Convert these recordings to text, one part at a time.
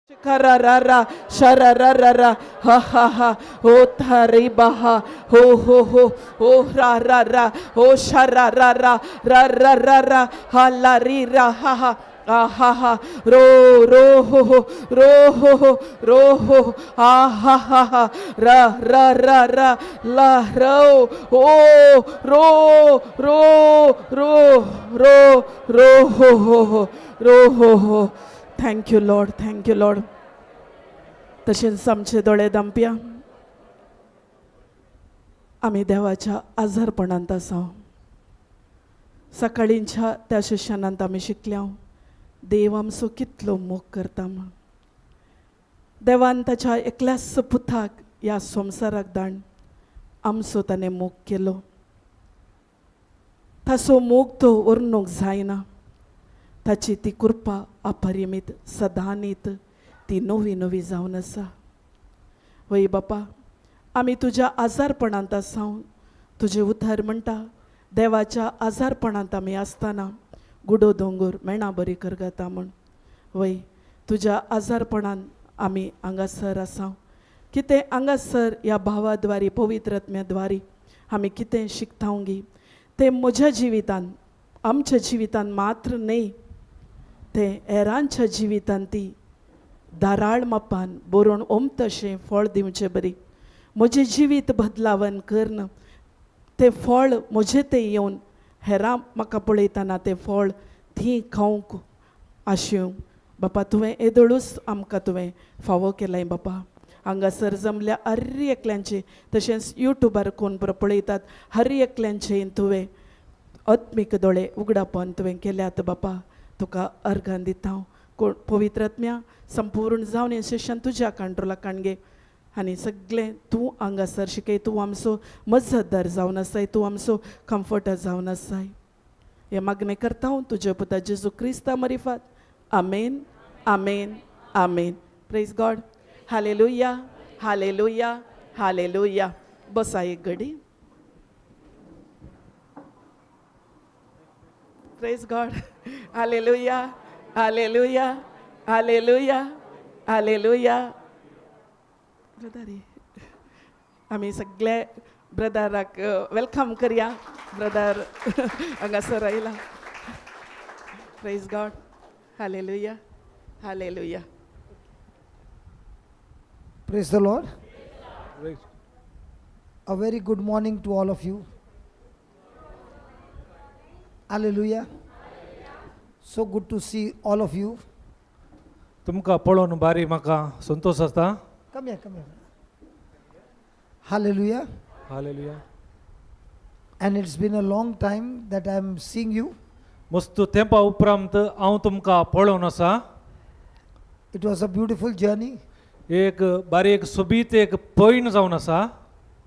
Kararara, shararara, ha ha ha, oh taribaha, ho ho ho, oh ra ra ra, oh shararara, ra ra ra ra, ha la ri ra ha ha. Ah ha ha, ro ro ho ho, ro ho ho, ro ho, ah ha ha ha, ra ra ra ra, la ro, oh ro ro ro ro ro ho ho ho, ro ho ho. Thank you Lord, thank you Lord. तशेंच आमचे दोळे दांपया. आमी देवाच्या आजारपणांत आसा. सकाळींच्या त्या शिक्षणांत आमी शिकल्या देव आमचो कितलो मोग करता म्हूण. देवान ताच्या एकल्याच पुताक ह्या संवसाराक धाडून आमचो ताणें मोग केलो. ताचो मोग तो वर्णूंक जायना. ताची ती कृपा अपरिमीत, सदांनीत ती नवी नवी जावन आसा. वय बापा, आमी तुज्या आजारपणांत आसा. तुजें उतर म्हणटा, देवाच्या आजारपणांत आमी आसतना गुडो दोंगोर मेणा बरी करगता म्हूण. वय, तुज्या आजारपणान आमी हांगासर आसा. कितें हांगासर ह्या भावाद्वारी, पवित्र आत्म्याद्वारी आमी कितें शिकता गी, तें म्हज्या जिवितान, आमच्या जिवितान मात्र न्हय, तें हेरांच्या जिवितान ती धाराळ मापान बरोवन ओमतशें फळ दिवचें बरी म्हजें जिवीत बदलावन करन तें फळ म्हजें तें येवन हेरां म्हाका पळयतना तें फळ तीं खावंक आशेवं. बापा, तुवें येदोळूच आमकां तुवें फावो केलाय. बापा, हांगासर जमल्या हर एकल्यांचे, तशेंच युट्यूबार कोण पळयतात, हर एकल्यांचे तुवें आत्मीक दोळे उगडापन तुवें केल्यात. बापा, तुका अर्गान दिता हांव. कोण पवित्र आत्म्या संपूर्ण जावन हें सेशन तुज्या कंट्रोला काणगे आनी सगळें तूं हांगासर शिकय. तूं आमचो मजतदार जावन आसाय, तूं आमचो कम्फर्टर जावन आसाय. हें मागणें करता हांव तुज्या पुता जेजू क्रिस्ता मरिफात. आमेन, आमेन, आमेन. Praise God. Hallelujah, hallelujah, hallelujah. बसा एक घडी. Praise God. Hallelujah, hallelujah, hallelujah, hallelujah. Brother, आमी सगळे ब्रदराक welcome करया. ब्रदर हांगासर आयला. Praise God. Hallelujah, hallelujah. Praise the Lord. A very good morning to all of you. Hallelujah. So good to see all of you. तुमकां पळोवन बारी म्हाका संतोश आसता. Come here, come here. Hallelujah. Hallelujah. And it's been a long time that I'm seeing you. मस्त तेंपा उपरांत हांव तुमकां पळोवन आसा. It was a beautiful journey, एक बारी एक सोबीत एक पयण जावन आसा.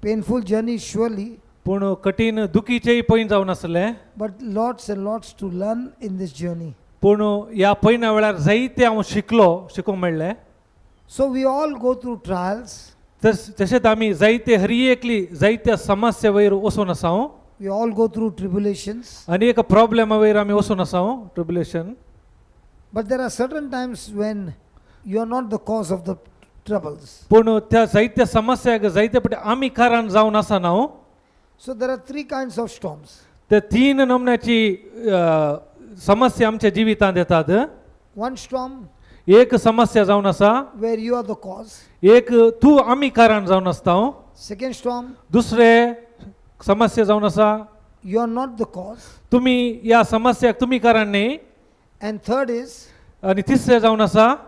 Painful journey, surely, पूण कठीण दुखीचेय पयण जावन आसलें. But lots and lots to learn in this journey. पूण ह्या पयणा वेळार जायते हांव शिकलो, शिकूंक मेळ्ळें. So we all go through trials, तशेंच आमी जायते हरी एकली जायत्या समस्या वयर वचून आसा. We all go through tribulations, आनी एका प्रॉब्लेमा वयर आमी वचून आसा, tribulation. But there are certain times when you are not the cause of the troubles. पूण त्या जायत्या समस्याक जायते पटी आमी कारण जावन आसना. So there are three kinds of storms. ते तीन नमुन्याची समस्या आमच्या जिवितांत येतात. One storm एक समस्या जावन आसा where you are the cause. एक तूं आमी कारण जावन आसता. Second storm, दुसरे समस्या जावन आसा you are not the cause. तुमी ह्या समस्याक तुमी कारण न्ही. And third is आनी तिसरें जावन आसा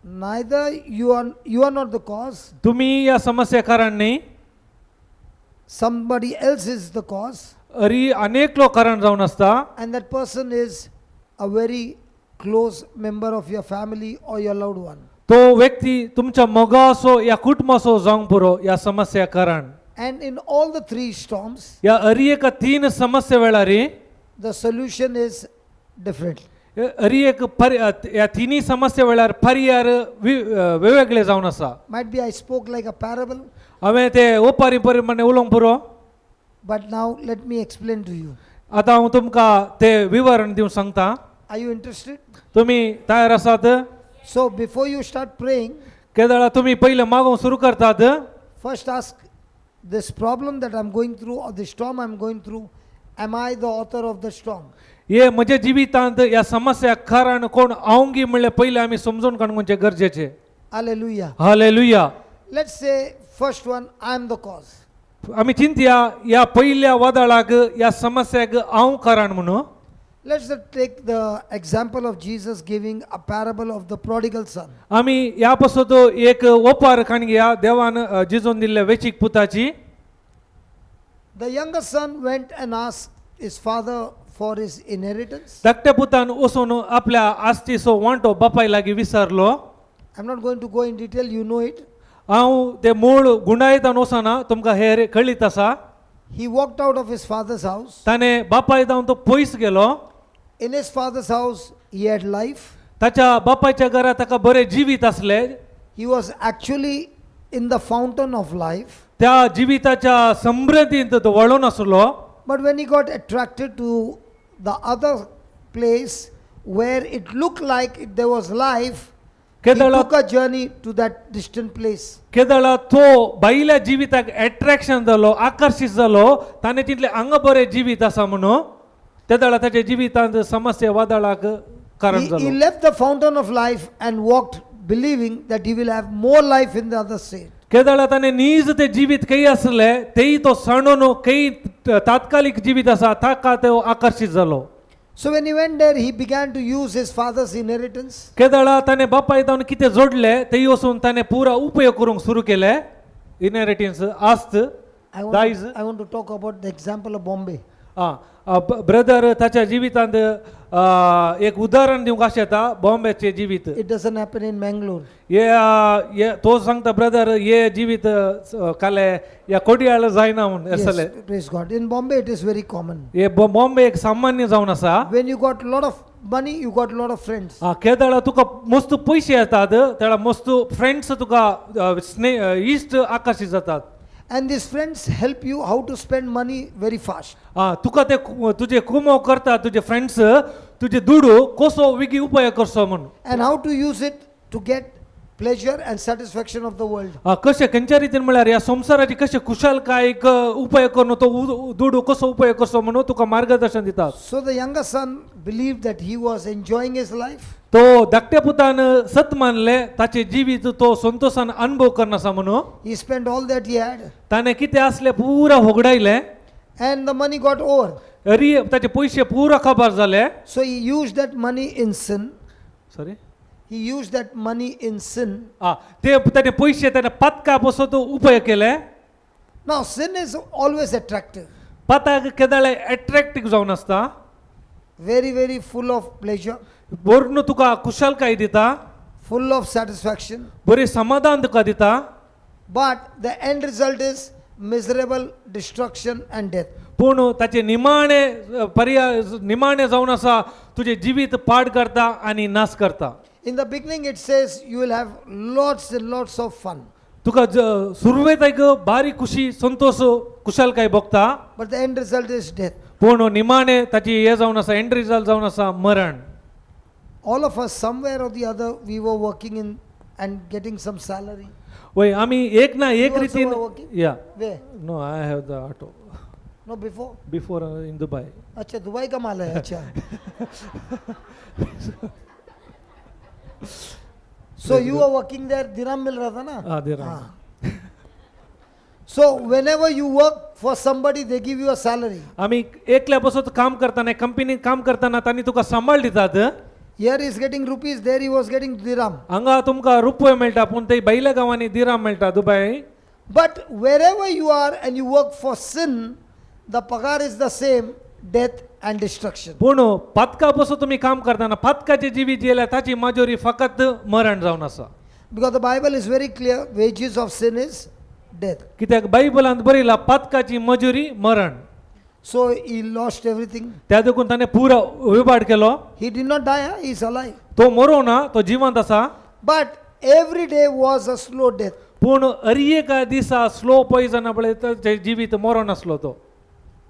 neither you are not the cause, तुमी ह्या समस्या कारण न्ही, somebody else is the cause, अरी अनेकलो कारण जावन आसता. And that person is a very close member of your family or your loved one. तो व्यक्ती तुमच्या मोगाचो या कुटुंबाचो जावंक पुरो ह्या समस्या कारण. And in all the three storms, ह्या अरी एका तीन समस्या वेळार the solution is different. अरी एक ह्या तिन्ही समस्या वेळार पर्याय वेगवेगळे जावन आसा. Might be I spoke like a parable, हांवें ते ओपारी परिमाणे उलोवंक पुरो. But now let me explain to you. आतां हांव तुमकां ते विवरण दिवन सांगता. Are you interested? तुमी तयार आसात? So before you start praying, केदळा तुमी पयलें मागोवंक सुरू करतात, first ask, this problem that I'm going through or the storm I'm going through, am I the author of the storm? हे म्हज्या जिवितांत ह्या समस्याक कारण कोण हांव म्हणलें पयलें आमी समजून काडूंक गरजेचें. Hallelujah. Hallelujah. Let's say, first one, I am the cause. आमी चिंतया ह्या पयल्या वादळाक ह्या समस्याक हांव कारण म्हणून. Let's just take the example of Jesus giving a parable of the prodigal son. आमी ह्या पासत एक ओपार काण घेया देवान जिजून दिल्ल्या वेचीक पुताची. The younger son went and asked his father for his inheritance. धाकट्या पुतान वचून आपल्या आस्तीचो वांटो बापाय लागीं विसरलो. I'm not going to go in detail, you know it. हांव ते मूळ गुंडायतान वचना, तुमकां हें कळीत आसा. He walked out of his father's house. ताणें बापाय जावन तो पयस गेलो. In his father's house, he had life. ताच्या बापायच्या घरा ताका बरें जिवीत आसलें. He was actually in the fountain of life. त्या जिविताच्या समृद्धींत तो वळून आसलो. But when he got attracted to the other place where it looked like there was life, he केदळा took a journey to that distant place. केदळा तो बायल्या जिविताक attraction जालो, आकर्शीत जालो, ताणें तितलें हांगा बरें जिवीत आसा म्हणून तेदळा ताच्या जिवितांत समस्या वादळाक कारण He जालो. left the fountain of life and walked believing that he will have more life in the other state. केदळा ताणें नीज तें जिवीत खंय आसलें तेय तो सांडून खंय तात्कालीक जिवीत आसा ताका तो आकर्शीत जालो. So when he went there, he began to use his father's inheritance. केदळा ताणें बापाय जावन कितें जोडलें तेय वचून ताणें पुरा उपयोग करूंक सुरू केलें, इनहेरिटन्स आस्त दायज. I want to talk about the example of Bombay. आं ब्रदर ताच्या जिवितांत एक उदाहरण दिवंक आशेता बॉम्बेचें जिवीत. It doesn't happen in Mangalore. हे हे तो सांगता ब्रदर हे जिवीत काले ह्या कोडयाळ जायना म्हूण Yes, असलें. Praise God. In Bombay, it is very common. हे बॉम्बे एक सामान्य जावन आसा. When you got lot of money, you got lot of friends. आं केदळा तुका मस्त पयशे येतात तेळा मस्त फ्रेंड्स तुका स्ने इश्ट आकर्शीत जातात. And these friends help you how to spend money very fast. आं तुका ते तुजे कुमो करता तुजे फ्रेंड्स तुजे दुडू कसो वेगीं उपयोग करचो म्हूण. And how to use it to get pleasure and satisfaction of the world. आं, कशें खंयच्या रितीन म्हळ्यार ह्या संवसाराची कशें खुशालकायेक उपयोग करून तो दुडू कसो उपयोग करचो म्हणून तुका मार्गदर्शन दितात. So the younger son believed that he was enjoying his life. तो धाकट्या पुतान सत मानलें ताचें जिवीत तो संतोशान अनुभव करनासा म्हणून. He spent all that he had ताणें कितें आसलें पुरा होगडायलें. and the money got over. अरी ताचे पयशे पुरा काबार जाले. So he used that money in sin. Sorry. He used that money in sin. आं ते ताणे पयशे ताणें पातका पसत उपयोग केले. Now sin is always attractive, पाताक केदाळे एट्रॅक्टीव जावन आसता. very, very full of pleasure, बरून तुका खुशालकाय दिता, full of satisfaction. बरें समाधान तुका दिता. But the end result is miserable destruction and death. पूण ताचे निमाणे पर्याय निमाणे जावन आसा तुजें जिवीत पाड करता आनी नाश करता. In the beginning, it says you will have lots and lots of fun. तुका सुरवेक बारीक खुशी संतोश खुशालकाय भोगता. But the end result is death. पूण निमाणे ताची हें जावन आसा एंड रिजल्ट जावन आसा मरण. All of us, somewhere or the other, we were working in and getting some salary. वय आमी एक ना एक You also रितीन were working? या. Where? No, I have the auto. No, before. Before in Dubai. अच्छा, दुबई का माल है, अच्छा. So you were working there, dirham मिल रहा था ना? हाँ, dirham. हाँ. So whenever you work for somebody, they give you a salary. आमी एकल्या बसत काम करतना कंपनीत काम करतना तांणी तुका सांबाळ दितात. Here he is getting rupees, there he was getting dirham. हांगा तुमकां रुपये मेळटा पूण ते भायल्या गांवांनी दिराम मेळटा Dubai. But wherever you are and you work for sin, the pagar is the same, death and destruction. पूण पातका बसून तुमी काम करतना पातकाचे जिवीत जेल्या ताची माजोरी फकत मरण जावन आसा. Because the Bible is very clear, wages of sin is death. कित्याक बायबलांत बरयला पातकाची मजुरी मरण. So he lost everything. त्या देखून ताणें पुरो विबाड केलो. He did not die, huh? He is alive. तो मरोना ना तो जिवंत आसा. But every day was a slow death. पूण अरी एका दिसा स्लो पॉयजन पळय ताचें जिवीत मरोन आसलो तो.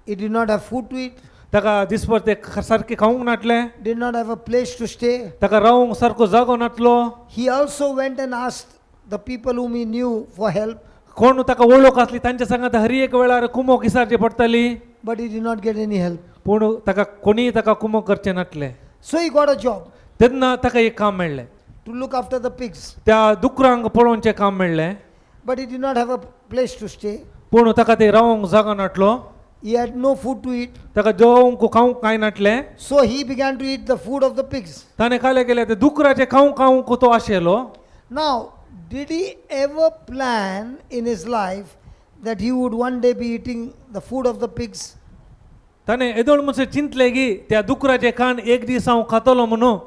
He did not have food to eat. ताका दिसभर ते सारकें खावंक नाटलें. Did not have a place to stay. ताका रावंक सारको जागो नासलो. He also went and asked the people whom he knew for help, कोण ताका वळख आसली तांच्या सांगात हर एक वेळार कुमोक विचारची पडटाली. But he did not get any help. पूण ताका कोणीय ताका कुमोक करचें नासलें. So he got a job तेन्ना ताका एक काम मेळ्ळें. To look after the pigs, त्या दुकरांक पळोवचें काम मेळ्ळें. But he did not have a place to stay. पूण ताका ते रावंक जागो नासलो. He had no food to eat. ताका जेवंक खावंक कांय नासलें. So he began to eat the food of the pigs. ताणें खालें गेलें ते दुकराचें खावंक खावंक तो आशेलो. Now, did he ever plan in his life that he would one day be eating the food of the pigs? ताणें येदोळ म्हणसर चिंतलें की त्या दुकराचें खाण एक दीस हांव खातलो म्हणून.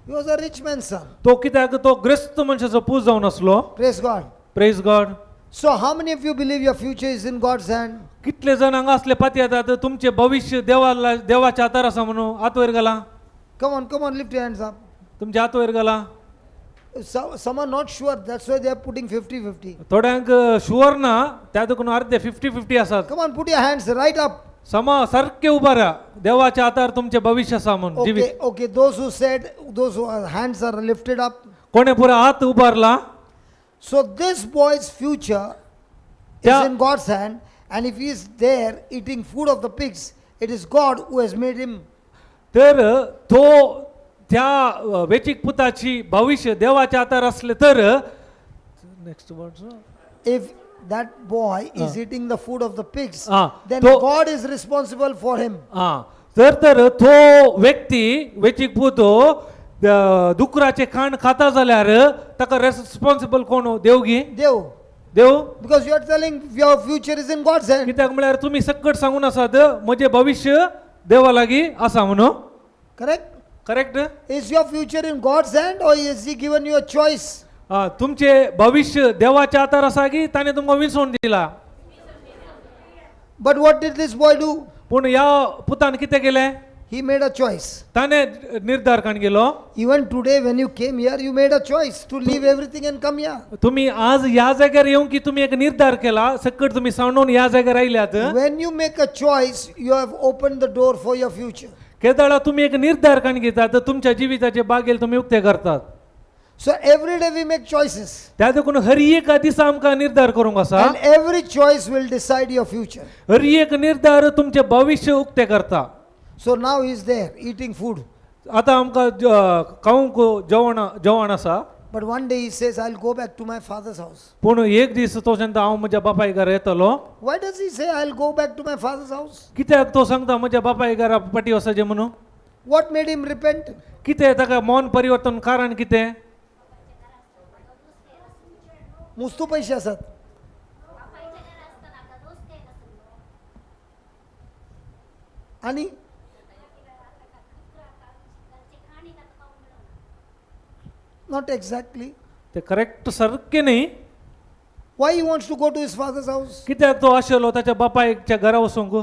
He was a rich man's son. तो कित्याक तो ग्रेस्त मनशाचो पूज जावन आसलो. Praise God. Praise God. So, how many of you believe your future is in God's hand? कितले जण हांगा असले पाती येतात तुमचें भविश्य देवाला देवाच्या हातार आसा म्हणून हात वयर घाला. Come on, come on, lift your hands up. तुमचे हात वयर घाला. Some are not sure, that's why they are putting 50-50. थोड्यांक शुअर ना त्या देखून अर्दे 50-50 आसात. Come on, put your hands right up. समा सारखे उबा राहा देवाच्या हातार तुमचें भविश्य आसा म्हणून जिवीत. Okay, okay, those who said, those who are, hands are lifted up. कोणें पुरो हात उबारला. So, this boy's future is in God's hand, and if he is there eating food of the pigs, it is God who has made him. तर तो त्या वेचीक पुताची भविश्य देवाच्या हातार असले तर next word. If that boy is eating the food of the pigs, Ah, then God is responsible for him. हा तर तर तो व्यक्ती वेचीक पूत दुकराचें खाण खाता जाल्यार ताका रेस्पॉन्सिबल कोण Devaki? Dev, Dev. Because you are telling your future is in God's hand. कित्याक म्हळ्यार तुमी सकट सांगून आसात म्हजें भविश्य देवा लागीं आसा म्हणून. Correct? Correct. Is your future in God's hand or is He given you a choice? तुमचें भविश्य देवाच्या हातार आसा की ताणें तुमकां विसवण दिला? But what did this boy do? पूण ह्या पुतान कितें केलें? He made a choice. ताणें निर्धार काण केलो. Even today, when you came here, you made a choice to leave everything and come here. तुमी आज ह्या जाग्यार येवंक की तुमी एक निर्धार केला सकट तुमी सांडून ह्या जाग्यार आयल्यात. When you make a choice, you have opened the door for your future. केदळा तुमी एक निर्धार काण घेतात तुमच्या जिविताचे बागेल तुमी उक्ते करतात. So every day we make choices, त्या देखून हर एका दिसा आमकां निर्धार करूंक आसा. And every choice will decide your future. हर एक निर्धार तुमचें भविश्य उक्तें करता. So now he's there eating food. आतां आमकां खावंक जेवण जेवण आसा. But one day he says, "I'll go back to my father's house." पूण एक दीस तो सांगता हांव म्हज्या बापाय घरा येतलो. Why does he say, "I'll go back to my father's house"? कित्याक तो सांगता म्हज्या बापाय घरा फाटीं वचचें म्हणून? What made him repent? कितें ताका मन परिवर्तन कारण कितें? मुस्तू पैसे असत. आणि not exactly. ते करेक्ट सारकें न्ही. Why he wants to go to his father's house? कित्याक तो आशिल्लो ताच्या बापायच्या घरा वचूंक?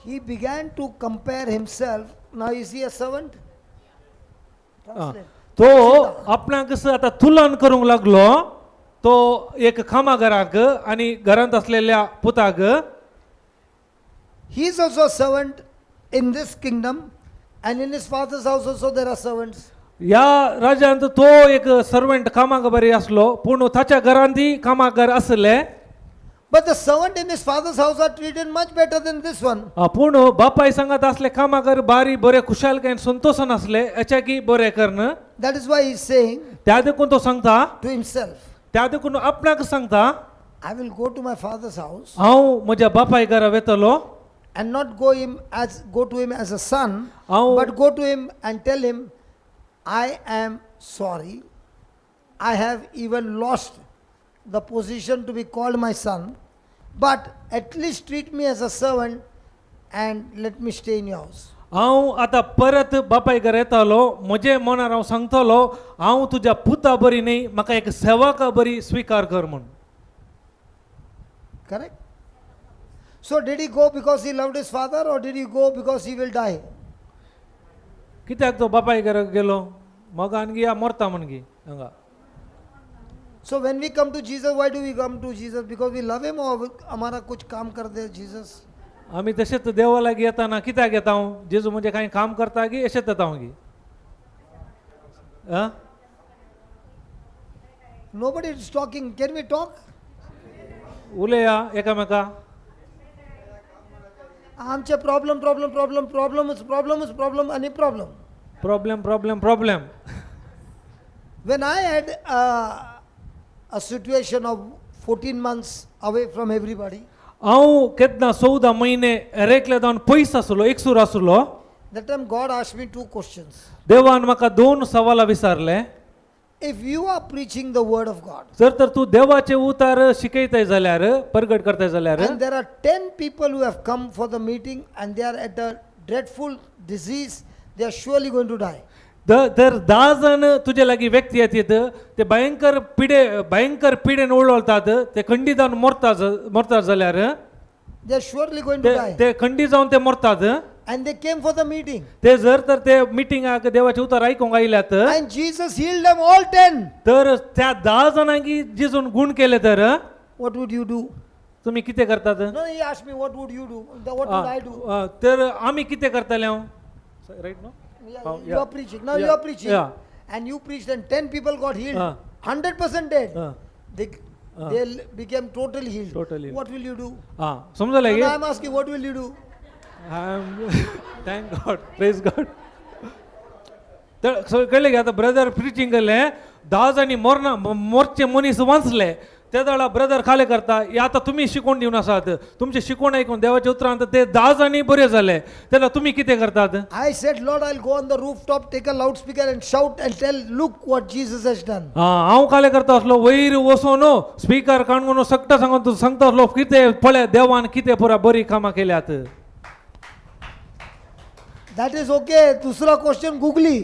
He began to compare himself. Now is he a servant? Translate. तो आपणाक आतां तुलन करूंक लागलो तो एक कामाघराक आनी घरांत आसलेल्या पुताक. He is also a servant in this kingdom, and in his father's house also there are servants. ह्या राज्यांत तो एक सर्वंट कामाक बरी आसलो पूण ताच्या घरांतय कामागर आसले. But the servant in his father's house are treated much better than this one. पूण बापाय सांगात असले कामागर बारी बरे खुशालकायेन संतोशान आसले हेच्या की बरें Karna. That is why he is saying त्या देखून तो सांगता to himself, त्या देखून आपणाक सांगता, "I will go to my father's house हांव म्हज्या बापाय घरा वेतलो and not go to him as a son, हांव but go to him and tell him, 'I am sorry. I have even lost the position to be called my son, but at least treat me as a servant and let me stay in your house.'" हांव आतां परत बापाय घरा येतलो म्हजे मनार हांव सांगतलो हांव तुज्या पुता बरी न्ही म्हाका एक सेवका बरी स्विकार कर म्हूण. Correct? So did he go because he loved his father or did he go because he will die? कित्याक तो बापाय घरा गेलो? मोगान गी या मरता म्हण गी हांगा. So when we come to Jesus, why do we come to Jesus? Because we love him or हमारा कुछ काम कर दे Jesus? आमी तशेंच देवा लागीं येताना कित्याक येता हांव जेजू म्हणजे कांय काम करता गी अशेंच येता हांव गी आं. Nobody is talking. Can we talk? उलया एकामेका. आमचे प्रॉब्लेम प्रॉब्लेम प्रॉब्लेम प्रॉब्लेमच प्रॉब्लेमच प्रॉब्लेम आणि problem. Problem problem problem. When I had a situation of 14 months away from everybody, हांव केन्ना 14 म्हयने एरेकले जावन पयस आसलो एकसूर आसलो. That time God asked me two questions. देवान म्हाका दोन सवालां विचारले. If you are preaching the word of God जर तर तूं देवाचे उतार शिकयताय जाल्यार परगट करताय जाल्यार and there are 10 people who have come for the meeting and they are at a dreadful disease, they are surely going to die. तर 10 जाण तुजे लागीं व्यक्ती येतात ते भयंकर पिडे भयंकर पिडेन ओळवतात ते खंडी जावन मरता मरतात जाल्यार They are surely going to ते die. ते खंडी जावन ते मरतात. And they came for the meeting. ते जर तर ते मिटिंगाक देवाचे उतार आयकूंक आयल्यात And Jesus healed them all 10. तर त्या 10 जाणांकी जेजून गुण केले तर What would you do? तुमी कितें करतात? No, he asked me, what would you do? What would I do? तर आमी कितें करतले हांव रायट न्हू. Yeah, Oh, you yeah. are preaching. Now you Yeah, are preaching. yeah. And you preached, and 10 people got healed. 100% dead. They, they became totally healed. Totally healed. What will you do? आं समजलें No, की no, I'm asking, what will you do? Thank God praise God. तर कळ्ळें की आतां brother preaching केलें 10 जाणी मोरना मोरचे मनीस वाचले ते वेळा ब्रदर खाले करता हे आतां तुमी शिकोवन दिवन आसात तुमचें शिकोवण आयकून देवाच्या उतरान ते 10 जाणी बरे जाले तेन्ना तुमी कितें करतात? I said, Lord, I'll go on the rooftop, take a loudspeaker and shout and tell, look what Jesus has done. आं हांव काले करता आसलो वयर वचोन स्पिकर काडून सगळें सांगून तूं सांगता आसलो कितें पळय देवान कितें पुरा बरी कामां केल्यात. That is okay. दुसरा question, googly.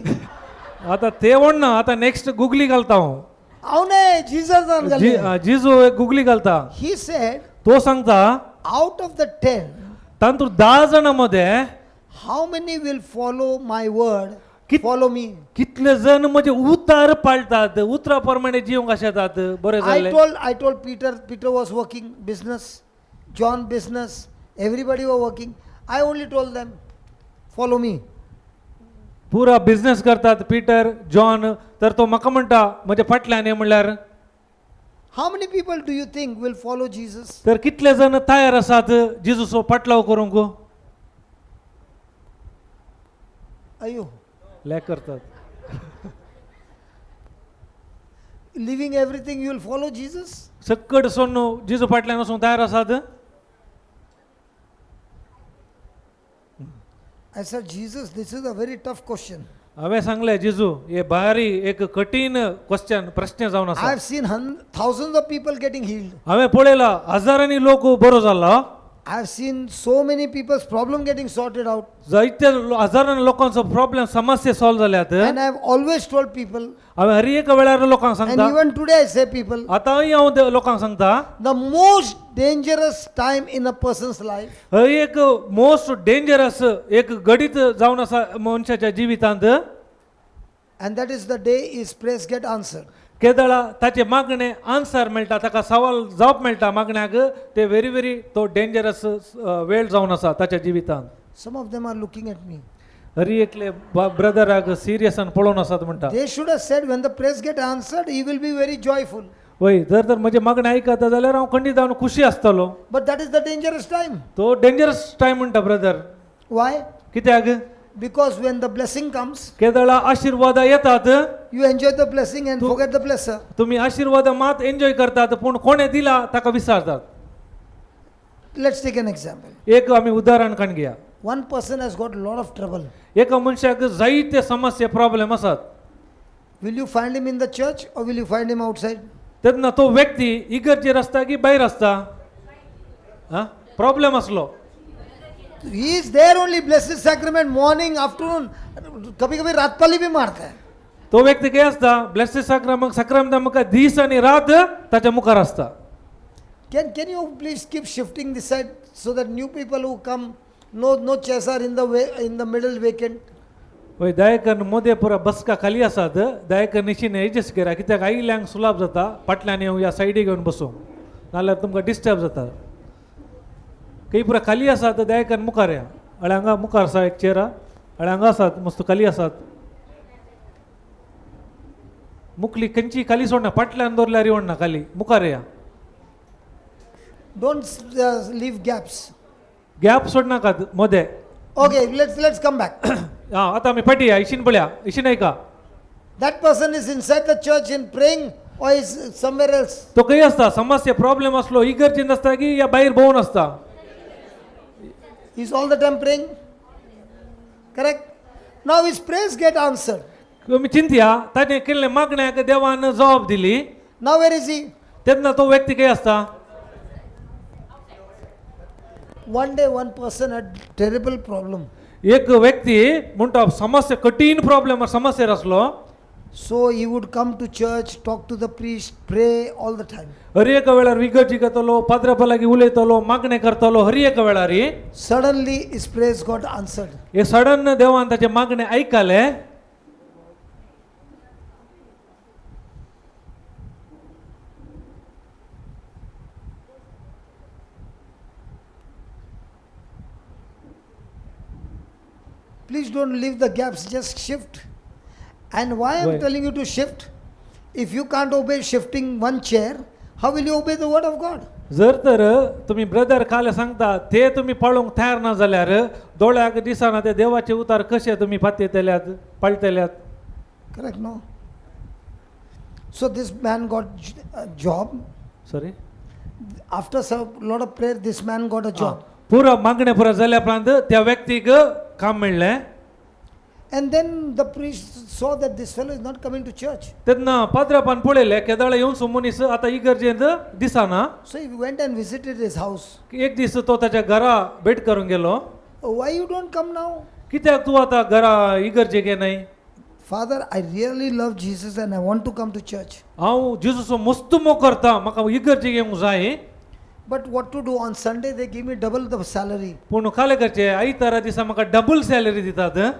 आतां ते म्हणना आतां नेक्स्ट गुगली घालता हांव. हांव न्हय, Jesus घालता. जिजू एक गुगली घालता. He said, तो सांगता out of the 10, तातूंत 10 जाणां मदें how many will follow my word, follow me? कितले जण म्हणजे उतार पाळटात उतरा प्रमाणे जिवंक आशेतात बरें I जालें. told I told Peter, Peter was working business, John business, everybody were working. I only told them, follow me. पुरा बिझनेस करतात पीटर जॉन तर तो म्हाका म्हणटा म्हज्या फाटल्यान ये म्हणल्यार. How many people do you think will follow Jesus? तर कितले जण तयार आसात जेजूचो पाटलाव करूंक? Ayo, लॅक करतात. Leaving everything, you will follow Jesus? सक्कड सोडून जेजू फाटल्यान वचूंक तयार आसात? I said, Jesus, this is a very tough question. हांवें सांगलें जेजू हे भारी एक कठीण क्वेश्चन प्रश्न जावन I आसा. have seen thousands of people getting healed. हांवें पळयला हजारांनी लोक बरो जाला. I have seen so many people's problem getting sorted out. जायते हजारांनी लोकांचो प्रॉब्लेम समस्या सॉल्व जाल्यात. And I have always told people, हांवें हर एका वेळार लोकांक and सांगता even today I say people, आतांय हांव लोकांक सांगता the most dangerous time in a person's life हर एक मोस्ट डेंजरस एक घडीत जावन आसा मनशाच्या जिवितांत. And that is the day his prayers get answered. केदळा ताचे मागणे आन्सर मेळटा ताका सवाल जाप मेळटा मागण्याक ते व्हेरी व्हेरी तो डेंजरस वेळ जावन आसा ताच्या जिवितांत. Some of them are looking at me. हर एकले ब्रदराक सिरियसान पळोवन आसात म्हणटा. They should have said, when the prayers get answered, he will be very joyful. वय जर तर म्हजें मागणें आयकता जाल्यार हांव खंडीत जावन खुशी आसतलो. But that is the dangerous time. तो डेंजरस टायम म्हणटा ब्रदर. Why? कित्याक? Because when the blessing comes, केदळा आशिर्वाद येतात you enjoy the blessing and forget the blesser. तुमी आशिर्वाद मात एन्जॉय करतात पूण कोणें दिला ताका विसरतात. Let's take an example. एक आमी उदाहरण काडून घेया. One person has got a lot of trouble. एका मनशाक जायते समस्या प्रॉब्लेम आसात. Will you find him in the church or will you find him outside? तेन्ना तो व्यक्ती इगर्जेर आसता की भायर आसता प्रॉब्लेम आसलो. He is there only, blessed sacrament, morning, afternoon, कभी कभी रात पाली भी मारता है. तो व्यक्ती खंय आसता ब्लेस्ड साक्रामक साक्रामता मुखार दीस आनी रात ताच्या मुखार आसता. Can you please keep shifting this side so that new people who come, no chairs are in the way, in the middle vacant. वय दयाकन मोदे पुरा बसका खाली आसात. दयाकन निशीन एडजस्ट करा, कित्याक आयिल्ल्यांक सुलाभ जाता फाटल्यान येवन ह्या सायडीक येवन बसूंक, नाल्यार तुमकां डिस्टर्ब जाता. खंय पुरा खाली आसात, दयाकन मुखार या. हळ्या हांगा मुखार आसा एक चेरा, हळ्या हांगा आसात मस्त खाली आसात. मुखली खंयची खाली सोडना, फाटल्यान दवरल्यार येवना, खाली मुखार या. Don't leave gaps. Gap सोडनाकात मोदे. Okay, let's come back. आं, आतां आमी फाटी या. इशीन पळया, इशीन आयका. That person is inside the church in praying or is somewhere else. तो खंय आसता? समस्या प्रॉब्लेम आसलो इगर्जेंत आसता की या भायर भोंवन आसता? He's all the time praying. Correct? Now his prayers get answered. तुमी चिंतया, ताणें केल्ले मागण्याक देवान जबाब दिली. Now where is he? तेन्ना तो व्यक्ती खंय आसता? One day one person had terrible problem. एक व्यक्ती म्हणटा समस्या कठीण प्रॉब्लेम समस्येर आसलो. So he would come to church, talk to the priest, pray all the time. हर एका वेळार इगर्जी येतलो, पाद्रापा लागीं उलयतलो, मागणें करतलो हर एका वेळार. Suddenly his prayers got answered. हे सडन देवान ताचें मागणें आयकलें. Please don't leave the gaps, just shift. And why I'm Right. telling you to shift? If you can't obey shifting one chair, how will you obey the word of God? जर तर तुम्ही brother काल सांगता ते तुम्ही पाळूंक तयार ना जाल्यार दोळ्याक दिसना ते देवाचे उतार कशे तुमी पातयतल्यात पाळटल्यात? Correct, no? So this man got a job. Sorry. After some lot of prayer, this man got a job. पुरो मागणें पुरो जाल्या उपरांत त्या व्यक्तीक काम मेळ्ळें. And then the priest saw that this fellow is not coming to church. तेन्ना पाद्रापान पळयलें केदळा येवन मनीस आतां इगर्जेंत दिसना. So he went and visited his house. एक दीस तो ताच्या घरा भेट करूंक गेलो. "Oh, why you don't come now?" कित्याक तूं आतां घरा इगर्जेक येनाय? "Father, I really love Jesus and I want to come to church. हांव जेजूचो मस्त मोग करता, म्हाका इगर्जेक येवंक जाय. But what to do? On Sunday they give me double the salary. पूण काले करचें, आयतारा दिसा म्हाका डबल सॅलरी दितात.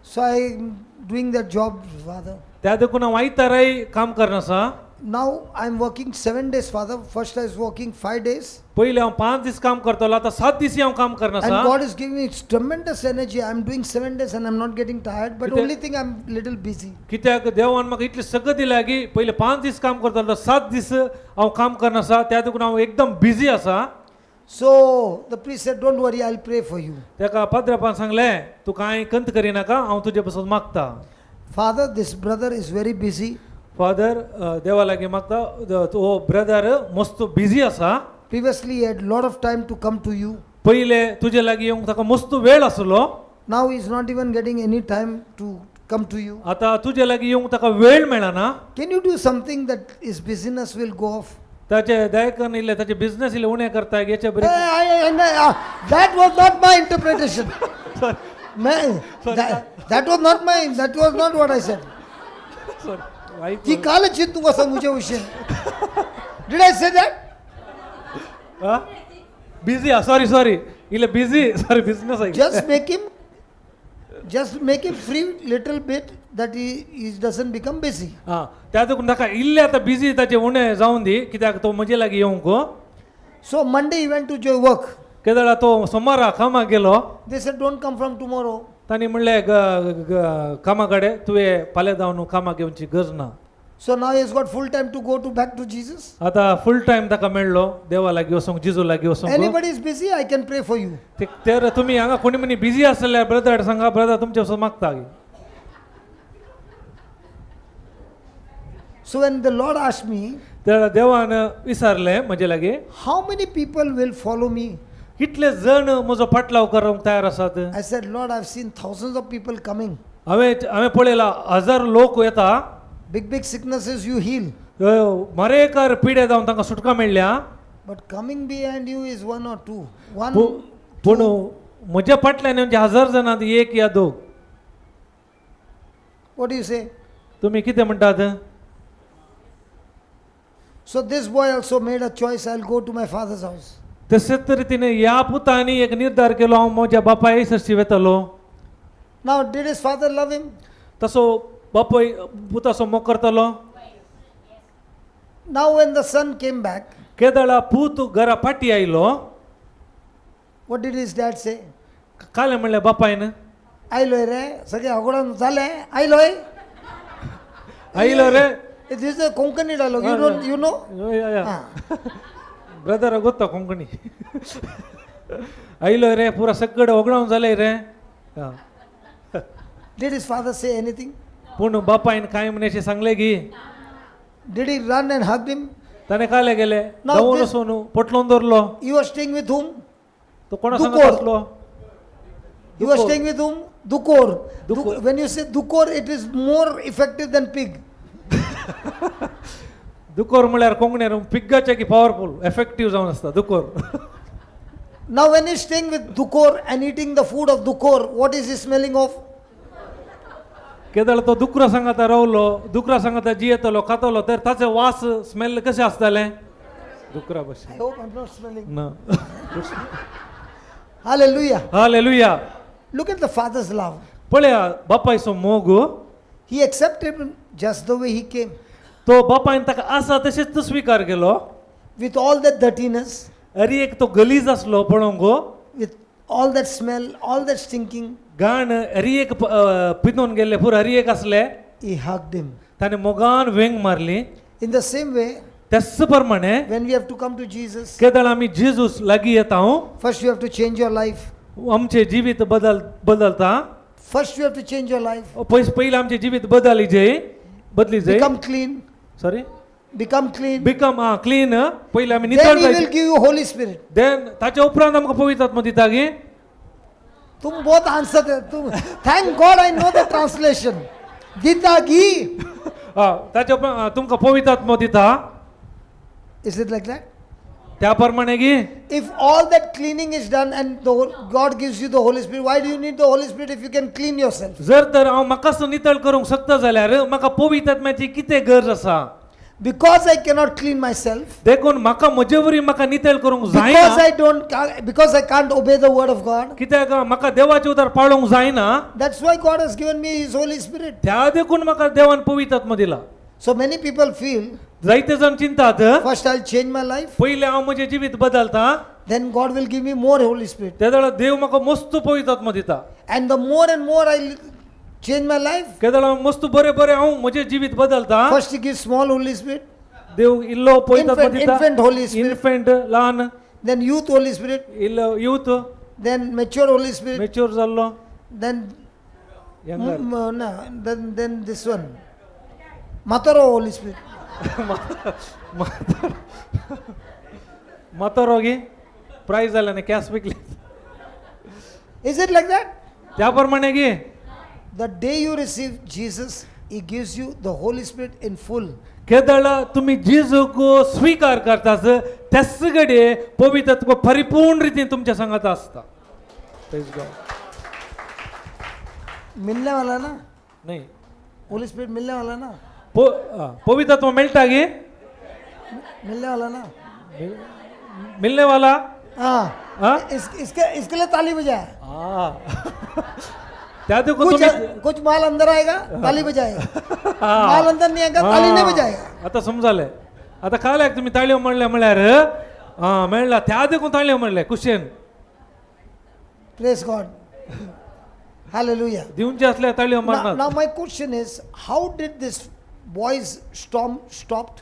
So I am doing that job, Father. त्या देखून हांव आयताराय काम करना आसा. Now I am working 7 days, Father. First I was working 5 days. पयलीं हांव 5 दीस काम करतलो, आतां 7 दीस हांव काम करना And आसा. God is giving me tremendous energy. I am doing 7 days and I am not getting tired. But only thing, I am little busy." कित्याक देवान म्हाका इतली सगळं दिल्या की पयले 5 दीस काम करतलो, आतां 7 दीस हांव काम करना आसा, त्या देखून हांव एकदम बिजी आसा. So the priest said, "Don't worry, I'll pray for you." ताका पाद्रापान सांगलें, तूं कांय कंत करिनाका, हांव तुजे पासून मागता. "Father, this brother is very busy. Father, देवा लागीं मागता, हो ब्रदर मस्त बिजी आसा. Previously, he had lot of time to come to you. पयले तुजे लागीं येवंक ताका मस्त वेळ आसलो. Now he's not even getting any time to come to you. आतां तुजे लागीं येवंक ताका वेळ मेळना. Can you do something that his busyness will go off?" ताचे दयाकन इल्ले ताचे बिझनेस इल्ले उणें करता हेचे Hey, बरे. That was not my interpretation. Man, that was not what I said. ती कालच चिंतूंक आसा म्हजे विशीं. Did I say that? Busy ah, sorry sorry, इल्ले busy, sorry, business. Just make him free little bit that he doesn't become busy. आं, त्या देखून ताका इल्ले आतां बिजी ताचे उणें जावन दी, कित्याक तो म्हजे लागीं येवंक. So Monday he went to work. केदळा तो सोमारा कामाक गेलो. They said, "Don't come from tomorrow." तांणी म्हणलें, कामा कडेन तुवें फाल्यां जावन कामाक येवची गरज ना. So now he has got full time to go to back to Jesus. आतां फूल टायम ताका मेळ्ळो देवा लागीं वचूंक, जिजू लागीं वचूंक. Anybody is busy, I can pray for you. तर तुमी हांगा कोणी मनी बिजी आसल्यार ब्रदर सांगा, ब्रदर तुमचे वचून मागता. So when the Lord asked me, तर देवान विचारलें म्हजे लागीं, "How many people will follow me?" कितले जण म्हजो पाटलाव करूंक तयार आसात? I said, "Lord, I've seen thousands of people coming. हांवें पळयला हजार लोक येता. Big, big sicknesses you heal. मरेकार पिड्या जावन तांकां सुटका मेळ्ळ्या. But coming behind you is one or two. One." पूण म्हज्या फाटल्यान येवचे हजार जाणांत एक या दोग. What do you say? तुमी कितें म्हणटात? So this boy also made a choice, "I'll go to my father's house." तशेंच रितीन ह्या पुतांनी एक निर्धार केलो, हांव म्हज्या बापाय सरशी वतलो. Now, did his father love him? तसो बापूय पुताचो मोग करतलो. Now, when the son came back, केदळा पूत घरा फाटी आयलो, what did his dad say? कालें म्हणलें बापायन? आयलोय रे, सगळे अगोदर झाले, आयलोय. आयलो रे. This is a Konkani dialogue. You don't, you know? Ah. Brother ಗೊತ್ತಾ ಕೊಂಕಣಿ. आयलो रे, पुरा सगळें वगडावन जालें रे. हा. Did his father say anything? पूण बापायन कांय म्हण अशें सांगलें की? Did he run and hug him? ताणें काले गेले Now धांवून वचून पोटलोन दवरलो. You are staying with whom? तो कोणा सांगत दुकोर. आसलो? You are दुकोर. Staying with whom? Dukor. Dukor. When you say dukor, it is more effective than pig. दुकोर म्हळ्यार कोंकणीर पिग्गाचे की पावरफूल एफेक्टीव जावन आसता दुकोर. Now, when he's staying with dukor and eating the food of dukor, what is he smelling of? केदळ तो दुकरा सांगाता रावलो, दुकरा सांगाता जियेतलो, खातलो, तर ताचे वास स्मेल कशें आसतालें दुकरा भशेन. I hope I'm not smelling. ना. Hallelujah. Hallelujah. Look at the father's love. पळया बापायचो मोग. He accepted him just the way he came, तो बापायन ताका आसा तशेंच तो स्विकार केलो, with all that dirtiness, अरे एक तो गलीज आसलो पळोवंक, with all that smell, all that stinking. घाण हरी एक पिंदून गेल्ले पुरो हरी एक आसले. He hugged him. ताणें मोगान वेंग मारली. In the same way, त्याच प्रमाणे, when we have to come to Jesus, केदळ आमी जेजूस लागीं येता, first you have to change your life. आमचें जिवीत बदल बदलता. First, you have to change your life. पयस पयलीं आमचें जिवीत बदली जाय, बदली जाय. Become clean. Sorry. Become clean. Become clean. पयलीं आमी नितळ Then He जाय. will give you Holy Spirit. Then ताच्या उपरांत आमकां पवित्र आत्मो दिता गी. तुम बहुत आंसर दे तुम. Thank God I know the translation. दिता गी. हा, ताच्या उपरांत तुमकां पवित्र आत्मो दिता. Is it like that? त्या प्रमाणे गी. If all that cleaning is done and God gives you the Holy Spirit, why do you need the Holy Spirit if you can clean yourself? जर तर हांव म्हाकाच नितळ करूंक शकता जाल्यार म्हाका पवित्र आत्म्याची कितें गरज आसा? Because I cannot clean myself, देखून म्हाका म्हजे वरवीं म्हाका नितळ करूंक because जायना, I don't, because I can't obey the word of God. कित्याक म्हाका देवाचें उतर पाळूंक जायना. That's why God has given me His Holy Spirit. त्या देखून म्हाका देवान पवित्र आत्मो दिला. So many people feel, जायते जाण चिंतात, first I'll change my life, पयलें हांव म्हजें जिवीत बदलता, then God will give me more Holy Spirit. त्या वेळार देव म्हाका मस्त पवित्र आत्मो दिता. And the more and more I change my life, केदळ हांव मस्त बरें बरें हांव म्हजें जिवीत बदलता, first He gives small Holy Spirit, देव इल्लो पवित्र आत्मो infant, दिता. infant Holy Spirit, infant ल्हान, then youth Holy Spirit, इल्लो youth, then mature Holy Spirit, mature जाल्लो, then younger. No, then this one, Mataro Holy Spirit. म्हातारो गी प्रायज जालें आनी कॅश विकले. Is it like that? त्या प्रमाणे गी. The day you receive Jesus, He gives you the Holy Spirit in full. केदळ तुमी जेजूक स्विकार करतात, त्याच घडये पवित्र आत्मो परिपूर्ण रितीन तुमच्या सांगात आसता. Praise God. मिलने वाला ना? न्हय. होली स्पिरिट मिलने वाला ना? पवित्र आत्मो मेळटा गी. मिलने वाला ना? मिलने वाला. हाँ. हाँ? इसके इसके लिए ताली बजाए. आ. त्या देखून कुछ तुमी कुछ माल अंदर आएगा, ताली बजाएगा. माल अंदर नहीं आएगा, ताली नहीं बजाएगा. आता समजाले. आता काल्याक तुमी ताळयो म्हणले म्हळ्यार आं मेळ्ळा त्या देखून ताळयो म्हणले कुशेन. Praise God. Hallelujah. दिवचे असल्या ताळयो Now, मारनात. now my question is, how did this boy's storm stopped?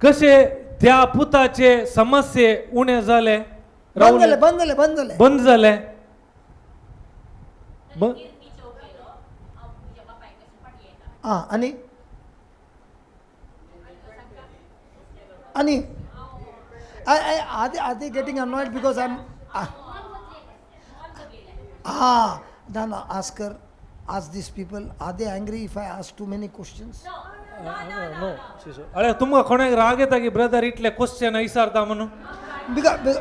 कशे त्या पुताचे समस्ये उणे जाले? बंद रावले. झाले, बंद झाले, बंद झाले. बंद जाले. हा, आणि आणि are they getting annoyed because I'm no, no, ask her, ask these people, are they angry if I ask too many questions? No. अरे तुमकां कोणाक राग येता की ब्रदर इतले क्वेश्चन विचारता म्हणून?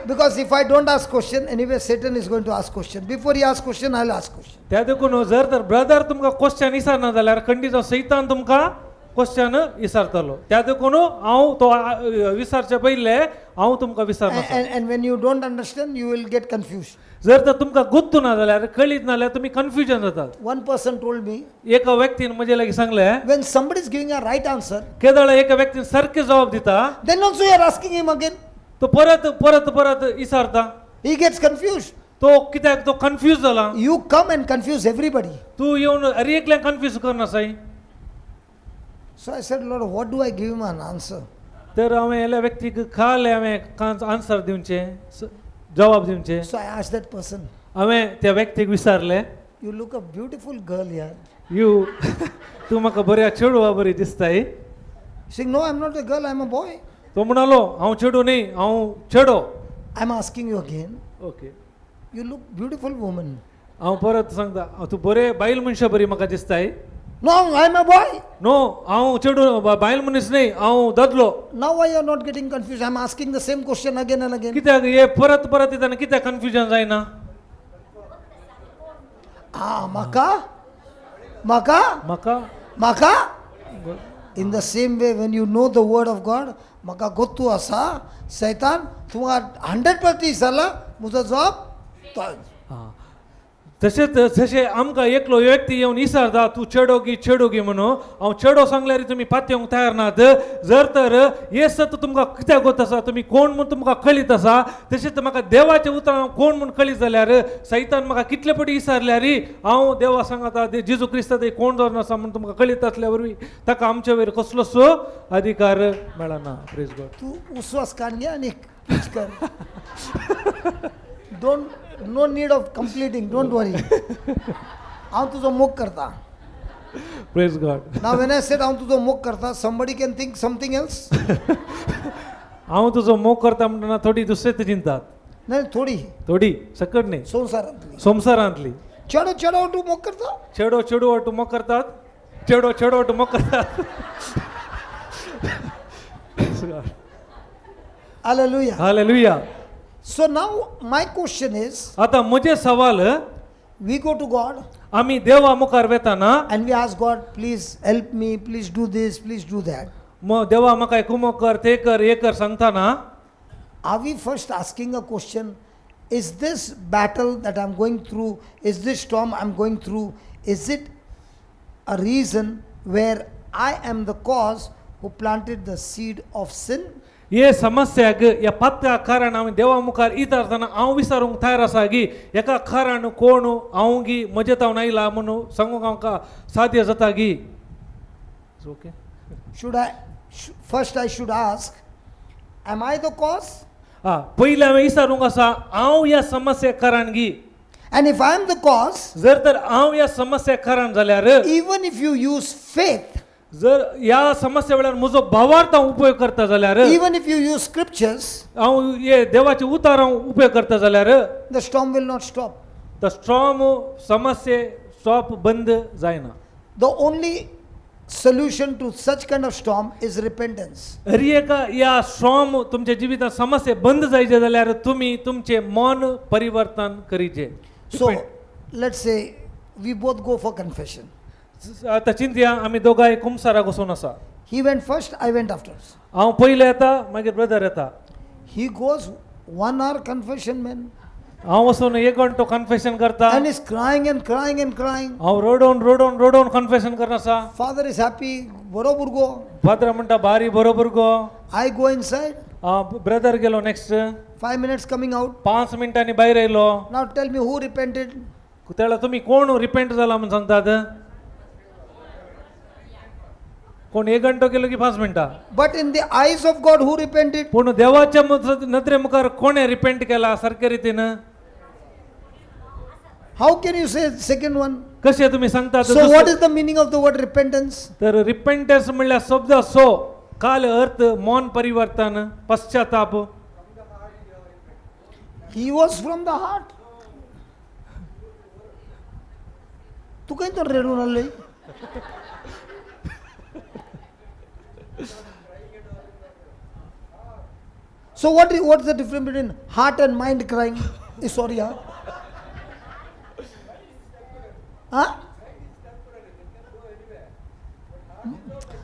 Because if I don't ask question, anyway Satan is going to ask question. Before he asks question, I'll ask question. त्या देखून जर तर ब्रदर तुमकां क्वेश्चन विचारना जाल्यार खंडीत सैतान तुमकां क्वेश्चन विचारतलो. त्या देखून हांव तो विचारचे पयले हांव तुमकां विचारना. And when you don't understand, you will get confused. जर तर तुमकां गुत्तू ना जाल्यार, कळीत ना जाल्यार तुमी कन्फ्युजन जातात. One person told me, एका व्यक्तीन म्हजे लागीं सांगलें, when somebody is giving a right answer, केदळ एका व्यक्तीन सारकें जबाब दिता, then also you are asking him again. तो परत परत परत विचारता. He gets confused. तो कित्याक तो कन्फ्यूज जाला. You come and confuse everybody. तूं येवन अरे एकल्याक कन्फ्यूज करना Sai. So I said, Lord, what do I give him an answer? तर हांवें ह्या व्यक्तीक खाल हांवें आन्सर दिवचें, जबाब दिवचें. So I asked that person, हांवें त्या व्यक्तीक विचारलें, you look a beautiful girl here. You तूं म्हाका बऱ्या चेडवा बरी दिसताय. Saying, no, I'm not a girl, I'm a boy. तो म्हणालो, हांव चेडूं न्ही, हांव चेडो. I'm asking you again. Okay. You look beautiful woman. हांव परत सांगता, तूं बरें बायल मनशा बरी म्हाका दिसताय. No, I'm a boy. No, हांव चेडूं बायल मनीस न्ही, हांव दादलो. Now why you are not getting confused? I'm asking the same question again and again. कित्याक हे परत परत येतना कित्याक कन्फ्युजन जायना? Ah, maka? Maka? म्हाका Maka? In the same way, when you know the word of God, maka gottu asa, Satan, तुमका 100% जाला, मुजो जवाब तोच. आं. तशेंच जशें आमकां एकलो व्यक्ती येवन विचारता, तूं चेडो गी चेडो गी म्हणून, हांव चेडो सांगल्यार तुमी पातयेवंक तयार नात. जर तर हे सत तुमकां कित्याक गोत आसा, तुमी कोण म्हूण तुमकां कळीत आसा, तशेंच म्हाका देवाचें उतरां हांव कोण म्हूण कळीत जाल्यार सैतान म्हाका कितले पटी विचारल्यार हांव देवा सांगता जेजू क्रिस्ता ते कोण जावन आसा म्हूण तुमकां कळीत आसल्या वरवीं ताका आमचे वयर कसलोसो अधिकार मेळना. Praise God. तू उस्वास काढ घे आणि preach कर. Don't, no need of completing, don't worry. हांव तुजो मोग करता. Praise God. Now when I said हांव तुजो मोग करता, somebody can think something else. हांव तुजो मोग करता म्हणटना थोडी दुसरेच चिंतात. नाही, थोडी. थोडी सकट न्ही. संवसारांतली. संवसारांतली. चेडो चेडो तूं मोग करता. चेडो चेडू वाटू मोग करतात, चेडो चेडो वाटू मोग करतात. Hallelujah. Hallelujah. So now my question is, आता म्हजें सवाल, we go to God आमी देवा मुखार वेताना and we ask God, please help me, please do this, please do that. म देवा म्हाका कुमो कर, ते कर, हे कर सांगताना, Are we first asking a question? Is this battle that I'm going through, is this storm I'm going through, is it a reason where I am the cause who planted the seed of sin? हे समस्याक ह्या पात्या कारण आमी देवा मुखार इतारतना हांव विचारूंक तयार आसा की हेका कारण कोण, हांव गी म्हजे तावन आयला म्हणून सांगूंक आमकां साध्य जाता गी? Okay. Should I, first I should ask, am I the cause? आं, पयलीं हांवें विचारूंक आसा, हांव ह्या समस्या कारण गी? And if I am the cause, जर तर हांव ह्या समस्या कारण जाल्यार, even if you use faith, जर ह्या समस्या वेळार म्हजो भावार्थ हांव उपयोग करता जाल्यार, even if you use scriptures, हांव हे देवाचे उतार हांव उपयोग करता जाल्यार, the storm will not stop. The storm समस्ये स्टॉप बंद जायना. The only solution to such kind of storm is repentance. हर एका ह्या स्ट्रॉम तुमच्या जिवितांत समस्या बंद जायचे जाल्यार तुमी तुमचें मन परिवर्तन करीचे. So let's say we both go for confession. आतां चिंतया, आमी दोगांय कुमसाराक वचून आसा. He went first, I went afterwards. हांव पयलें येता, मागीर ब्रदर येता. He goes 1 hour confession, man. हांव वचून एक घंटो कन्फेशन करता. And he's crying and crying and crying. हांव रडोवन रडोवन रडोवन कन्फेशन करना आसा. Father is happy, बरो भुरगो. फादर म्हणटा, बारी बरो भुरगो. I go inside, brother गेलो next. 5 minutes coming out. 5 मिनटांनी भायर येयलो. Now tell me who repented? तेळा तुमी कोण रिपेंट जाला म्हूण सांगतात? कोण एक घंटो केलो की 5 मिनटां? But in the eyes of God, who repented? पूण देवाच्या नदरे मुखार कोणें रिपेंट केला सारके रितीन? How can you say second one? कशें तुमी सांगतात? So, what is the meaning of the word repentance? तर रिपेंटन्स म्हणल्यार शब्दाचो काल अर्थ मन परिवर्तन, पश्चाताप. He was from the heart. तू खंय तर रडून आसली? So what's the difference between heart and mind crying? Eh, sorry, huh? Huh?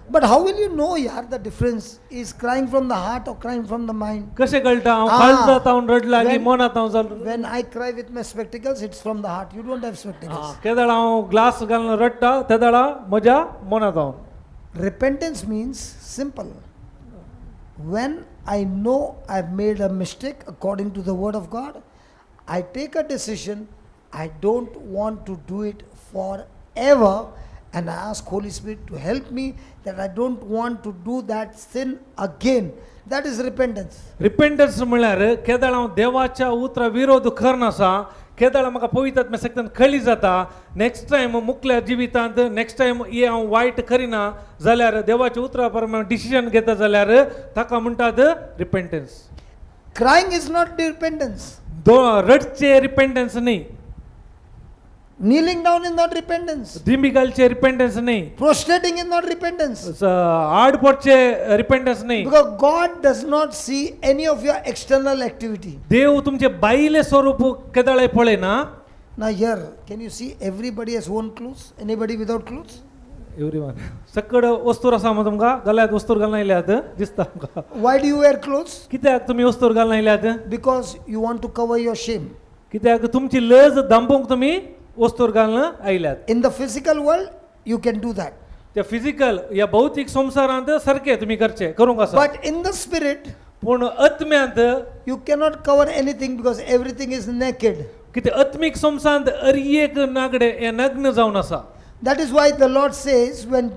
But how will you know, yaar, the difference is crying from the heart or crying from the mind? कशें कळटा हांव Ah. काळजांत हांव रडला की मनांत हांव जाल? When I cry with my spectacles, it's from the heart. You don't have spectacles. केदळा हांव ग्लास घालून रडटा तेदळा म्हज्या मनांत हांव. Repentance means simple. When I know I've made a mistake according to the word of God, I take a decision, I don't want to do it forever, and I ask Holy Spirit to help me that I don't want to do that sin again. That is repentance. Repentance म्हळ्यार केदळ हांव देवाच्या उतरा विरोध करनासा, केदळ म्हाका पवित्र शक्तीन कळी जाता, next time मुकल्या जिवितांत नेक्स्ट टायम हे हांव वायट करिना जाल्यार, देवाच्या उतरा प्रमाण डिसिजन घेता जाल्यार ताका म्हणटात repentance. Crying is not repentance. दो रडचे रिपेंटन्स न्ही. Kneeling down is not repentance. दिंबी घालचे रिपेंटन्स न्ही. Prostrating is not repentance. आड पडचे रिपेंटन्स न्ही. Because God does not see any of your external activity. देव तुमचे बायले स्वरूप केदळाय पळयना. Now here, can you see everybody has worn clothes? Anybody without clothes? Everyone सकड वस्तूर आसा मग तुमकां गल्यात वस्तूर घालून आयल्यात दिसता आमकां. Why do you wear clothes? कित्याक तुमी वस्तूर घालून आयल्यात? Because you want to cover your shame. कित्याक तुमची लज दांपूंक तुमी वस्तूर घालून आयल्यात. In the physical world, you can do that. त्या फिजिकल या भौतीक संवसारांत सारकें तुमी करचें करूंक आसा. But in the spirit, पूण आत्म्यांत you cannot cover anything because everything is naked. कितें आत्मीक संवसारांत अर एक नागडे हें नग्न जावन आसा. That is why the Lord says when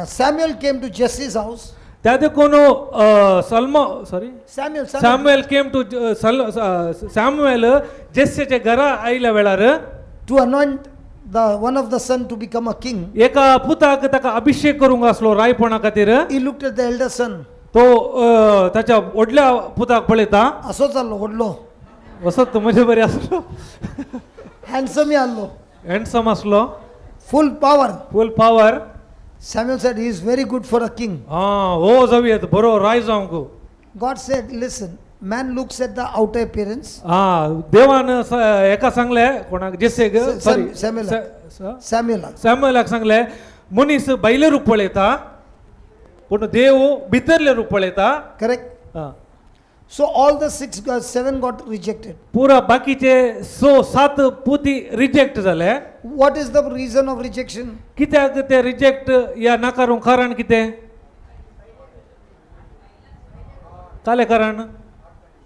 Samuel came to Jesse's house, त्या देखून सल्मो sorry Samuel, Samuel, Samuel came to Samuel जेस्सेच्या घरा आयल्या वेळार to anoint the one of the son to become a king, एका पुताक ताका अभिषेक करूंक आसलो रायपणा खातीर. he looked at the elder son. तो ताच्या व्हडल्या पुताक पळयता. असो चाललो व्हडलो. वसत म्हजे बरी आसलो. हँडसम आसलो. हँडसम आसलो. Full power. Full power. Samuel said he is very good for a king. हा हो जावयेत बरो राय जावंक. God said, listen, man looks at the outer appearance. हा देवान हेका सांगले कोणाक जेसेक सॉरी सॅम्युअलाक. Samuel. सॅम्युअलाक सांगले मनीस भायले रूप पळयता पूण देव भितरले रूप पळयता. Correct? हा. So all the six, seven got rejected. पुरा बाकीचे स सात पुती रिजेक्ट जाले. What is the reason of rejection? कित्याक ते रिजेक्ट या नाकारूंक कारण कितें कालें कारण?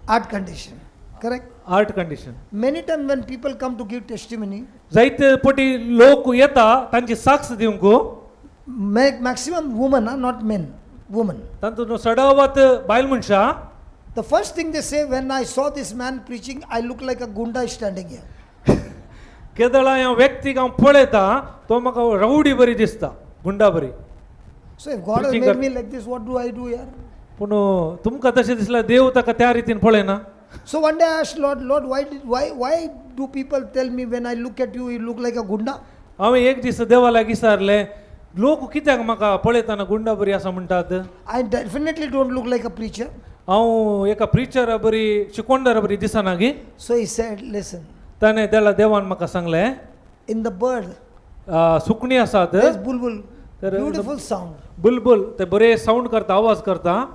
Heart condition. Correct? Heart condition. Many times when people come to give testimony, जायते पटी लोक येता तांची साक्ष दिवंक. Maximum women, not men, women. तातूंत सडावत बायल मनशां. The first thing they say, when I saw this man preaching, I look like a gunda standing here. केदळा ह्या व्यक्तीक हांव पळयता तो म्हाका रवडी बरी दिसता गुंडा बरी. So if God has Preaching made kar- me like this, what do I do here? पूण तुमकां तशें दिसल्यार देव ताका त्या रितीन पळयना. So one day I asked Lord, Lord, why do people tell me when I look at you, you look like a gunda? हांवें एक दीस देवा लागीं विचारलें लोक कित्याक म्हाका पळयतना गुंडा बरी आसा म्हणटात? I definitely don't look like a preacher. हांव एका प्रिचरा बरी शिकोणदारा बरी दिसना गी. So he said, listen, ताणें त्याला देवान म्हाका सांगलें, in the bird, सुकणीं आसात. there's bulbul, There is beautiful sound. बुलबुल ते बरे सावंड करता आवाज करता.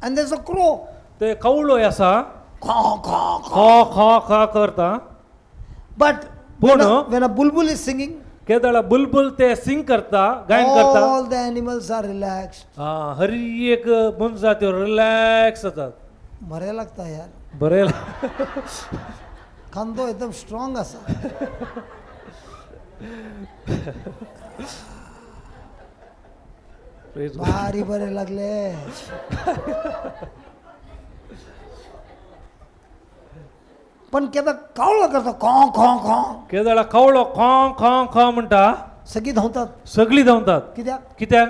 And there's a crow, ते कावळोय आसा. caw, caw, caw. Kho kho kho करता. But when Bono. a, when a bulbul is singing, केदळा बुलबुल ते सिंग करता गायन करता. all the animals are relaxed. हा हर एक मनजात रिलॅक्स जातात. बरें लागता यार. बरे. खांदो एकदम स्ट्रॉंग आसा. Praise God. भारी बरें लागले. पण केन्ना कावळो करता खो खो खो. केदळा कावळो खो खो खो म्हणटा. सगळीं धांवतात. सगळीं धांवतात. कित्याक? कित्याक?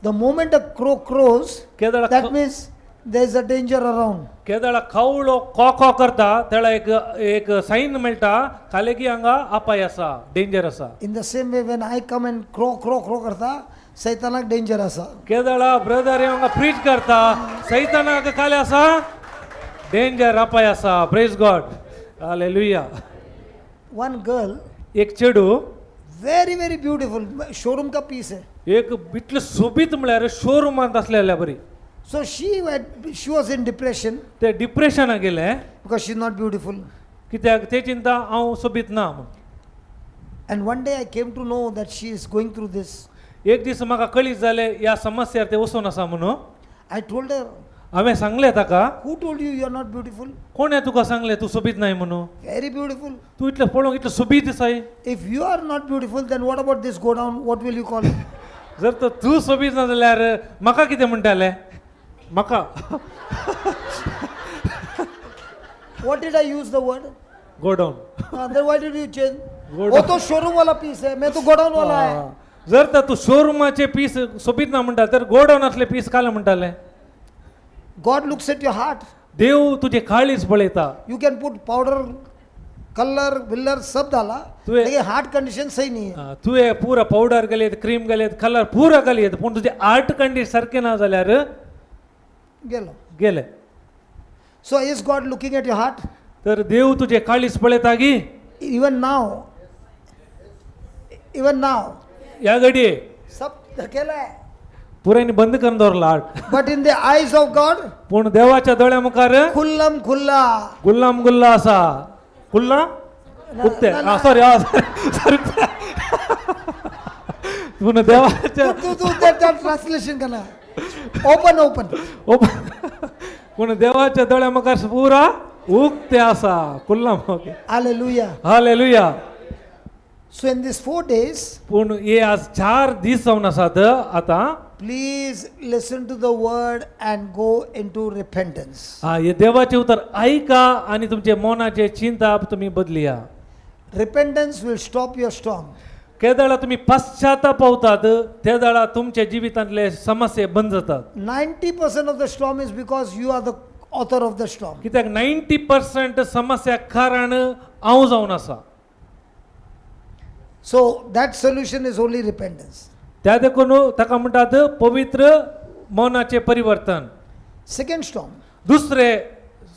The moment a crow crows, केदळा that means there is a danger around. केदळा कावळो खो खो करता तेळा एक एक सायन मेळटा खालेगी हांगा अपाय आसा डेंजर आसा. In the same way when I come and crow crow crow करता, सैतानाक डेंजर आसा. केदळा ब्रदर हांगा प्रीच करता सैतानाक खाले आसा डेंजर अपाय आसा. Praise God hallelujah. One girl, एक चेडू, Very very beautiful, showroom का पीस है. एक इतलें सोबीत म्हळ्यार शोरुमांत आसलेल्या बरी. So she was in depression ते डिप्रेशनाक गेले because she is not beautiful. कित्याक ते चिंता हांव सोबीत ना म्हूण. And one day I came to know that she is going through this. एक दीस म्हाका कळीत जालें ह्या समस्यार ते वचून आसा म्हणून. I told her, हांवें सांगलें ताका, who told you you are not beautiful? कोणें तुका सांगलें तूं सोबीत नाय म्हणून? Very beautiful. तूं इतलें पळोवंक इतलें सोबीत दिसाय. If you are not beautiful, then what about this godown? What will you call it? जर तर तूं सोबीत ना जाल्यार म्हाका कितें म्हणटालें म्हाका? What did I use the word? Godown. हाँ, then why did you change? Godown. वो तो शोरूम वाला पीस है, मैं तो गोडाउन वाला है. जर तर तूं शोरुमाचे पीस सोबीत ना म्हणटा तर गोडावन असले पीस काल म्हणटालें. God looks at your heart. देव तुजे काळीज पळयता. You can put powder, colour, विलर सब डाला, लेकिन हार्ट कंडीशन सही नहीं है. तुवें पुरा पावडर घालयत, क्रीम घालयत, कलर पुरा घालयत, पूण तुजें आर्ट कंडीशन सारकें ना जाल्यार गेलो. गेले. So is God looking at your heart? तर देव तुजें काळीज पळयता की? Even now, even now, ह्या घडये सब धकेला है. पुरायनी बंद करून दवरला art. But in the eyes of God, पूण देवाच्या दोळ्या मुखार खुल्लम खुल्ला. गुल्लाम गुल्ला आसा. कुल्ला उक्ते. ना, ना. सॉरी, सॉरी, पूण देवाच्या तू तू तू ट्रांसलेशन करना. Open open. पूण देवाच्या दोळ्या मुखार पुरा उक्ते आसा कुल्लाम. Okay. Hallelujah. Hallelujah. So in these 4 days, पूण हे आज 4 दीस जावन आसात आतां. please listen to the word and go into repentance. हा हे देवाचें उतर ऐका आनी तुमचे मनाचे चिंताप तुमी बदलिया. Repentance will stop your storm. केदळा तुमी पश्चाताप पावतात तेदळा तुमच्या जिवितांतले समस्ये बंद जातात. 90% of the storm is because you are the author of the storm. कित्याक 90% समस्या कारण हांव जावन आसा. So that solution is only repentance. त्या देखून ताका म्हणटात पवित्र मनाचें परिवर्तन. Second storm. दुसरे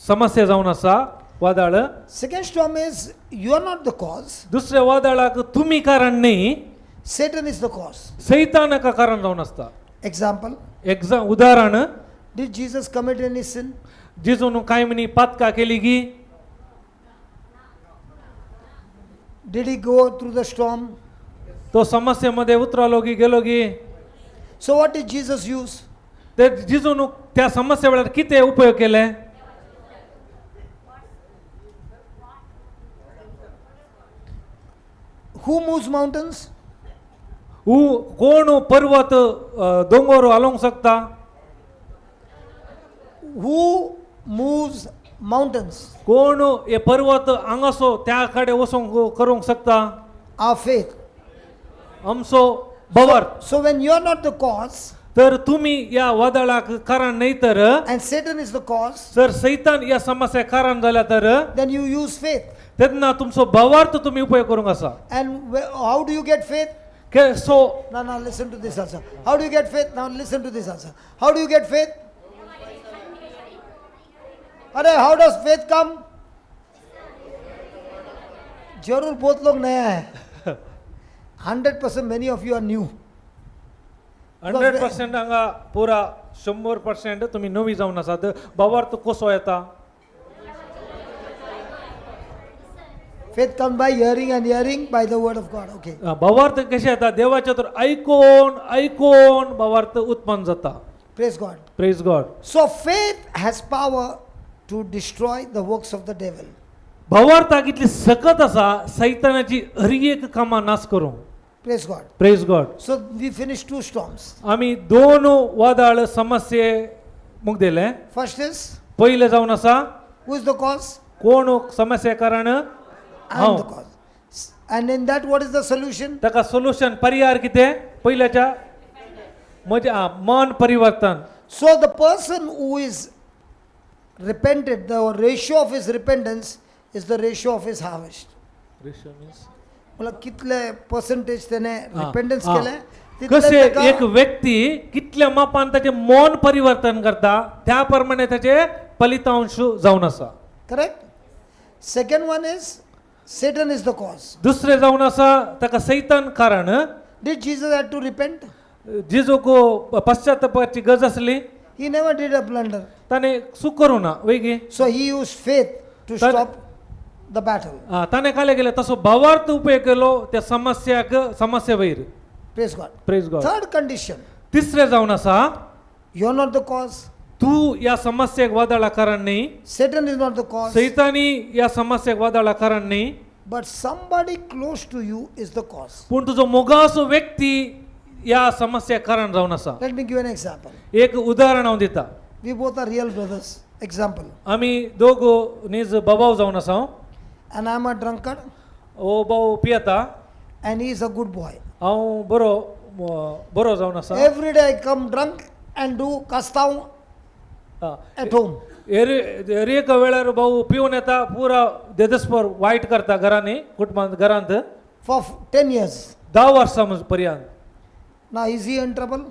समस्या जावन आसा वादळ. Second storm is you are not the cause, दुसऱ्या वादळाक तुमी कारण न्ही, Satan is the cause. सैतानाका कारण जावन आसता. Example, एग्जा उदाहरण, did Jesus commit any sin? जेजून कांय म्हणी पातकां केली गी? Did he go through the storm? तो समस्येमध्ये उतरलो की गेलो की? So what did Jesus use? ते जेजून त्या समस्ये वेळार कितें उपयोग केले? Who moves mountains? ऊ कोण पर्वत दोंगर हालोवंक शकता? Who moves mountains? कोण हे पर्वत हांगासो त्या कडेन वचूंक करूंक शकता? Our faith. आमचो भवर. So when you are not the cause तर तुमी ह्या वादळाक कारण न्हय तर, and Satan is the cause, जर सैतान ह्या समस्या कारण जाल्या तर, then you use faith. तेन्ना तुमचो भावार्थ तुमी उपयोग करूंक आसा. And how do you get faith? K so Now, now listen to this answer. How do you get faith? Now listen to this answer. How do you get faith? Arey, how does faith come? जरूर बहुत लोग नया है. 100% many of you are new. 100% हांगा पुरा 100% तुमी नवी जावन आसात. भावार्थ कसो येता? Faith comes by hearing and hearing by the word of God. Okay. भावार्थ कशें येता? देवाचें तर आयकोन आयकोन भावार्थ उत्पन्न जाता. Praise God. Praise God. So faith has power to destroy the works of the devil. भावार्थाक इतली सकत आसा सैतानाची हर एक कामां नाश करूंक. Praise God. Praise God. So we finished two storms. आमी दोन वादळ समस्ये मुगदिले. First is, पयलें जावन आसा, who is the cause? कोण समस्या कारण? I am the cause. And in that, what is the solution? ताका सोल्युशन पर्याय कितें पयल्याच्या म्हजें मन परिवर्तन. So the person who is repented, the ratio of his repentance is the ratio of his harvest. मतलब कितले पर्सेंटेज त्याने रिपेंटन्स केले तितले कशें ताका एक व्यक्ती कितल्या मापान ताचें मन परिवर्तन करता त्या प्रमाणे ताचें फलितांश जावन आसा. Correct. Second one is Satan is the cause. दुसरें जावन आसा ताका सैतान कारण. Did Jesus had to repent? जेजूक पश्चातापाची गरज आसली? He never did a blunder. ताणें चूक करूं ना वयगी. So he used faith to stop the battle. ताणें काले केलें तसो भावार्थ उपयोग केलो त्या समस्याक समस्या वयर. Praise God. Praise God. Third condition, तिसरें जावन आसा, you're not the cause. तूं ह्या समस्येक वादळा कारण न्ही. Satan is not the cause. सैतानी ह्या समस्येक वादळा कारण न्ही. But somebody close to you is the cause. पूण तुजो मोगासो व्यक्ती ह्या समस्येक कारण जावन आसा. Let me give an example. एक उदाहरण हांव दिता. We both are real brothers. Example. आमी दोग नीज बाबाव जावन आसा. And I'm a drunkard हो भाव पियेता and he is a good boy. हांव बरो बरो जावन आसा. Every day I come drunk and do kastao at home. एका वेळार भाऊ पिवन येता पुरा देदस्पर वायट करता घरांनी कुटुंबांत घरांत. For 10 years. 10 वर्सां पर्यंत. Now is he in trouble?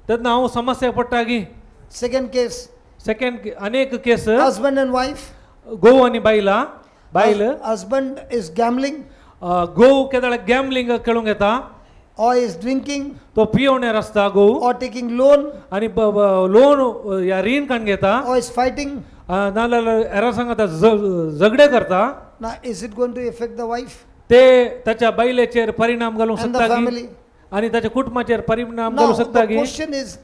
तेन्ना हांव समस्या पडटा की. Second case, second अनेक केस. Husband and wife. गोव आनी बायलां बायल. Husband is gambling गोव केदळ गॅमलिंग खेळूंक येता or is drinking तो पियोनेर आसता गोव or taking loan आनी लोन या रीण काडून घेता or is fighting. नाजाल्यार हेरां सांगता झगडे करता. Now is it going to affect the wife ते ताच्या बायलेचेर परिणाम घालूंक and the शकता की family? आनी ताच्या कुटुंबाचेर परिणाम Now घालूंक शकता the की. question is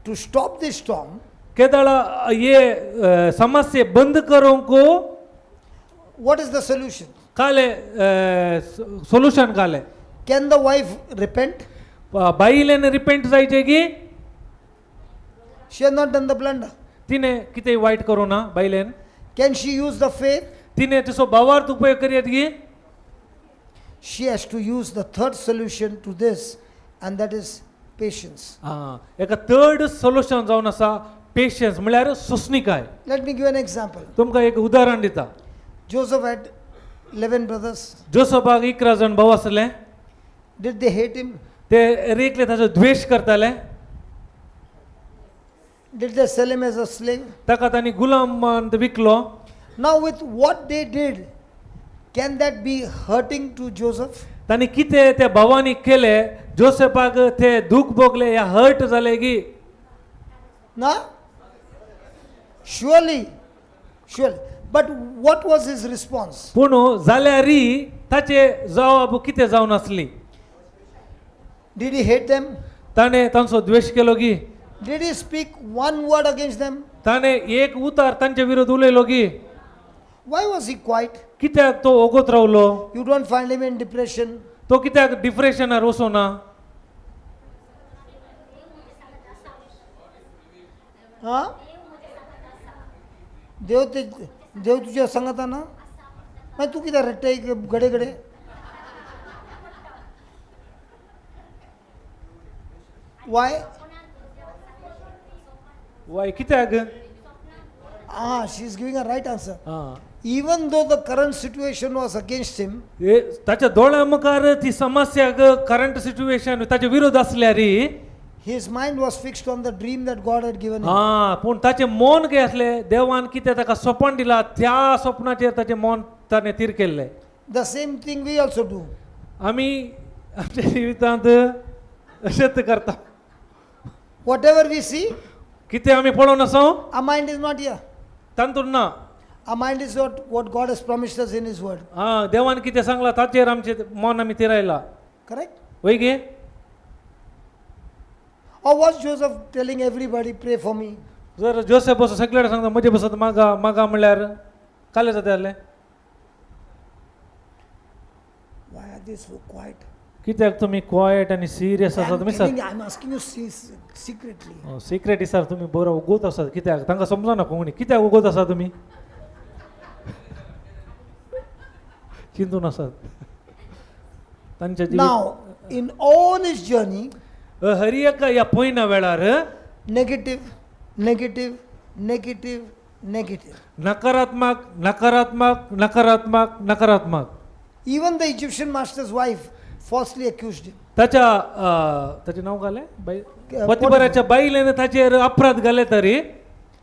to stop this storm, केदळ हे समस्ये बंद करूंक what is the solution? Kale solution Kale. Can the wife repent? बायलेन repent जायचे की. She has not done the blunder. तिने कितें वायट करूं ना बायलेन. Can she use the faith? तिने तसो भावार्थ उपयोग करयत की. She has to use the third solution to this, and that is patience. आं एका थर्ड सोल्युशन जावन आसा पेशन्स म्हळ्यार सोंसणीकाय. Let me give an example. तुमकां एक उदाहरण दिता. Joseph had 11 brothers. जोसफाक 11 जाण भाव आसले. Did they hate him? ते रेकले ताचो द्वेश करताले. Did they sell him as a slave? ताका तांणी गुलामान विकलो. Now, with what they did, can that be hurting to Joseph? तांणी कितें त्या भावांनी केलें जोसेफाक ते दूख भोगले या हर्ट जाले की? No? Surely, surely. But what was his response? पूण जाल्यार ताचे जवाब कितें जावन आसली? Did he hate them? ताणें तांचो द्वेश केलो की? Did he speak one word against them? ताणें एक उतार तांचे विरोध उलयलो की? Why was he quiet? कित्याक तो ओगोत रावलो? You don't find him in depression. तो कित्याक डिप्रेशनार वचोना? हा देव ते देव तुझ्या सांगता ना मागीर तूं कित्याक रडटाय घडे घडे? वाय? वाय कित्याक? Ah, she is giving a right answer. आं Even though the current situation was against him, हे ताच्या दोळ्या मुखार ती समस्या करंट सिच्युएशन ताचे विरोध आसल्यार his mind was fixed on the dream that God had given him. हा पूण ताचें मन कितें आसलें देवान कितें ताका सपन दिलां त्या सपनाचेर ताचें मन ताणें तीर केल्लें. The same thing we also do. आमी आमच्या जिवितांत अशेंच करता. Whatever we see, कितें आमी पळोवन आसा our mind is not here. तातूंत ना. Our mind is what God has promised us in His Word. आं देवान कितें सांगलां ताचेर आमचें मन आमी तिरायलां. Correct? वय गे? Or was Joseph telling everybody, pray for me? जर जोसेफ असो सगळे कडेन सांगता म्हजे बसत मागा मागा म्हणल्यार कालें जाता जालें. Why are they so quiet? कित्याक तुमी क्वायट आनी सिरियस आसा I'm, तुमी telling sir? you, I'm asking you secretly. Secret sir तुमी बरो उगोत आसात कित्याक तांकां समजना कोंकणी कित्याक उगोत आसा तुमी चिंतून आसात तांच्या जिवीत. Now, in all his journey, हर एका ह्या पयना वेळार negative, negative, negative, negative. नकारात्मक नकारात्मक नकारात्मक नकारात्मक. Even the Egyptian master's wife falsely accused him. ताच्या ताचें नांव घालें बाय पोतिफराच्या बायलेन ताचेर अपराध घाले तरी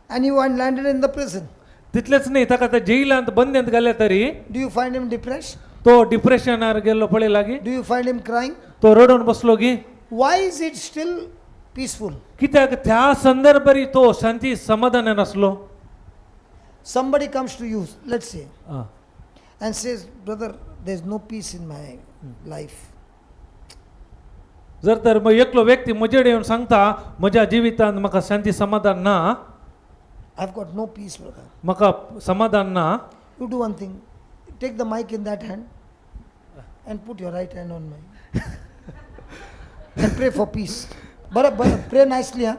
And he landed in the prison. तितलेच न्ही ताका त्या जेलांत बंदेंत घाले तरी Do you find him depressed? तो डिप्रेशनार गेल्लो पळय लागीं. Do you find him crying? तो रडून बसलो की? Why is it still peaceful? कित्याक त्या संदर्भारी तो शांती समाधानान आसलो? Somebody comes to you, let's say, ah. And says, "Brother, there's no peace in my life." जर तर मग एकलो व्यक्ती म्हजे कडेन येवन सांगता, म्हज्या जिवितांत म्हाका शांती समाधान ना. "I've got no peace, brother." म्हाका समाधान ना. You do one thing, take the mic in that hand and put your right hand on mine and pray for peace. But pray nicely, huh?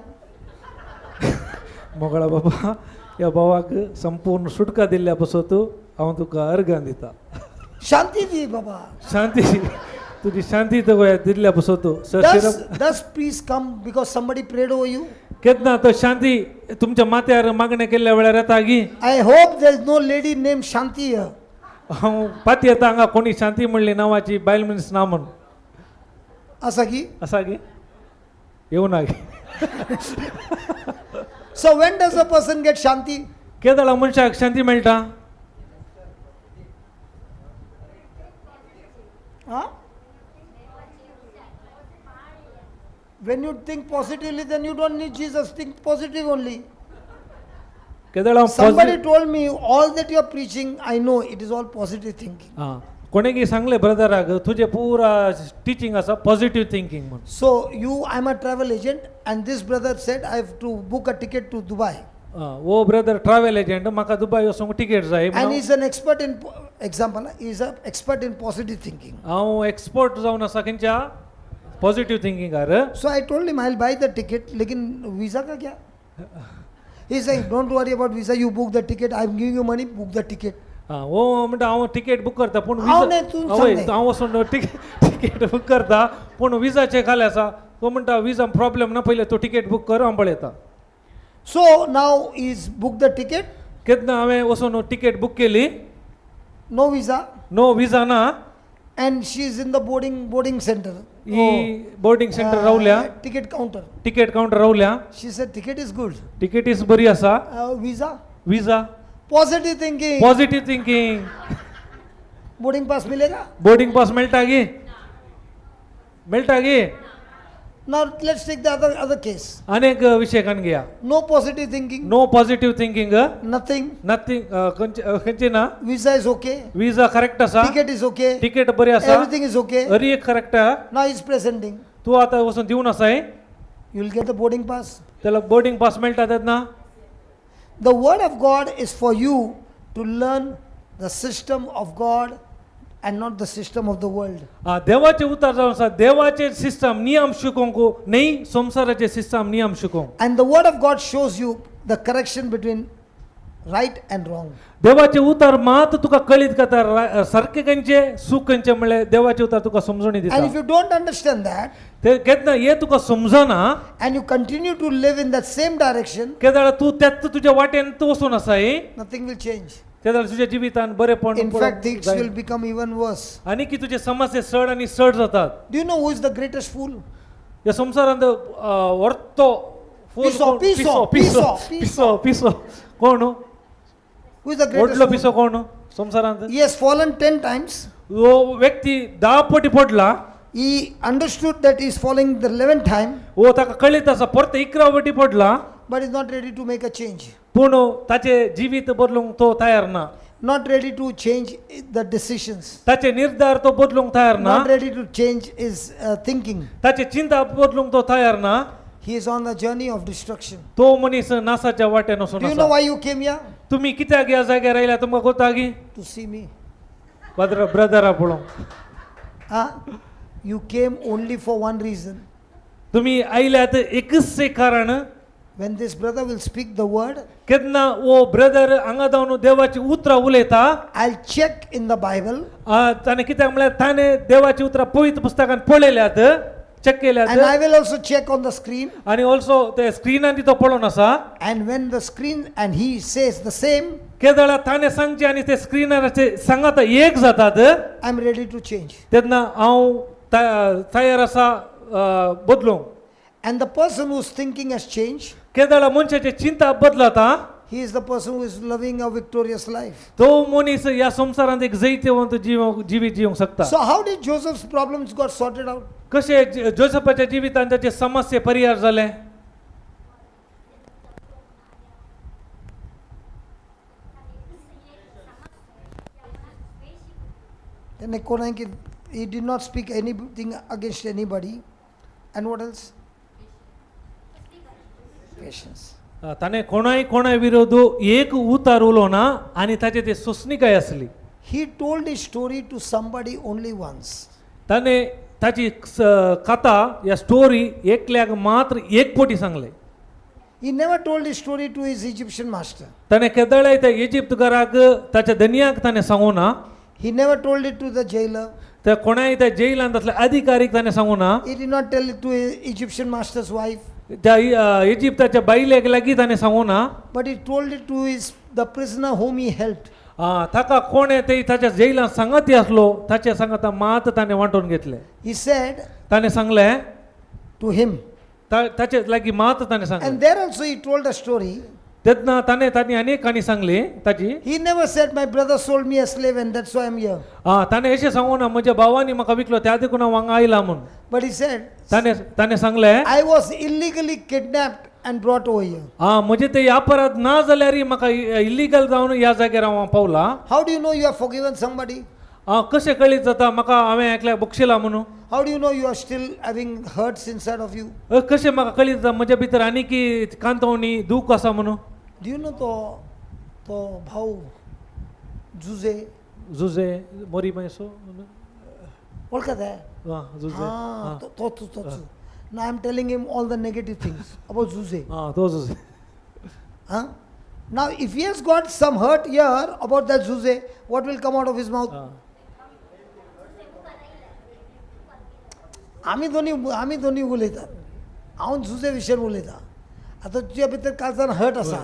मोगळा बाबा, ह्या भावाक संपूर्ण सुटका दिल्ल्या पासत हांव तुका अर्गां दिता. शांती दी बाबा. शांती, तुजी शांती तुका दिल्ल्या पासत sir. Does peace come because somebody prayed over you? केन्ना तो शांती तुमच्या माथ्यार मागणें केल्ल्या वेळार येता गी? I hope there is no lady named Shanti here. हांव पाती येता हांगा कोणी शांती म्हणली नांवाची बायल मनीस ना म्हण. आसा की? आसा गी? येवना गी? So when does a person get Shanti? केदळा मनशाक शांती मेळटा? Huh? When you think positively, then you don't need Jesus. Think positive only. केदळा Somebody told me, "All that you are preaching, I know it is all positive thinking." आं, कोणेकी सांगलें ब्रदराक, तुजें पुरा teaching आसा positive thinking म्हूण. So you, I'm a travel agent, and this brother said, "I have to book a ticket to Dubai." आं, हो brother travel agent, म्हाका Dubai वचूंक टिकेट जाय And म्हणून. He's an expert in, example, he's an expert in positive thinking. हांव expert जावन आसा खंयच्या positive थिंकिंगार. So I told him, "I'll buy the ticket, लेकिन visa का क्या?" He's saying, "Don't worry about visa, you book the ticket, I'm giving you money, book the ticket." आं, हो म्हणटा हांव टिकेट बूक करता पूण हांव न्ही, तूं आवय सांग. हांव वचून टिकेट बूक करता पूण विजाचे खाले आसा. तो म्हणटा विजा प्रॉब्लेम ना, पयलें तूं टिकेट बूक कर, हांव पळयता. So now he's booked the ticket, केन्ना हांवें वचून टिकेट बूक केली. No visa, no visa ना. And she's in the boarding center. He boarding centre रावल्या. Ticket counter. Ticket counter रावल्या. She said, "Ticket is good. Ticket is बरी आसा. Visa?" Visa? Positive thinking. Positive thinking. Boarding pass मिलेगा? Boarding pass मेळटा गी? मेळटा गी? Now let's take the other case. अनेक विशय कान घेया. No positive thinking, no positive thinking. Nothing. Nothing, खंयचे खंयचे ना. Visa is okay. Visa correct आसा. Ticket is okay. Ticket बरी आसा. Everything is okay. हर एक करेक्ट आहा. Now he's presenting. तूं आतां वचून दिवन आसाय. You will get the boarding pass. त्याला बोर्डिंग पास मेळटा तेन्ना? The word of God is for you to learn the system of God and not the system of the world. आ, देवाचे उतार जावन आसा देवाचे सिस्टम नियम शिकोवंक न्ही, संवसाराचे सिस्टम नियम शिकोवंक. And the word of God shows you the correction between right and wrong. देवाचे उतार मात तुका कळीत करता सारकें खंयचें, चूक खंयचें म्हणलें देवाचे उतार तुका समजणी And if दिता. You don't understand that ते केन्ना हे तुका समजना and you continue to live in that same direction, केदाळ तूं त्याच तुज्या वाटेन तूं वचून आसाय, nothing will change. तेदाळ तुज्या जिवितान बरेपण In fact, पळोवंक things जायना. Will become even worse. आनी की तुजे समस्या चड आनी चड जातात. Do you know who is the greatest fool? ह्या संवसारांत व्हडतो fool पिसो, कोण? पिसो, पिसो. पिसो. पिसो, पिसो कोण? Who is the greatest व्हडलो fool? पिसो कोण संवसारांत? He has fallen 10 times. हो व्यक्ती 10 पटी पडला. He understood that he is falling the 11th time, हो ताका कळीत आसा परत 11 पटी पडला, but is not ready to make a change. पूण ताचे जिवीत बदलूंक तो तयार ना. Not ready to change the decisions. ताचे निर्धार तो बदलूंक तयार ना. Not ready to change his thinking. ताचे चिंता बदलूंक तो तयार ना. He is on the journey of destruction. तो मनीस नासाच्या वाटेन वचून Do you know आसा. Why you came here? तुमी कित्याक ह्या जाग्यार आयल्या तुमकां कोता गी? To see me. ब्रदरा पळोवंक. Huh? You came only for one reason. तुमी आयल्यात एकच एक कारण. When this brother will speak the word, केन्ना वो ब्रदर हांगा जावन देवाची उतरां उलयता, I'll check in the Bible आ, ताणें कित्याक म्हळ्यार ताणें देवाची उतरां पवित्र पुस्तकान पळयल्यात, चॅक केल्यात. And I will also check on the screen. आनी ऑल्सो ते स्क्रिनान ती तो पळोवन आसा. And when the screen and he says the same, केदळा ताणें सांगचें आनी ते स्क्रिनार सांगात एक जातात, I'm ready to change. तेन्ना हांव तयार आसा आ, बदलूंक. And the person whose thinking has changed, केदळा मनशाची चिंता बदलता, He is the person who is living a victorious life. तो मनीस ह्या संवसारांत एक जैतवंत जीव जिवीत जिवंक शकता. So how did Joseph's problems got sorted out? कशे जोसेफाच्या जिवितांत ताचे समस्ये परिहार जाले? Then कोणाक he did not speak anything against anybody. And what else? Patience. ताणें कोणाय कोणाय विरोध एक उतार उलोवना आनी ताचे ते सोंसणीकाय आसली. He told his story to somebody only once. ताणें ताची कथा या स्टोरी एकल्याक मात्र एक पटी सांगले. He never told his story to his Egyptian master. ताणें केदळाय त्या इजिप्तकाराक ताच्या धनयाक ताणें सांगूना. He never told it to the jailer. त्या कोणाय त्या जेलांत आसल्या अधिकारीक ताणें सांगूना. He did not tell it to his Egyptian master's wife. त्या इजिप्ताच्या बायलेक लागीं ताणें सांगूना. But he told it to his the prisoner whom he helped. ताका कोण ते ताच्या जेलांत सांगाती आसलो ताच्या सांगाता मात ताणें वांटून घेतलें. He said ताणें सांगलें to him. ताचे लागीं मात ताणें सांगलें. And there also he told a story. तेन्ना ताणें ताणी अनेक काणी सांगली ताची. He never said, my brother sold me a slave and that's why I'm here. ताणें अशें सांगूना म्हज्या भावांनी म्हाका विकलो त्या देखून हांव हांगा आयला म्हूण. But he said, ताणें ताणें सांगलें I was illegally kidnapped and brought over here. म्हजें ते अपराध ना जाल्यार म्हाका इलिगल जावन ह्या जाग्यार हांव पावला. How do you know you have forgiven somebody? कशें कळीत जाता म्हाका हांवें एकल्याक बक्षिला म्हणून? How do you know you are still having hurts inside of you? कशें म्हाका कळीत जाता म्हज्या भितर आनीक कांतवणी दूख आसा म्हणून? Do you know तो तो भाऊ जुजे? जुजे मोरी मायसो वळखत आहे? जुजे. हां, तो तो तो. Now I am telling him all the negative things about Jose. आं तो Jose. Huh? Now if he has got some hurt here about that Jose, what will come out of his mouth? आमी दोनी आमी दोनी उलयतात. हांव जुजे विशयान उलयतां. आतां तुज्या भितर कालच्यान हर्ट आसा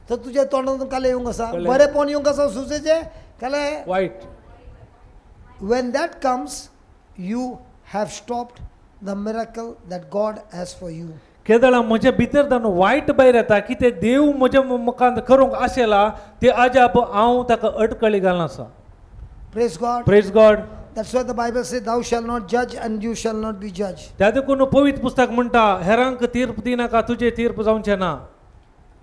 तर तुज्या तोंडांतून कालें येवंक आसा बरेंपण येवंक आसा जुजेचें कालें वायट. When that comes, you have stopped the miracle that God has for you. केदळा म्हज्या भितर जावन वायट भायर येता की ते देव म्हज्या मुखांत करूंक आशेला ते अजाप हांव ताका अटकळी घालना आसा. Praise God. Praise God. That's why the Bible says, Thou shalt not judge and you shall not be judged. त्या देखून पवित्र पुस्तक म्हणटा हेरांक तीर्प दिनाका तुजे तीर्प जावचें ना.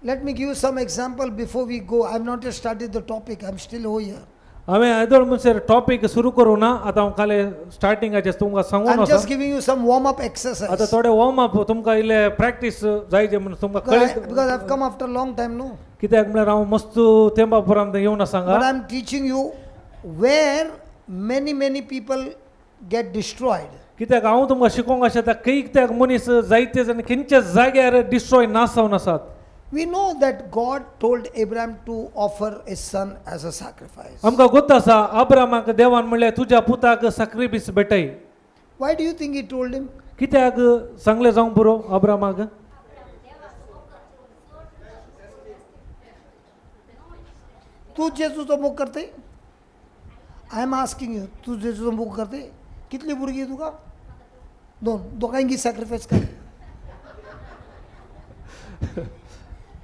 Let me give you some example before we go. I have not yet started the topic. I'm still over here. हांवें येदोळ म्हणसर टॉपीक सुरू करूं ना आतां हांव काले स्टार्टिंगाचें तुमकां सांगून I'm आसा. just giving you some warm up आतां exercise. थोडे वॉर्म अप तुमकां इल्ले प्रॅक्टीस जायचे म्हणून तुमकां कळीत. Because I've come after a long time, no? कित्याक म्हळ्यार हांव मस्त तेंपा उपरांत येवन आसा But हांगा. I'm teaching you where many, many people get destroyed. कित्याक हांव तुमकां शिकोवंक आशेता खंय कित्याक मनीस जायते जाण खंयच्या जाग्यार डिस्ट्रॉय नाश जावन आसात. We know that God told Abraham to offer his son as a sacrifice. आमकां गोत आसा अब्रामाक देवान म्हणलें तुज्या पुताक साक्रिफीस भेटय. Why do you think he told him? कित्याक सांगलें जावंक पुरो अब्रामाक? तू जेजूचो मोग करते? I am asking you, तू जेजूचो मोग करते? कितली भुरगीं तुका? दोन. दोगांयकी सॅक्रिफायस कर.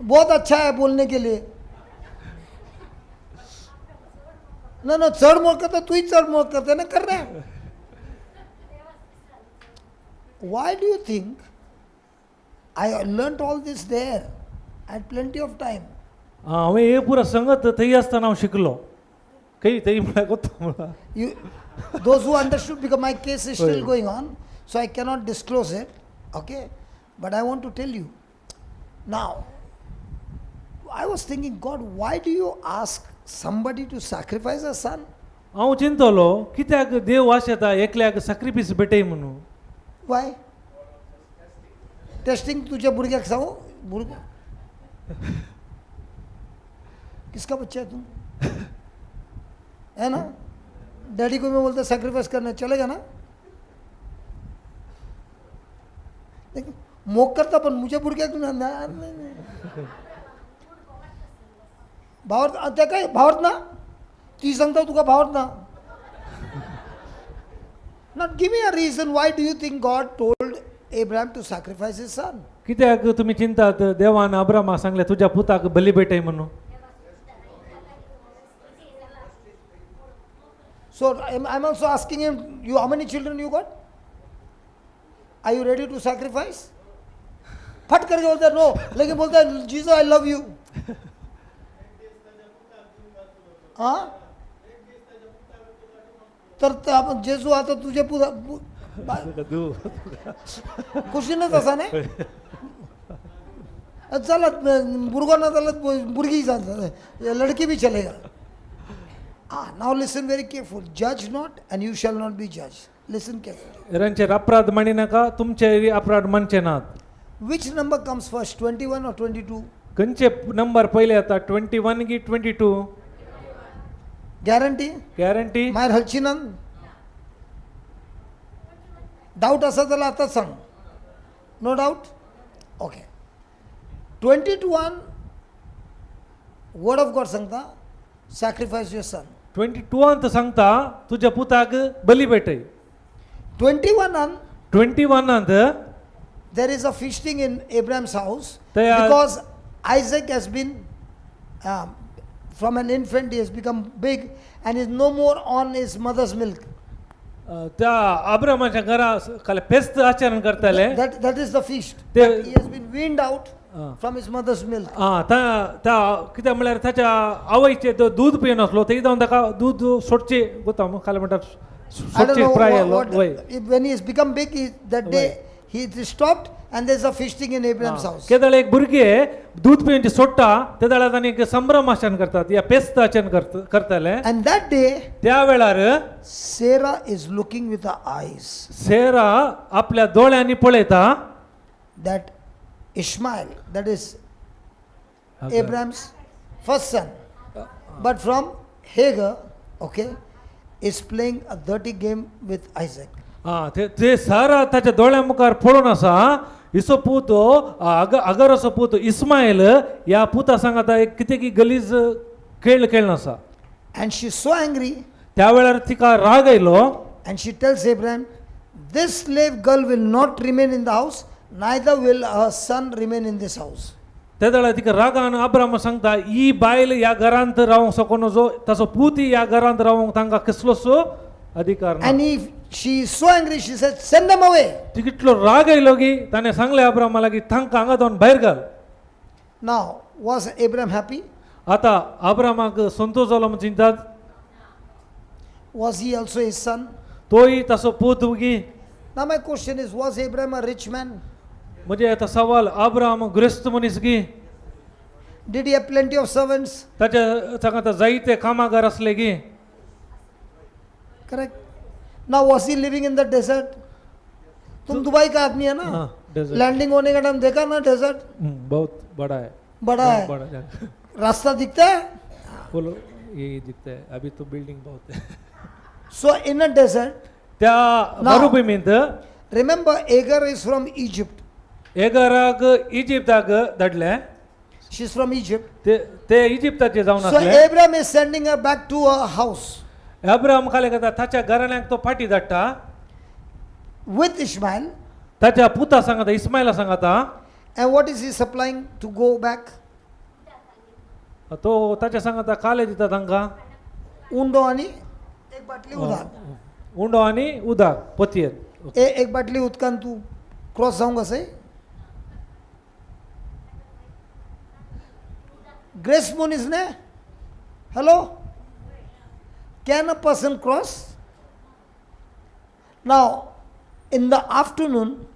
बहुत अच्छा है बोलने के लिए. ना ना चड मोग करता तूही चड मोग करते ना कर रे. Why do you think I learnt all this there? I had plenty of time. हांवें हे पुरो संगत थंय आसतना हांव शिकलो खंय थंय म्हळ्यार गोत म्हळ्यार You, those who understood, because my case is still Right. going on, so I cannot disclose it, okay? But I want to tell you. Now, I was thinking, God, why do you ask somebody to sacrifice a son? हांव चिंतलो कित्याक देव आशेता एकल्याक sacrifice भेटय म्हणून. Why? Testing तुझ्या भुरग्याक सांगू भुरगो किसका बच्चा है तुम है ना? डैडी को मैं बोलता सैक्रिफाइस करना चलेगा ना? देख मोग करता पण मुझ्या भुरग्याक ना- ना- नाही, नाही. भावार्थ त्या काय भावार्थ ना ती सांगता तुका भावार्थ ना. Now give me a reason, why do you think God told Abraham to sacrifice his son? कित्याक तुमी चिंतात देवान अब्रामा सांगलें तुज्या पुताक बली भेटय म्हणून? So I'm also asking him, you, how many children you got? Are you ready to sacrifice? फट करके बोलता है नो, लेकिन बोलता है Jesus I love you. हाँ, तर ते आपण जेजू आता तुझे खुशीनच असा नाही चलत, भुरगो ना चलत, भुरगी लडकी बी चलेगा. Ah, now listen very careful. Judge not and you shall not be judged. Listen carefully. हेरांचेर अपराध मांडी नाका, तुमचे अपराध मानचे नात. Which number comes first, 21 or 22? खंयचे नंबर पयले येता, 21 की 22? Guarantee? Guarantee. मायर हलची ना. डाऊट असा जाल्यार आतांच सांग. No doubt? Okay. 22 word of God सांगता सॅक्रिफायस your सन. 22 सांगता तुज्या पुताक बली भेटय. 21 21 there is a feasting in Abraham's house They are- because Isaac has been, from an infant, he has become big and is no more on his mother's milk. त्या अब्रामाच्या घरा काल फेस्त आचरण करताले. That is the feast. They- That he has been weaned out Ah. from his mother's milk. आं, त्या त्या कित्याक म्हळ्यार ताच्या आवयचे तो दूध पियनासलो, ते जावन ताका दूध सोडचे गोता काल म्हणटात I don't सोडचे know प्राय what, आयलो what, वय. When he has become big, that day he is stopped and there's a feasting in Abraham's house. केदळ एक भुरगे दूध पिवचे सोडटा ते वेळार तांणी एक संभ्रम आचरण करतात या फेस्त आचरण करताले. And that day, त्या वेळार Sarah is looking with her eyes सेरा आपल्या दोळ्यांनी पळयता that Ishmael, that is Abraham's first son, but from Hagar, okay, is playing a dirty game with Isaac. आं, ते ते सारा ताच्या दोळ्या मुखार पळोवन आसा हिचो पूत अगराचो पूत इस्मायल ह्या पुता सांगाता एक कितें की गलीज खेळ खेळून आसा. And she's so angry त्या वेळार तिका राग आयलो. And she tells Abraham, this slave girl will not remain in the house, neither will her son remain in this house. त्या वेळार तिका रागान अब्राम सांगता ही बायल ह्या घरांत रावंक शकना, जो ताचो पूत ह्या घरांत रावंक तांकां कसलोसो अधिकार ना. And she is so angry, she said, send them away. तिका इतलो राग आयलो की ताणें सांगलें अब्रामा लागीं तांकां हांगा जावन भायर घाल. Now, was Abraham happy? आतां अब्रामाक संतोश जालो म्हूण चिंतात? Was he also his son? तोय ताचो पूत गी? Now my question is, was Abraham a rich man? म्हणजे आतां सवाल, अब्राम ग्रेस्त मनीस गी? Did he have plenty of servants? ताच्या ताका आतां जायते कामागार आसले गी? Correct. Now was he living in the desert? तुम दुबई का आदमी है ना? हाँ, desert. Landing होने का टाइम देखा ना डेजर्ट? बहुत बड़ा है. बड़ा है. बड़ा जगह. रास्ता दिखता है? बोलो, ये दिखता है, अभी तो बिल्डिंग बहुत है. So in a desert, त्या Now- मरुभूमींत remember Hagar is from Egypt. एगराक इजिप्ताक धाडले. She is from Egypt. ते ते इजिप्ताचे जावन So आसले. Abraham is sending her back to her house Abraham खाले करता ताच्या घराण्याक तो फाटी धाडटा with Ishmael. ताच्या पुता सांगता, इस्मायला सांगता. And what is he supplying to go back? तो ताच्या सांगता काले दिता तांकां. उंडो आणि एक बाटली उदक. उंडो आनी उदक पोतयेन. एक बाटली उदकान तू क्रॉस जावंक असें ग्रेस मनीस न्ही. Hello, can a person cross? Now in the afternoon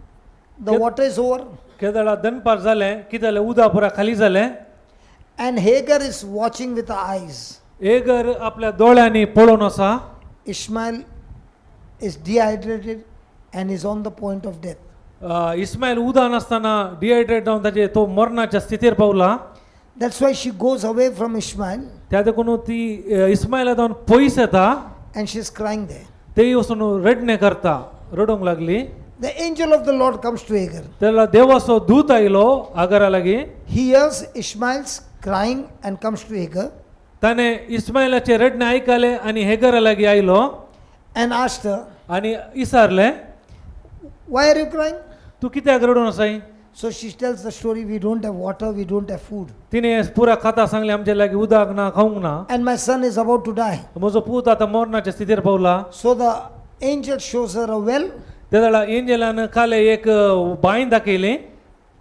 the water is over केदळा दनपार जालें, कितें जालें, उदक पुरा खाली जालें. And Hagar is watching with eyes. एगर आपल्या दोळ्यांनी पळोवन आसा Ishmael is dehydrated and is on the point of death. Ismail उदक नासतना डिहायड्रेट जावन ताचे तो मरणाच्या स्थितीर पावला. That's why she goes away from Ishmael त्या देखून ती इस्मायला जावन पयस येता. And she's crying there. तेय वचून रडणें करता, रडूंक लागली. The angel of the Lord comes to Hagar. तेन्ना देवाचो दूत आयलो आगरा लागीं. He hears Ishmael's crying and comes to Hagar ताणें इस्मायलाचें रडणें आयकलें आनी हेगरा लागीं आयलो and asked her, आनी विचारलें, "Why are you crying?" तूं कित्याक रडून आसाय? So she tells the story, we don't have water, we don't have food. तिणें पुरा कथा सांगली, आमच्या लागीं उदक ना, खावंक ना. And my son is about to die. म्हजो पूत आतां मरणाच्या स्थितीर पावला. So the angel shows her a well त्या वेळा एंजलान काल एक बांय दाखयली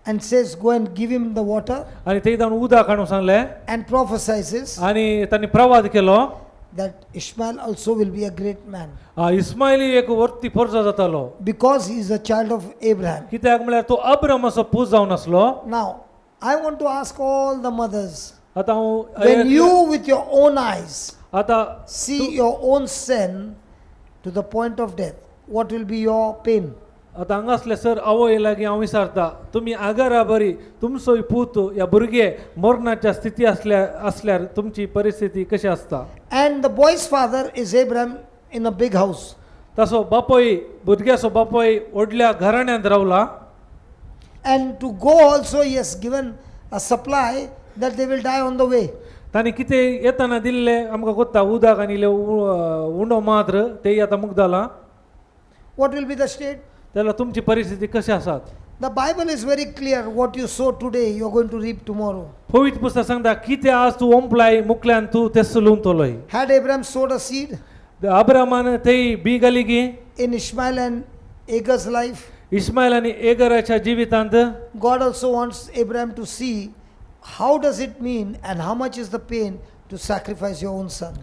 and says, go and give him the water, आनी थंय जावन उदक हाडूंक सांगलें and prophesies आनी तांणी प्रवाद केलो that Ishmael also will be a great man इस्मायली एक वर्ती फोर्जा जातालो because he is a child of Abraham. कित्याक म्हळ्यार तो अब्रामाचो पूत जावन आसलो. Now, I want to ask all the mothers, आतां हांव when you with your own eyes आतां see your own sin to the point of death, what will be your pain? आतां हांगासले सर आवय लागीं हांव विचारता, तुमी आगारा बरी तुमचो पूत ह्या भुरगे मरणाच्या स्थिती आसल्या आसल्यार तुमची परिस्थिती कशी आसता? And the boy's father is Abraham in a big house. तसो बापूय भुरग्याचो बापूय व्हडल्या घराण्यांत रावला. And to go also, he has given a supply that they will die on the way. तांणी कितें येतना दिल्लें आमकां कोत्ता, उदक आनी इल्लें उंडो मात्र तेय आतां मुगदालां. What will be the state? जाल्यार तुमची परिस्थिती कशी आसात? The Bible is very clear, what you sow today, you are going to reap tomorrow. पवित्र पुस्तक सांगता, कितें आज तूं ओंपलाय मुकल्यान तूं तें लुंतलोय. Had Abraham sowed a seed अब्रामान तेय बी घाली की in Ishmael and Agar's life? Ismail आनी एगराच्या जिवितांत. God also wants Abraham to see how does it mean and how much is the pain to sacrifice your own son.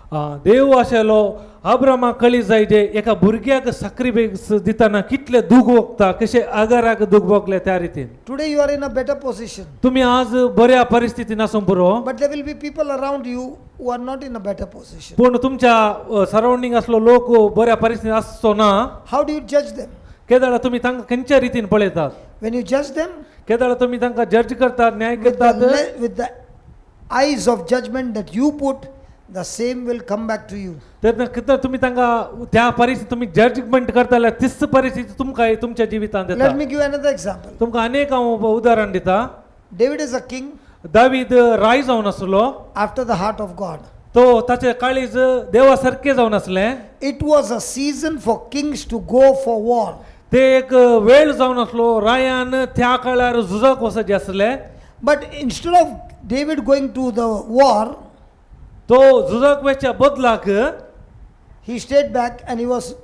देव आशिल्लो अब्रामाक कळी जाय जे एका भुरग्याक साक्रिफायस दितना कितले दूख भोगता, कशें आगाराक दूख भोगले त्या रितीन. Today you are in a better position, तुमी आज बऱ्या परिस्थितीन आसूंक पुरो, but there will be people around you who are not in a better position. पूण तुमच्या सरावंडींग आसलो लोक बऱ्या परिस्थितीन आसचो ना. How do you judge them? केदळा तुमी तांकां खंयच्या रितीन पळयतात? When you judge them केदळा तुमी तांकां जज करतात, न्याय with the, करतात with the eyes of judgment that you put, the same will come back to you. तेन्ना कितें तुमी तांकां त्या परिस्थिती तुमी जजमेंट करता जाल्यार तीच परिस्थिती तुमकां तुमच्या जिवितांत येता. Let me give another example. तुमकां अनेक हांव उदाहरण दिता. David is a king David राय जावन आसलो after the heart of God. तो ताचें काळीज देवा सारकें जावन आसलें. It was a season for kings to go for war. ते एक वेळ जावन आसलो रायान त्या काळार झुजाक वचचें आसलें. But instead of David going to the war, तो झुजाक वचच्या बदलाक he stayed back and he was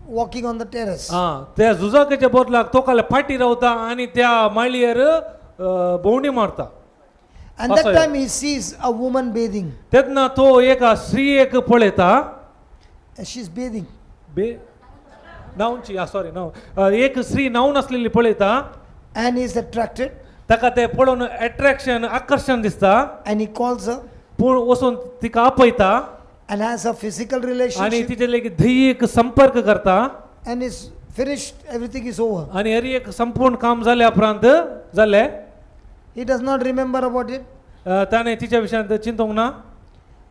walking on the terrace. आं त्या झुजाकाच्या बदलाक तो काल फाटी रावता आनी त्या माळयेर भोंवडी मारता. And that असो time he sees a woman bathing. तेन्ना तो एका स्त्रीयेक पळयता. And she's bathing. बे न्हांवची, आं सॉरी न्हांव, एक स्त्री न्हांवन आसलेली पळयता. And he's attracted ताका ते पळोवन एट्रॅक्शन आकर्शण दिसता. and he calls her पूण वचून तिका आपयता and has a physical आनी relationship तिचे लेगीत दैहीक संपर्क करता. And is finished, everything is over. आनी हर एक संपूर्ण काम जाल्या उपरांत जालें. He does not remember about it. ताणें तिच्या विशयांत चिंतूंक ना.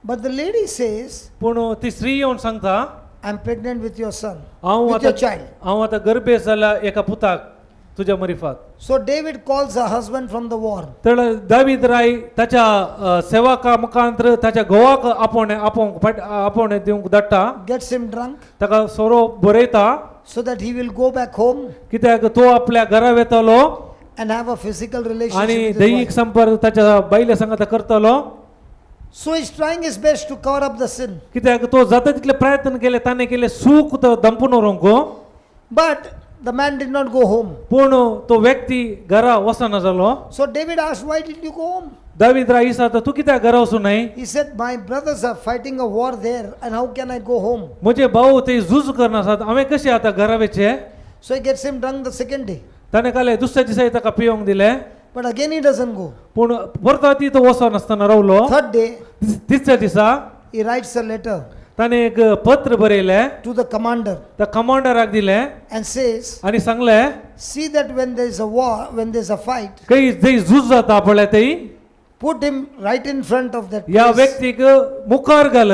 But the lady says, पूण ती स्त्री येवन सांगता, I'm pregnant with your son, हांव with आतां your child. हांव आतां गर्भेस्त जाला एका पुताक तुज्या मरिफात. So David calls her husband from the war. तर दावीद राय ताच्या सेवका मुखांत्र ताच्या घोवाक आपोवणें आपोवंक फाट आपोवणें दिवंक धाडटा. Gets him drunk ताका सोरो बरयता so that he will go back home कित्याक तो आपल्या घरा वेतलो and have a physical relationship आनी with his दैहीक wife. संपर्क ताच्या बायले संगात करतलो. So he's trying his best to cover up the sin. कित्याक तो जाता तितले प्रयत्न केले ताणें केले सूख तो दंपून व्हरूंक. But the man did not go home. पूण तो व्यक्ती घरा वचना जालो. So David asked, why didn't you go home? David राय विचारता, तूं कित्याक घरा वचूं न्हय? He said, my brothers are fighting a war there, and how can I go home? म्हजे भाऊ ते झूज करना आसात, हांवें कशें आतां घरा वचचें? So he gets him drunk the second day. ताणें काल दुसऱ्या दिसा ताका पिवंक दिलें. But again he doesn't go. पूण परत तो वचो नासतना रावलो. Third day, तिसऱ्या दिसा he writes a letter ताणें एक पत्र बरयलें to the commander त्या कमांडराक दिलें and says, आनी सांगलें, see that when there is a war, when there is a fight, खंय जंय झूज जाता पळय थंय put him right in front of that ह्या place व्यक्तीक मुखार घाल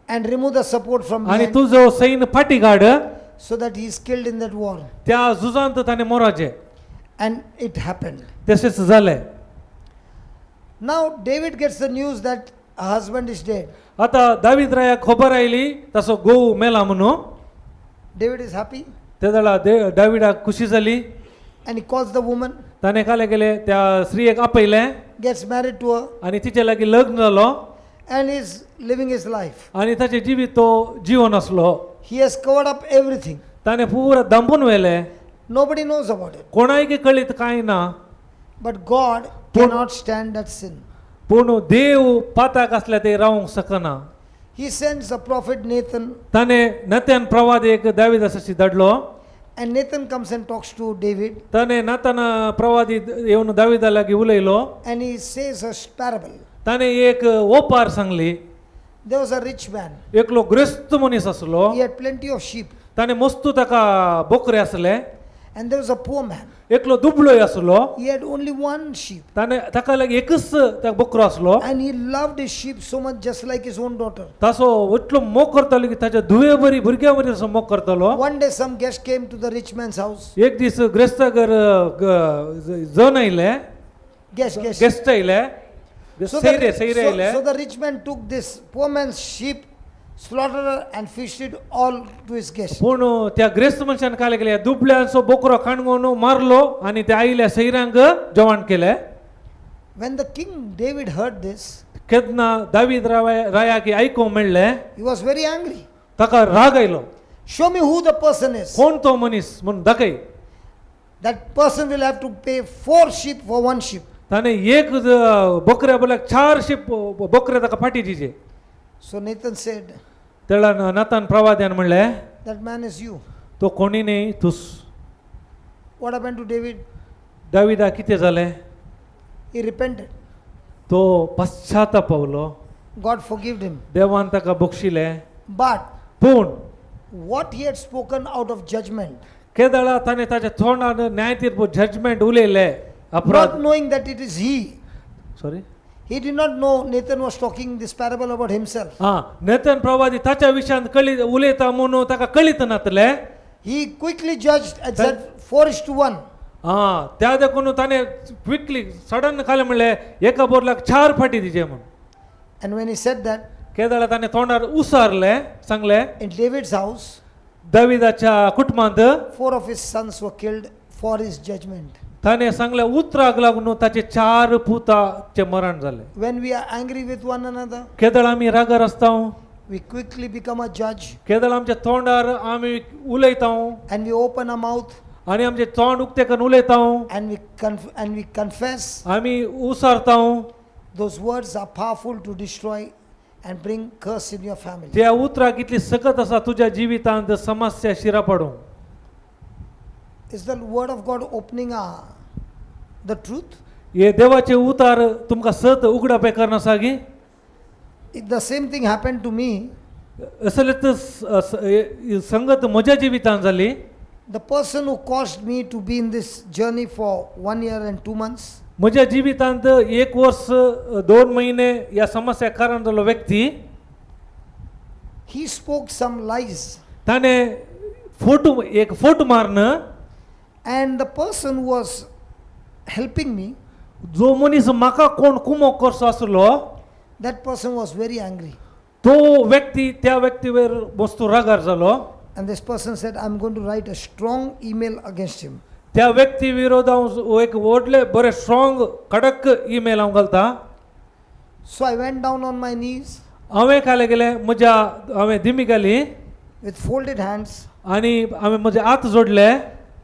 and remove the support from आनी behind तुजो सैन फाटी काड so that he is killed in that war. त्या झुजांत ताणें मोराचें. And it happened. तशेंच जालें. Now David gets the news that her husband is dead. आतां दावीद रायाक खबर आयली ताचो घोव मेला म्हणून. David is happy. ते जाल्यार दाविडाक खुशी जाली. And he calls the woman, ताणें काले केलें त्या स्त्रियेक आपयलें gets married to her, आनी तिचे लागीं लग्न जालो and is living his life. आनी ताचें जिवीत तो जिवन आसलो. He has covered up everything. ताणें पुरा दांपून व्हेलें. Nobody knows about it. कोणायकी कळीत कांय ना. But God cannot stand that sin. पूण देव पाताक आसल्या ते रावंक शकना. He sends the prophet Nathan, ताणें नत्यान प्रवादी एक दाविदासाशी धाडलो. And Nathan comes and talks to David, ताणें नातान प्रवादी येवन दाविदा लागीं उलयलो. And he says a parable. ताणें एक ओपार सांगली. There was a rich man. एकलो ग्रेस्त मनीस आसलो. He had plenty of sheep. ताणें मस्तू ताका बोकरे आसले. And there was a poor man. एकलो दुबळोय आसलो. He had only one sheep. ताणें ताका लागीं एकच त्या बोकरो आसलो. And he loved his sheep so much, just like his own daughter. तासो इतलो मोग करतालो की ताच्या धुवे बरी भुरग्या बरी असो मोग करतालो. One day, some guest came to the rich man's house. एक दीस ग्रेस्तागर जण आयले. Guest, guest. Guest आयले. So सैरे the, सैरे so, आयले. so the rich man took this poor man's sheep, slaughtered her, and feasted all to his guests. पूण त्या ग्रेस्त मनशान काय केलें दुबळ्यांचो बोकरो काणगोवन मारलो आनी त्या आयिल्ल्या सैऱ्यांक जेवण केलें. When the king David heard this, केन्ना दावीद रायाक आयकूंक मेळ्ळें he was very angry. ताका राग आयलो. Show me who the person is. कोण तो मनीस म्हणून दाखय. That person will have to pay four sheep for one sheep. ताणें एक बोकऱ्या बदल्याक चार शीप बोकरे ताका फाटी दिचे. So Nathan said, तेळा नातान प्रवाद्यान म्हणलें, "That man is you." तो कोणी न्ही तूस. What happened to David? दाविदा कितें जालें? He repented. तो पश्चाताप पावलो. God forgave him. देवान ताका बक्षिलें. But पूण what he had spoken out of judgment, केदळा ताणें ताच्या तोंडान न्याय तीर्प जजमेंट उलयलें अपराध not knowing that it is he, sorry. He did not know Nathan was talking this parable about himself. आं नेतन प्रवादी ताच्या विशयांत कळी उलयता म्हणून ताका कळीत नातलें. He quickly judged and said, 4 is to 1. आं त्या देखून ताणें क्विकली सडन खालें म्हणलें एका बोरलाक चार फाटी दिचे म्हणून. And when he said that, केदळा ताणें तोंडार उसारलें सांगलें. In David's house, दाविदाच्या कुटुंबांत four of his sons were killed for his judgment. ताणें सांगलें उतराक लागून ताचे चार पुताचें मरण जालें. When we are angry with one another, केदळ आमी रागार आसता we quickly become a judge केदळ आमच्या तोंडार आमी उलयता and we open our mouth आनी आमचें तोंड उक्तें करून उलयता and we confess. आमी उसारता. Those words are powerful to destroy and bring curse in your family. त्या उतराक इतली सकत आसा तुज्या जिवितांत समस्या शिरा पडूंक. Is the word of God opening the truth? हे देवाचे उतार तुमकां सत उगडापें करना गी. If the same thing happened to me, असलेच संगत म्हज्या जिवितांत जाली. The person who caused me to be in this journey for 1 year and 2 months, म्हज्या जिवितांत एक वर्स दोन म्हयने ह्या समस्या कारण जाल्लो व्यक्ती he spoke some lies. ताणें फोटो एक फोट मारून And the person who was helping me, जो मनीस म्हाका कोण कुमोक करचो आसलो that person was very angry. तो व्यक्ती त्या व्यक्तीवर वस्तू रागार जालो. And this person said, "I'm going to write a strong email against him." त्या व्यक्ती विरोध हांव एक व्हडले बरे स्ट्रॉंग कडक ईमेल हांव घालता. So I went down on my knees हांवें खाले गेलें म्हज्या हांवें दिमी घाली with folded hands. आनी हांवें म्हजे हात जोडले.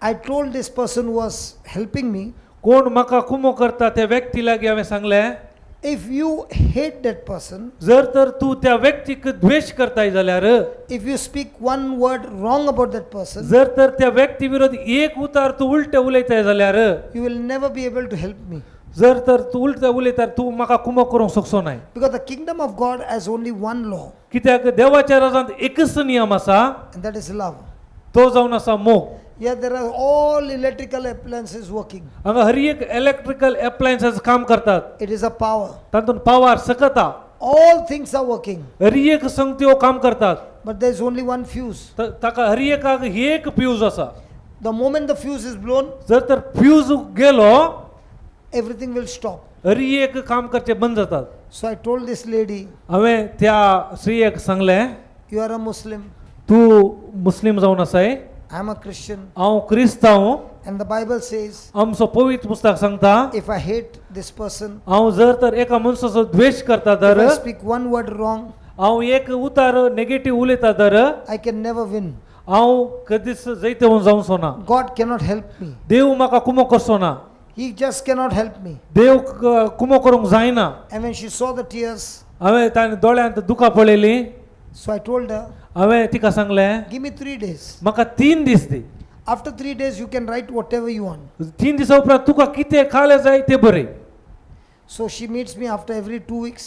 I told this person who was helping me, कोण म्हाका कुमो करता त्या व्यक्ती लागीं हांवें सांगलें, "If you hate that person, जर तर तूं त्या व्यक्तीक द्वेश करताय जाल्यार if you speak one word wrong about that person, जर तर त्या व्यक्ती विरोध एक उतार तूं उलटे उलयताय जाल्यार you will never be able to help me." जर तर तूं उलटे उलयतार तूं म्हाका कुमो करूंक शकचो नाय. Because the kingdom of God has only one law, कित्याक देवाच्या राजांत एकच नियम आसा and that is love. तो जावन आसा मोग. Here there are all electrical appliances working. हांगा हर एक इलेक्ट्रिकल एप्लायन्सीस काम करतात. It is a power. तातूंत पावार सकता. All things are working, हर एक संगत्यो काम करतात. But there is only one fuse. ताका हर एकाक एक फ्यूज आसा. The moment the fuse is blown, जर तर फ्यूज गेलो everything will stop. हर एक काम करचें बंद जातात. So I told this lady, हांवें त्या स्त्रियेक सांगलें, "You are a Muslim, तूं मुस्लीम जावन आसाय, I'm a Christian, हांव क्रिस्तांव and the Bible says, आमचो पवित्र पुस्तक सांगता if I hate this person, हांव जर तर एका मनशाचो द्वेश करता if तर I speak one word wrong, हांव एक उतार नेगेटीव उलयता तर I can never win. हांव कदीच जैतवंत जावचो ना. God cannot help me. देव म्हाका कुमो करचो ना. He just cannot help me. देव कुमो करूंक जायना. And when she saw the tears, हांवें ताणें दोळ्यांत दुकां पळयलीं. so I told her, हांवें तिका सांगलें give me 3 days. म्हाका 3 दीस दी. After 3 days, you can write whatever you want. 3 दिसां उपरांत तुका कितें खालें जाय तें बरय. So she meets me after every 2 weeks.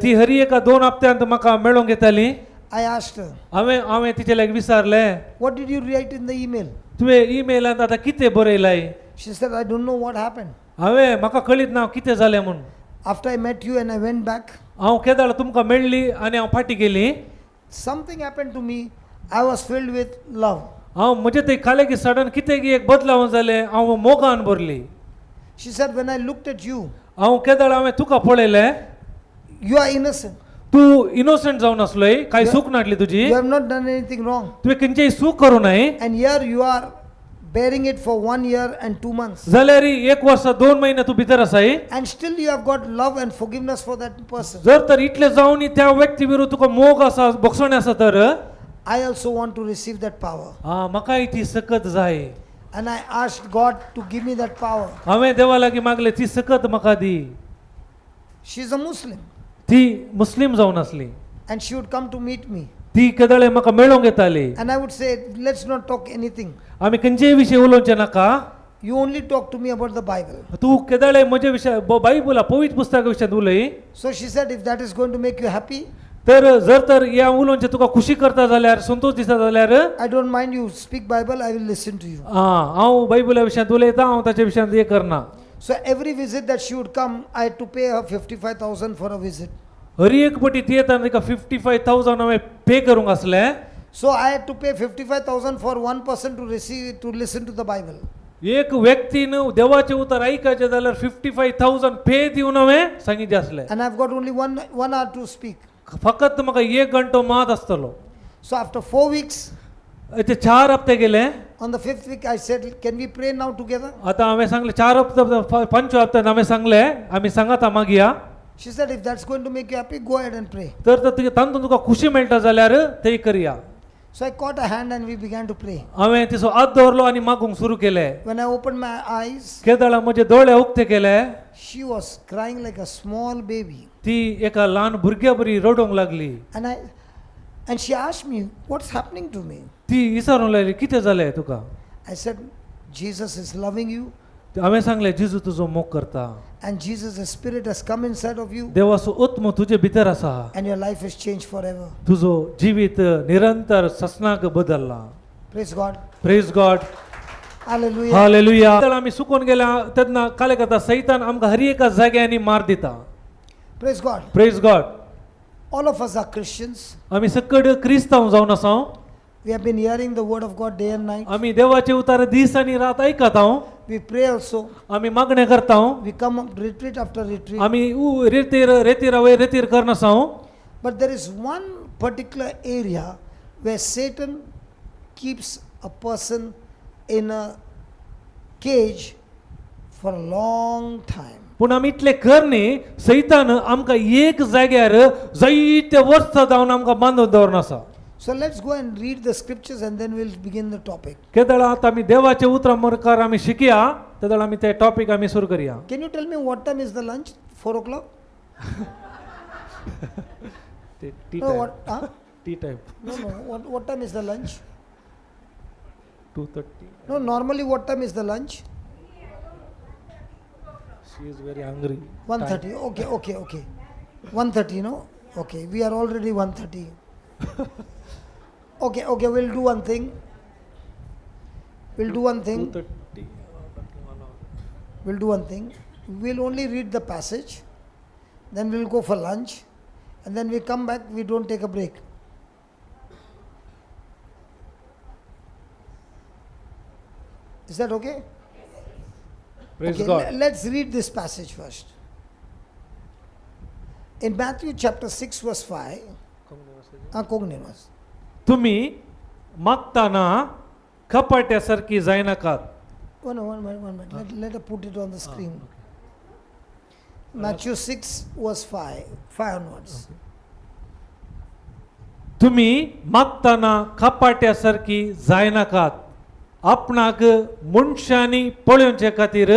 ती हरी एका 2 हप्त्यांत म्हाका मेळोंक येताली. I asked her, हांवें तिचे लागीं विचारलें what did you write in the email? तुवें ईमेलांत आतां कितें बरयलाय? She said, I don't know what happened. हांवें म्हाका कळीत ना कितें जालें म्हूण. After I met you and I went back, हांव केदाळ तुमकां मेळ्ळी आनी हांव फाटीं गेली. something happened to me. I was filled with love. हांव म्हजे थंय खालें की सडन कितें की एक बदलाव जालें हांव मोगान भरली. She said, when I looked at you, हांव केदाळ हांवें तुका पळयलें you are innocent. तूं इनोसंट जावन आसलोय कांय चूक नासली तुजी. You have not done anything wrong. तुवें खंयचेय चूक करूं नाय. And here you are bearing it for 1 year and 2 months. जाल्यार 1 वर्स 2 महिने तूं भितर आसाय. And still you have got love and forgiveness for that person. जर तर इतलें जावन त्या व्यक्ती विरुद्ध तुका मोग आसा भोगसणें आसा तर I also want to receive that power. आं म्हाकाय ती सकत जाय. And I asked God to give me that power. हांवें देवा लागीं मागलें ती सकत म्हाका दी. She's a Muslim. ती मुस्लीम जावन आसली. And she would come to meet me. ती केदळे म्हाका मेळोंक येताली. And I would say, let's not talk anything. आमी खंयचेय विशय उलोवचें नाका. You only talk to me about the Bible. तूं केदळे म्हजे विशय बायबला पवित्र पुस्तका विशयांत उलय. So she said, if that is going to make you happy, तर जर तर ह्या उलोवचें तुका खुशी करता जाल्यार संतोश दिसता जाल्यार I don't mind you speak Bible, I will listen to you. आं हांव बायबला विशयांत उलयतां हांव ताच्या विशयांत हें करना. So every visit that she would come, I had to pay her 55,000 for a visit. हर एक पटी ती येताना तिका 55,000 हांवें पे करूंक आसलें. So I had to pay 55,000 for one person to receive to listen to the Bible. एक व्यक्तीन देवाचें उतर आयकाचें जाल्यार 55,000 पे दिवन हांवें सांगितलें आसलें. And I've got only one hour to speak. फकत म्हाका 1 घंटो मात आसतलो. So after 4 weeks, ते 4 हप्ते गेले. on the fifth week, I said, can we pray now together? आतां हांवें सांगलें 4 हप्ते 5 हप्त्यान हांवें सांगलें आमी सांगात मागया. She said, if that's going to make you happy, go ahead and pray. तर तर तातूंत तुका खुशी मेळटा जाल्यार तें करया. So I caught her hand and we began to pray. हांवें तिचो हात दवरलो आनी मागूंक सुरू केलें. When I opened my eyes, केदळा म्हजे दोळे उक्ते केले. she was crying like a small baby. ती एका ल्हान भुरग्या बरी रडूंक लागली. And she asked me, what's happening to me? ती विचारूंक लागली कितें जालें तुका? I said, Jesus is loving you हांवें सांगलें जेजू तुजो मोग करता. and Jesus' spirit has come inside of you देवाचो आत्मो तुजे भितर आसा. and your life is changed forever. तुजो जिवीत निरंतर ससनाक बदल्ला. Praise God. Praise God. Hallelujah. Hallelujah. तर आमी सुकोन गेल्या तेन्ना काले करता सैतान आमकां हर एका जाग्यांनी मार दिता. Praise God. Praise God. All of us are Christians. आमी सकड क्रिस्तांव जावन आसा. We have been hearing the word of God day and night. आमी देवाचे उतार दीस आनी रात आयकता. We pray also. आमी मागणें करता. We come up retreat after retreat. आमी रेतीर रेतीर वयर रेतीर करनासा. But there is one particular area where Satan keeps a person in a cage for a long time. पूण आमी इतले कर न्ही सैतान आमकां एक जाग्यार जायते वर्सां जावन आमकां बांदून दवरून आसा. So let's go and read the scriptures and then we'll begin the topic. केदळा आतां आमी देवाचे उतरां मुखार आमी शिकया तेदळा आमी ते टॉपीक आमी सुरू करया. Can you tell me what time is the lunch? 4 o'clock? Tea No, what? Huh? Tea time. No, no. What time is the lunch? 2:30. No, normally what time is the lunch? She is very hungry. 1:30. Okay, okay, okay. 1:30, no? Okay, we are already 1:30. Okay, okay, we'll do one thing. We'll do one thing. 2:30. We'll do one thing. We'll only read the passage, then we'll go for lunch, and then we come back, we don't take a break. Is that okay? Praise Okay, God. Let's read this passage first. In Matthew chapter 6, verse 5, Konkani was. तुम्ही मागताना कपाट्या सारकी जायनाकात. One minute, one minute. Let her put it on the screen. Matthew 6, verse 5, 5 onwards. तुम्ही मागताना कपाट्या सारकी जायनाकात, आपणाक मनशांनी पळोवचे खातीर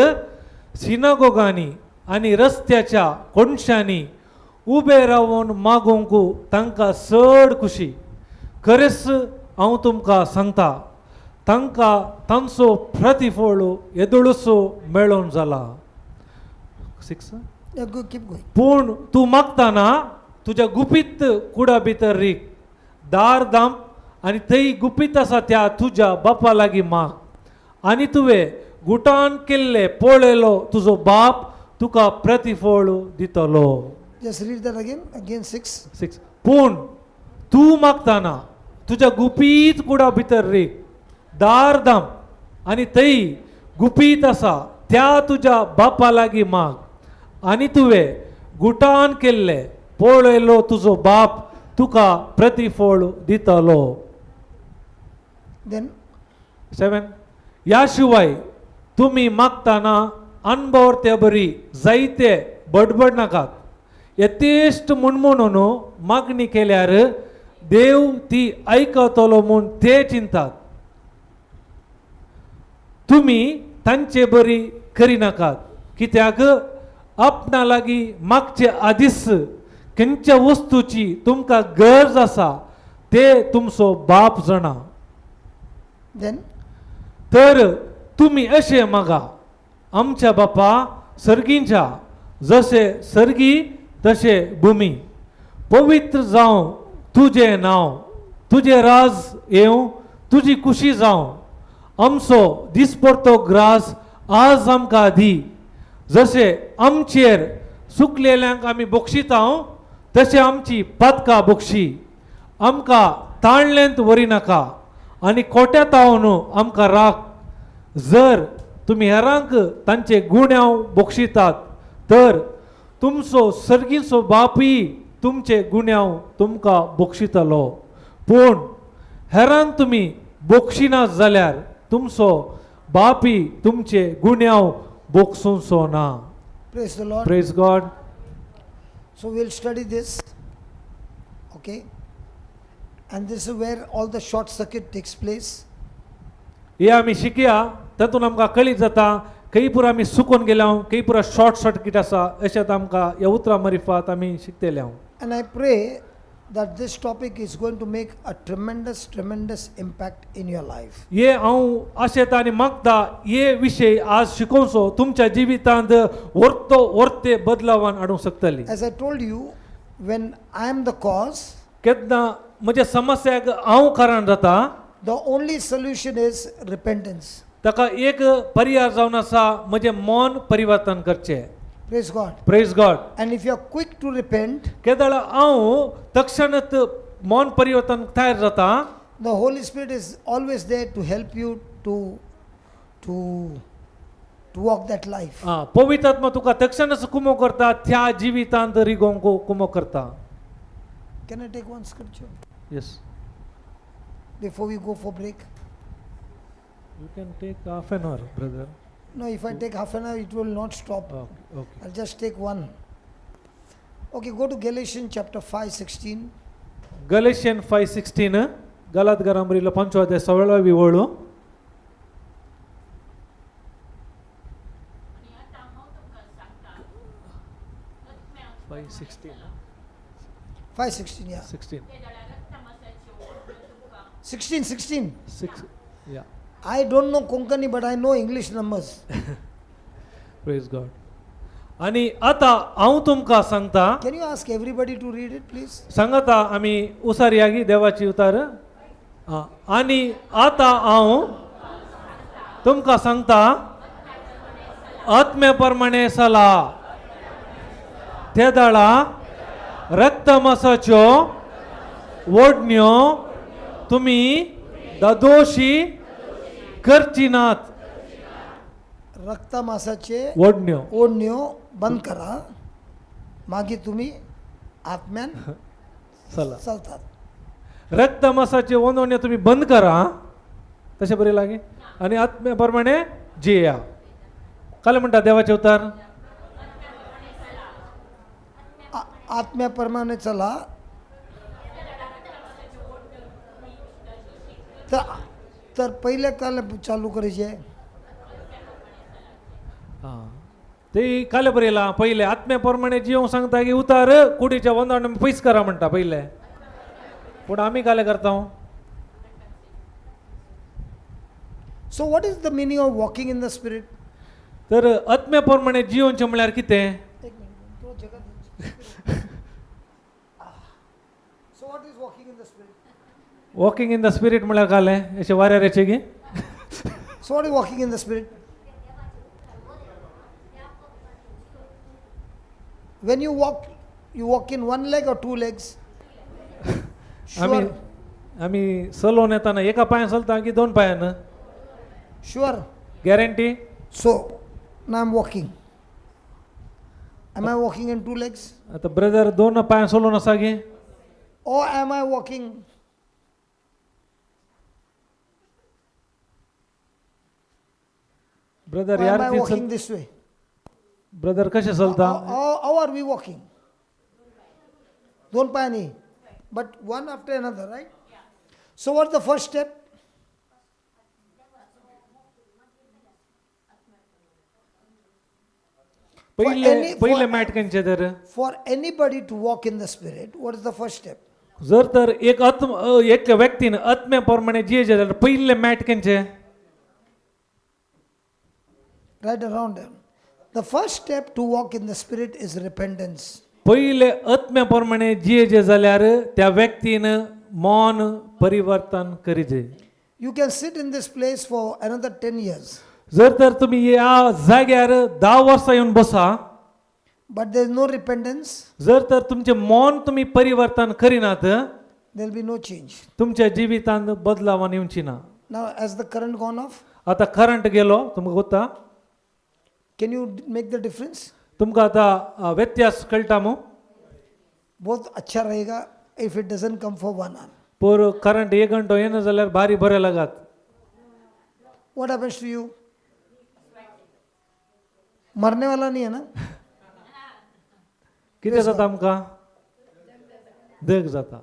सिनागोगांनी आनी रस्त्याच्या कोनशांनी उबे रावन मागूंक तांकां चड खुशी. खरेंच हांव तुमकां सांगता, तांकां तांचो प्रतिफळ येदोळसो मेळोन जाला. Six. Yeah, go, keep going. पूण तूं मागताना तुज्या गुपीत कुडा भितर रीक, दार दाम आनी थंय गुपीत आसा त्या तुज्या बापा लागीं माग, आनी तुवें गुटान केल्लें पळयलो तुजो बाप तुका प्रतिफळ दितलो. Just read that again. Again, 6. Six. पूण तूं मागताना तुज्या गुपीत कुडा भितर रीक, दार दाम आनी थंय गुपीत आसा त्या तुज्या बापा लागीं माग, आनी तुवें गुटान केल्लें पळयलो तुजो बाप तुका प्रतिफळ दितलो. Then, seven. ह्या शिवाय तुमी मागताना अनभवर बरी जायते बडबड नाकात. यथेश्ट म्हूण म्हणून मागणी केल्यार देव ती आयकतलो म्हूण ते चिंतात. तुमी तांचे बरी करिनाकात, कित्याक आपणा लागीं मागचे आदीच खंयच्या वस्तूची तुमकां गरज आसा ते तुमचो बाप जाणा. Then, तर तुम्ही असे मागा, आमच्या बापा सर्गींच्या, जसे सर्गी तसे भूमी, पवित्र जावं तुजें नांव, तुजें राज येवं, तुजी खुशी जावं, आमचो दिसपडतो ग्रास आज आमकां दी, जशें आमचेर सुकलेल्यांक आमी बक्षितांव तशें आमची पातकां बक्षी, आमकां ताणलेंत व्हरिनाका आनी कोट्या तावन आमकां राख. जर तुमी हेरांक तांचे गुण्याव बक्षितात तर तुमचो सर्गीचो बापूय तुमचे गुण्याव तुमकां बक्षितलो. पूण हेरांक तुमी बक्षिनात जाल्यार तुमचो बापूय तुमचे गुण्याव बक्षुचो ना. Praise the Lord. Praise God. So we'll study this. Okay. And this is where all the short circuit takes place. हे आमी शिकया, तातूंत आमकां कळीत जाता खंय पुरा आमी चुकोन गेल्या, खंय पुरा शॉर्ट सर्किट आसा. अशेंच आमकां ह्या उतरां मारिफात आमी शिकतले हांव. And I pray that this topic is going to make a tremendous, tremendous impact in your life. हे हांव आशेता आनी मागता हे विशय आज शिकोवचो तुमच्या जिवितांत वर्तो वर्ते बदलावान हाडूंक शकतली. As I told you, when I am the cause, केन्ना म्हज्या समस्याक हांव कारण जाता, the only solution is repentance. ताका एक पर्याय जावन आसा म्हजें मन परिवर्तन करचें. Praise God. Praise God. And if you are quick to repent, केदळ हांव तक्षणात मन परिवर्तन तयार जाता, the Holy Spirit is always there to help you to walk that life. आं, पवित्र आत्मा तुका तक्षणच कुमो करता त्या जिवितांत रिगोवंक कुमो करता. Can I take one scripture yes. Before we go for break? You can take half an hour, brother. No, if I take half an hour, it will not stop. Okay okay. I'll just take one. Okay, go to Galatians chapter 5 16. Galatian 5:16, गलात गरामरीलो पंचो अध्याय सोळावी वळू. आनी आतां हांव तुमकां सांगता, आत्म्याक 5:16. 5 16, yeah. 16. ते जाल्यार रक्तमासाच्यो ओडण्यो तुमकां 16 16. सिक्स या. I don't know Konkani, but I know English numbers. Praise God. आनी आतां हांव तुमकां सांगता. Can you ask everybody to read it, please? सांगता आमी उसार यागी देवाची उतार. आं, आनी आतां हांव तुमकां सांगता, आत्म्या प्रमाणे चला, ते दाळा रक्तमासाच्यो ओडण्यो तुमी दादोशी करची नात. रक्तमासाचे ओडण्यो ओढण्यो बंद करा, मागीर तुम्ही आत्म्यान चला चलतात. रक्तमासाचे ओडण्यो तुमी बंद करा, तशें बरें लागी आनी आत्म्या प्रमाणे जिया. काल म्हणटा देवाचें उतार. आत्म्याप्रमाणे चला. तर तर पहिले काल चालू करायचे. आं, ते काले बरयला पयले आत्म्या प्रमाणे जिवंक सांगता की उतार कुडीच्या वंदान पयस करा म्हणटा पयले, पूण आमी काले करता. So what is the meaning of walking in the spirit? तर आत्म्या प्रमाणे जिवनचें म्हणल्यार कितें? एक मिनिट, तो जगत. So what is walking in the spirit? Walking in the spirit म्हणल्यार काले अशें वाऱ्यार येचें की. So what is walking in the spirit? When you walk, you walk in one leg or two legs? आमी Sure. आमी चलोवन येताना एका पांयान चलता की दोन पांयान? Sure. Guarantee. So now I'm walking. Am I walking in two legs? आतां brother दोन पांयान चलोवन आसा की? Or am I walking? Brother Or am I यार walking this way? Brother कशें चलता? How are we walking? Don't pani. But one after another, right? So what's the first step? पयले पयले mat खंयचे तर? For anybody to walk in the spirit, what is the first step? जर तर एक आत्म एक व्यक्तीन आत्म्या प्रमाणे जियेचें जाल्यार पयले मॅट खंयचे? Right around them. The first step to walk in the spirit is repentance. पयले आत्म्या प्रमाणे जियेचें जाल्यार त्या व्यक्तीन मौन परिवर्तन करीजे. You can sit in this place for another 10 years, जर तर तुमी ह्या जाग्यार 10 वर्सां येवन बसा, but there is no repentance, जर तर तुमचें मौन तुमी परिवर्तन करिनात, there will be no change. तुमच्या जिवितांत बदलावान येवची ना. Now, has the current gone off? आतां करंट गेलो तुमकां कोत्ता. Can you make the difference? तुमकां आतां व्यत्यास कळटा मू? बहुत अच्छा रहेगा if it doesn't come for one hour. पोर करंट एक घंटो येना जाल्यार बारी बरें लागात. What happens to you? मरने वाला नहीं है ना? कितें जाता आमकां? दग जाता.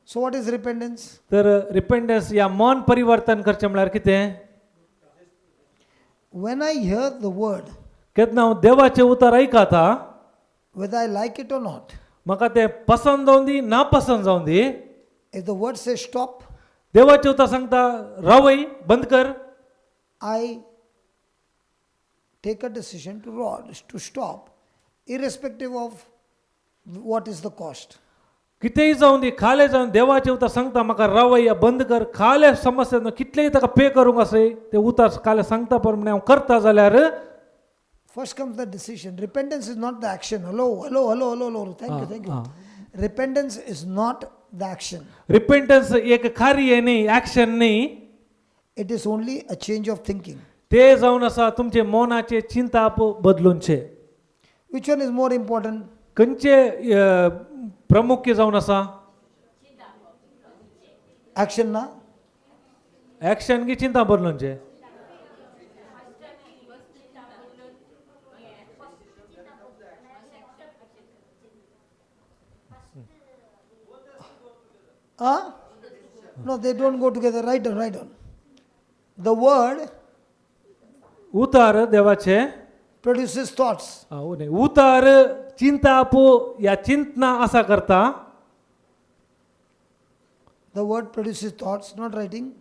So what is repentance? तर रिपेंडन्स या मन परिवर्तन करचें म्हळ्यार कितें? When I hear the word, केन्ना हांव देवाचें उतर आयकता, whether I like it or not, म्हाका तें पसंत जावं दी ना पसंत जावं दी, if the word says stop, देवाचें उतर सांगता रावय बंद कर, I take a decision to stop, irrespective of what is the cost. कितेंय जावं दी खालें जावन देवाचें उतर सांगता म्हाका रावय या बंद कर, खाले समस्या कितलेंय ताका पे करूंक आसय तें उतर खालें सांगता प्रमाणे हांव करता जाल्यार. First comes the decision. Repentance is not the action. Hello, hello, hello, hello, hello. Thank you, thank you. Repentance is not the action. Repentance एक कार्य न्ही, एक्शन न्ही. It is only a change of thinking. ते जावन आसा तुमचे मनाचे चिंताप बदलूनचे. Which one is more important? खंयचे प्रामुख्य जावन आसा? Action na? Action की चिंता बदलूनचे? Huh? No, they don't go together. Write down, write down. The word उतार देवाचे produces thoughts. न्ही, उतार चिंताप या चिंतना आसा करता. The word produces thoughts, not writing.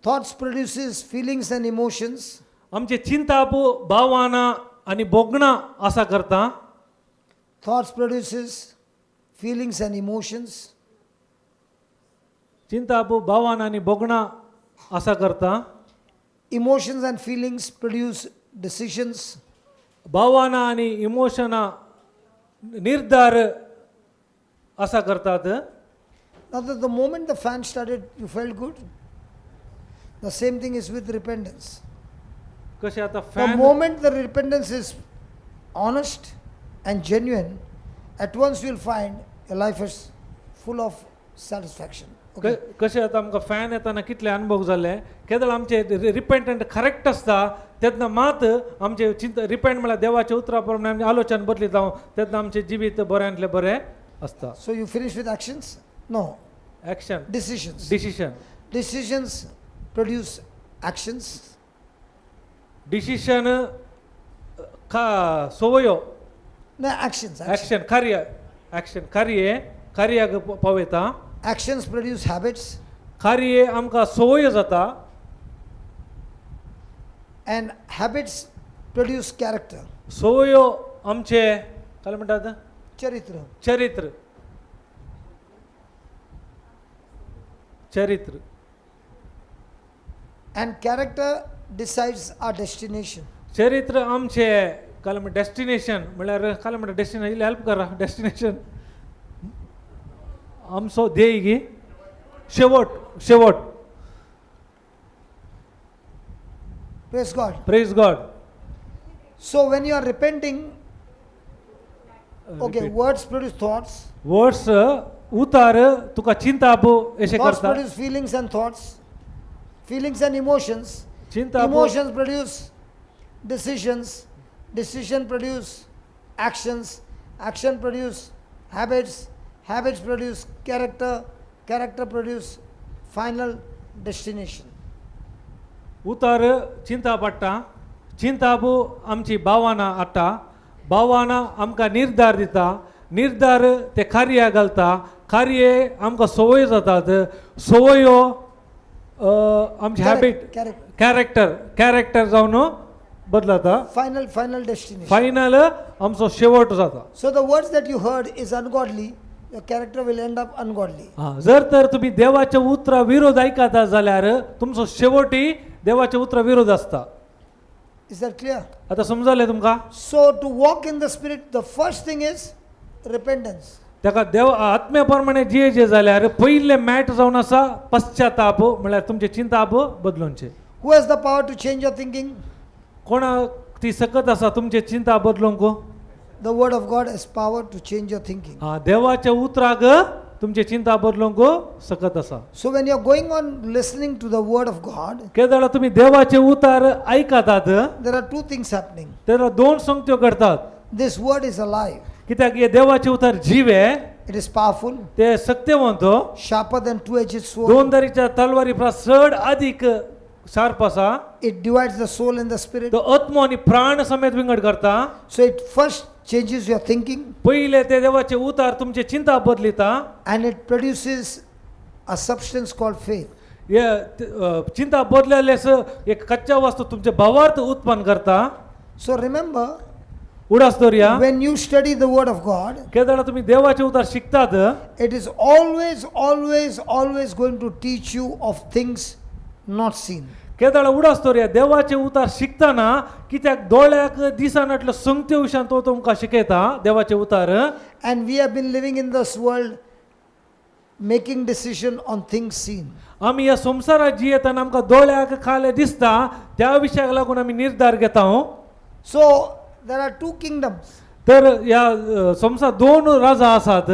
Thoughts produces feelings and emotions. आमचे चिंताप भावना आनी भोगणां आसा करता. Thoughts produces feelings and emotions. चिंताप भावना आनी भोगणां आसा करता. Emotions and feelings produce decisions. भावना आनी इमोशनां निर्धार आसा करतात. Now, the moment the fan started, you felt good. The same thing is with repentance. कशें आतां The fan moment the repentance is honest, and genuine, at once you'll find your life is full of satisfaction. Okay. कशें आतां आमकां fan येताना कितले अनुभव जाले केदळ आमचे रिपेंटंट करेक्ट आसता तेन्ना मात आमचे चिंत रिपेंट म्हळ्यार देवाच्या उतरा प्रमाणे आमी आलोचन बदलीत जावं तेन्ना आमचें जिवीत बऱ्यांतलें बरें आसता. So you finish with actions? No. Action. Decisions. Decision. Decisions produce actions. Decision का संवयो. No, actions. Action. Action कार्य एक्शन कार्य कार्याक पावयता. Actions produce habits, कार्य आमकां संवय जाता. And habits produce character. संवयो आमचे काय म्हणटात? Charitra. चरित्र चरित्र. And character decides our destination. चरित्र आमचे काय म्हणटा डेस्टिनेशन म्हळ्यार काय म्हणटा डेस्टिनेशन इल्लें हेल्प करा डेस्टिनेशन आमचो ध्येय गी शेवट शेवट. Praise God. Praise God. So when you are repenting, okay, words produce thoughts. Words उतार तुका चिंताप अशें Thoughts करता. Produce feelings and thoughts. Feelings and emotions. चिंताप. Emotions produce decisions. Decision produce actions. Action produce habits. Habits produce character. Character produce final destination. उतार चिंता पडटा चिंताप आमची भावनां हाडटा भावनां आमकां निर्धार दिता निर्धार ते कार्या घालता कार्य आमकां संवय जातात संवयो आमची habit. Character. Character character जावन बदलता. Final destination. Final आमचो शेवट जाता. So the words that you heard is ungodly. Your character will end up ungodly. हा जर तर तुमी देवाच्या उतरा विरोध आयकता जाल्यार तुमचो शेवटी देवाच्या उतरा विरोध आसता. Is that clear? आतां समजलें तुमकां? So to walk in the Spirit, the first thing is repentance. ताका देव आत्म्या प्रमाणे जियेचे जाल्यार पयलें मॅट जावन आसा पश्चाताप म्हळ्यार तुमचें चिंताप बदलुंचें. Who has the power to change your thinking? कोणाक ती सकत आसा तुमचें चिंता बदलूंक? The Word of God has power to change your thinking. हा देवाच्या उतराक तुमचें चिंता बदलूंक सकत आसा. So when you're going on listening to the Word of God, केदळा तुमी देवाचें उतार आयकतात there are two things happening. तेन्ना दोन संगत्यो घडतात. This Word is alive, कित्याक हे देवाचें उतार जिवे. It is powerful, ते सक्तेवंत. Sharper than two edged sword. दोन तरेच्या तलवारी परस चड अधिक शार्प आसा. It divides the soul and the spirit. तो आत्मो आनी प्राण समेत विंगड करता. So it first changes your thinking पयले ते देवाचे उतार तुमचे चिंता बदलिता. And it produces a substance called faith. हे चिंता बदललेस एक कच्चा वस्तू तुमचे भावार्थ उत्पन्न करता. So remember, उडास दवरया. When you study the Word of God, केदळा तुमी देवाचे उतार शिकतात it is always, always, always going to teach you of things not seen. केदळा उडास दवरया देवाचे उतार शिकतना कित्याक दोळ्याक दिसनातलो संगते विशयान तो तुमकां शिकयता देवाचे उतार. And we have been living in this world making decision on things seen. आमी ह्या संवसारात जियेतना आमकां दोळ्याक खाले दिसता त्या विशयाक लागून आमी निर्धार घेता. So there are two kingdoms. तर ह्या संवसार दोन राजा आसात.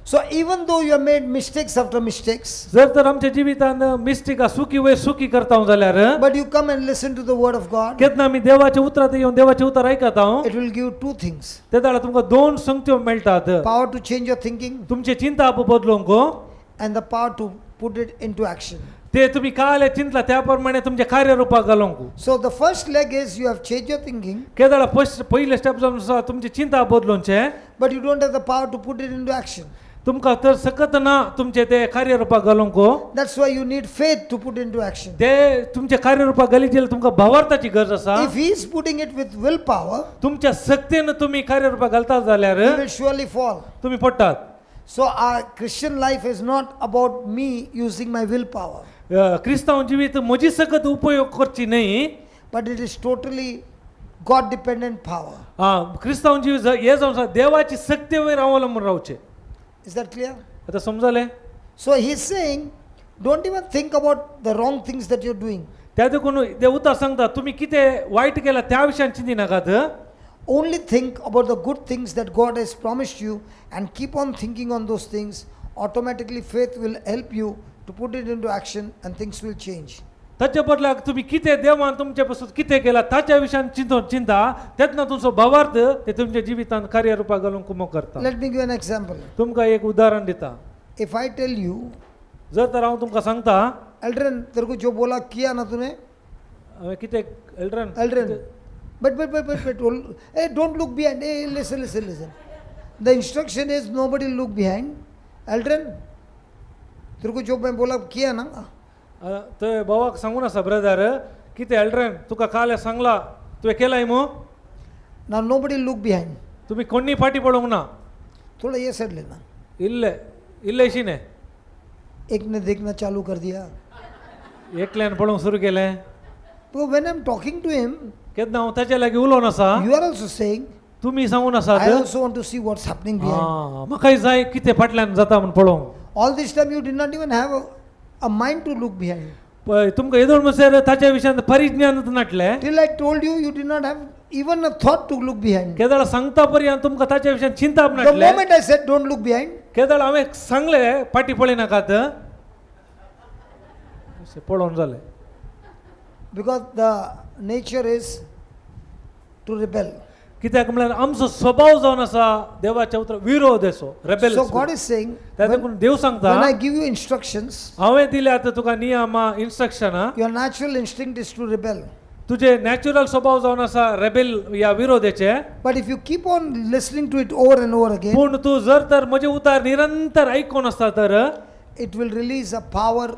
So even though you have made mistakes after mistakes, जर तर आमच्या जिवितान मिस्टेक सुकी वयर सुकी करता जाल्यार but you come and listen to the word of God, केन्ना आमी देवाच्या उतरांत येवन देवाचे उतर आयकता it will give two things: ते वेळार तुमकां दोन संगत्यो मेळटात. Power to change your thinking तुमचे चिंता बदलूंक and the power to put it into action. ते तुम्ही काल चिंतला त्या प्रमाणे तुमचे कार्यरुपाक घालूंक. So the first leg is you have changed your thinking, केदळा फर्स्ट पयले स्टेप जावन आसा तुमची चिंता बदलूंचे. But you don't have the power to put it into action. तुमकां तर सकत ना तुमचे ते कार्यरुपाक घालूंक. That's why you need faith to put into action. ते तुमचे कार्यरुपाक घालीत जाल्यार तुमकां भावार्थाची गरज आसा. If he is putting it with willpower, तुमच्या सक्तीन तुमी कार्यरुपाक घालता जाल्यार he will surely fall. तुमी पडटात. So our Christian life is not about me using my willpower, क्रिस्तांव जिवीत म्हजी सकत उपयोग करची न्हय, but it is totally God dependent power. आं क्रिस्तांव जिवीत हे जावन आसा देवाची सक्ती वयर अवलंबून रावचें. Is that clear? आतां समजलें? So he's saying, don't even think about the wrong things that you're doing. त्या देखून ते उतर सांगता तुमी कितें वायट केलां त्या विशयान चिंती नाकात. Only think about the good things that God has promised you and keep on thinking on those things. Automatically, faith will help you to put it into action and things will change. ताच्या बदलाक तुमी कितें देवान तुमचे पासून कितें केलां ताच्या विशयान चिंतो चिंता तेन्ना तुमचो भावार्थ ते तुमच्या जिवितांत कार्यरुपाक घालून कुमो करता. Let me give an example. तुमकां एक उदाहरण दिता. If I tell you, जर तर हांव तुमकां सांगता, Eldrin, तेरे को जो बोला किया ना तूने? हांवें कितें एल्ड्रन? Eldrin, but but but but but hey, don't look behind. Hey, listen, listen, listen. The instruction is nobody look behind. Eldrin, तेरे को जो मैं बोला किया ना? थंय भावाक सांगून आसा ब्रदर कितें एल्ड्रन तुका काल सांगला तुवें केलाय मू? Now nobody look behind. तुमी कोणी फाटी पळोवंक ना. थोड़ा ये साइड लेना. इल्ले इल्लेशीने. एक ने देखना चालू कर दिया. एकल्यान पळोवंक सुरू केलें. तो when I am talking to him, केन्ना हांव ताच्या लागीं उलोवन आसा, you are also saying, तुमी सांगून आसात, I also want to see what's happening behind. आं, म्हाकाय जाय कितें फाटल्यान जाता म्हूण पळोवंक. All this time you did not even have a mind to look behind. पळय तुमकां येदोळ म्हणसर ताच्या विशयान परिज्ञानच नाटलें. Till I told you, you did not have even a thought to look behind. केदळ सांगता पर्यंत तुमकां ताच्या विशयान चिंताप The नाटलें. moment I said don't look behind, केदळ हांवें सांगलें फाटी पळयनाकात, अशें पळोवन जालें. Because the nature is to rebel. कित्याक म्हणल्यार आमचो स्वभाव जावन आसा देवाच्या उतर विरोध असो rebel. So God is saying, त्या when, देखून देव सांगता, when I give you instructions, हांवें दिल्यात तुका नियमां इन्स्ट्रक्शनां, your natural instinct is to rebel. तुजे नॅचरल स्वभाव जावन आसा रेबेल या विरोधाचे. But if you keep on listening to it over and over again, पूण तूं जर तर म्हजें उतार निरंतर आयकून आसता तर it will release a power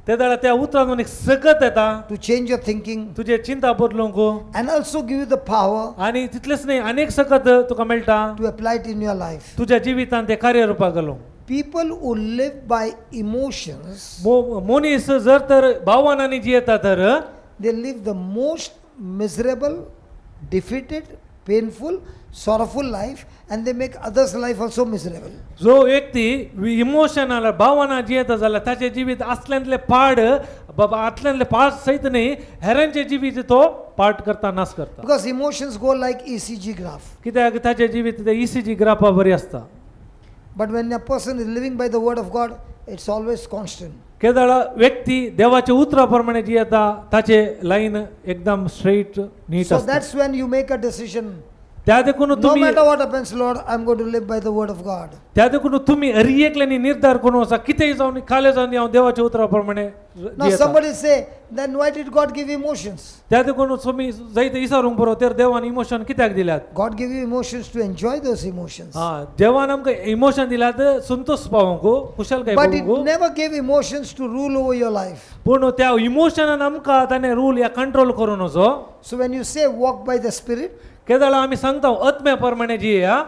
ते जाल्यार त्या उतरान एक सकत येता to change your thinking तुजें चिंता बदलूंक and also give you the power आनी तितलेंच न्ही आनीक सकत तुका मेळटा to apply it in your life. तुज्या जिवितांत तें कार्यरुपाक घालूंक. People who live by emotions, मनीस जर तर भावनांनी जियेता तर they live the most miserable, defeated, painful, sorrowful life, and they make others' life also miserable. जो व्यक्ती इमोशनल भावना जियेता जाल्यार ताचें जिवीत आसल्यांतलें पाड बाबा आतल्यांतलें पाड सयत न्ही हेरांचें जिवीत तो पाड करता नाश करता. Because emotions go like ECG graph. कित्याक ताचें जिवीत तें ईसीजी ग्राफा बरी आसता. But when a person is living by the word of God, it's always constant. केदळ व्यक्ती देवाच्या उतरा प्रमाणे जियेता ताचे लायन एकदम स्ट्रेट नीट So आसता. that's when you make a decision. त्या देखून No तुमी matter what happens, Lord, I'm going to live by the word of God. त्या देखून तुमी अरियेकल्यांनी निर्धार करून आसा कितेंय जावन काले जावन हांव देवाच्या उतरा प्रमाणे Now somebody say, then why did God give emotions? त्या देखून तुमी जायते विचारूंक बरो तर देवान इमोशन कित्याक दिल्यात? God gave you emotions to enjoy those emotions. हा देवान आमकां इमोशन दिल्यात संतोष पावोवंक खुशालकाय But it पावोवंक. Never gave emotions to rule over your life. पूण त्या इमोशनान आमकां ताणें रूल या कंट्रोल करून वचो. So when you say walk by the Spirit, केदळ आमी सांगता आत्म्या प्रमाणे जिया,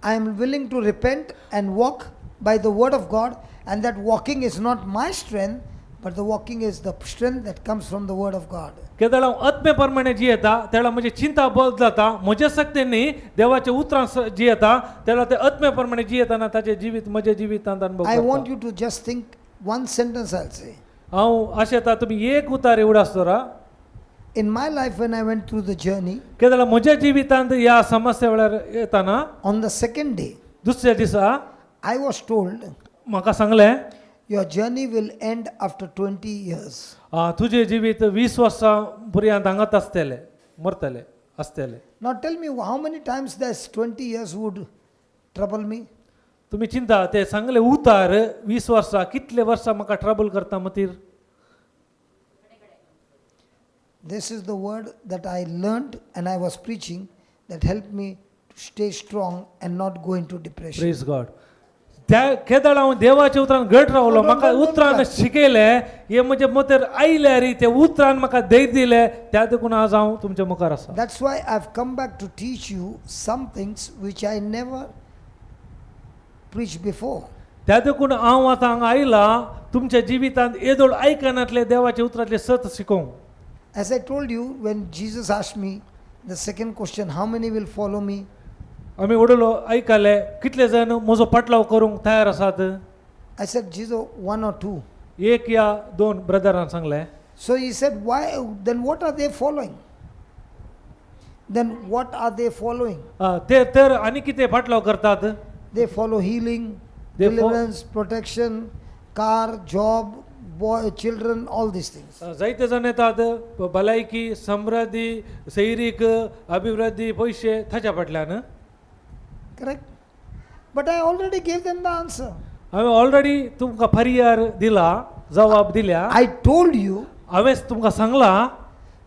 I am willing to repent and walk by the word of God, and that walking is not my strength, but the walking is the strength that comes from the word of God. केदळ हांव आत्म्या प्रमाणे जियेता तेळा म्हजी चिंता बदल जाता म्हज्या शक्तीन न्ही देवाच्या उतरां जियेता तेळा ते आत्म्या प्रमाणे जियेतना ताचें जिवीत म्हज्या जिवितांत अनुभव I want करता. You to just think one sentence I'll say. हांव आशेता तुमी एक उतार उडास दवरा. In my life, when I went through the journey, केदळ म्हज्या जिवितांत ह्या समस्या वेळार येताना, on the second day, दुसऱ्या दिसा I was told, म्हाका सांगलें, your journey will end after 20 years. आ, तुजें जिवीत 20 वर्सां पर्यंत हांगात आसतलें मरतलें आसतलें. Now tell me how many times this 20 years would trouble me? तुमी चिंता ते सांगले उतार 20 वर्सां कितले वर्सां म्हाका ट्रबल करता मतीर. This is the word that I learned and I was preaching that helped me to stay strong and not go into depression. Praise God. त्या केदळ हांव देवाच्या उतरान घट रावलो म्हाका उतरान शिकयलें हें म्हजे मतीर आयलें रे ते उतरान म्हाका धैर्य दिलें त्या देखून आज हांव तुमच्या मुखार आसा. That's why I've come back to teach you some things which I never preached before. त्या देखून हांव आतां हांगा आयलां तुमच्या जिवितांत येदोळ आयकनातले देवाच्या उतरांतलें सत शिकोवंक. As I told you, when Jesus asked me the second question, how many will follow me? आमी वडलो आयकले कितले जाण म्हजो पाटलाव करूंक तयार आसात? I said, Jesus, one or two. एक या दोन ब्रदरान सांगलें. So he said, why? Then what are they following? Then what are they following? ते तर आनी कितें फाटलाव करतात? They follow healing, They deliverance, protection, car, job, boy, children, all these things. जायते जाण येतात भलायकी, समृद्धी, सैरीक अभिवृद्धी, पयशे ताच्या फाटल्यान. Correct? But I already gave them the answer. हांवें ऑलरेडी तुमकां पर्याय दिला, जबाब दिल्या. I told you, हांवेंच तुमकां सांगलां,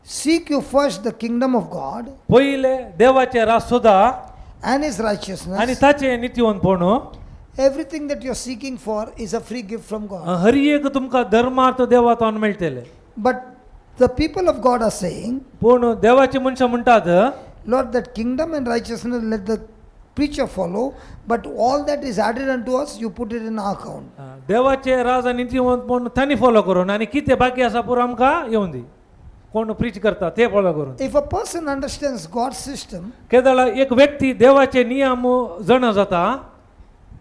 seek you first the kingdom of God पयले देवाचें राज सोदा and his आनी righteousness. ताचें नितीवंतपण. Everything that you're seeking for is a free gift from God. हर एक तुमकां धर्मार्थ देवातून मेळटलें. But the people of God are saying, पूण देवाची मनशां म्हणटात, Lord, that kingdom and righteousness let the preacher follow, but all that is added unto us, you put it in our account. देवाचे राज आनी नितीवंतपण तांणी फॉलो करून आनी कितें बाकी आसा पुरो आमकां येवन दी, कोण प्रीच करता ते फॉलो करून. If a person understands God's system, केदळा एक व्यक्ती देवाचे नियम जाणा जाता,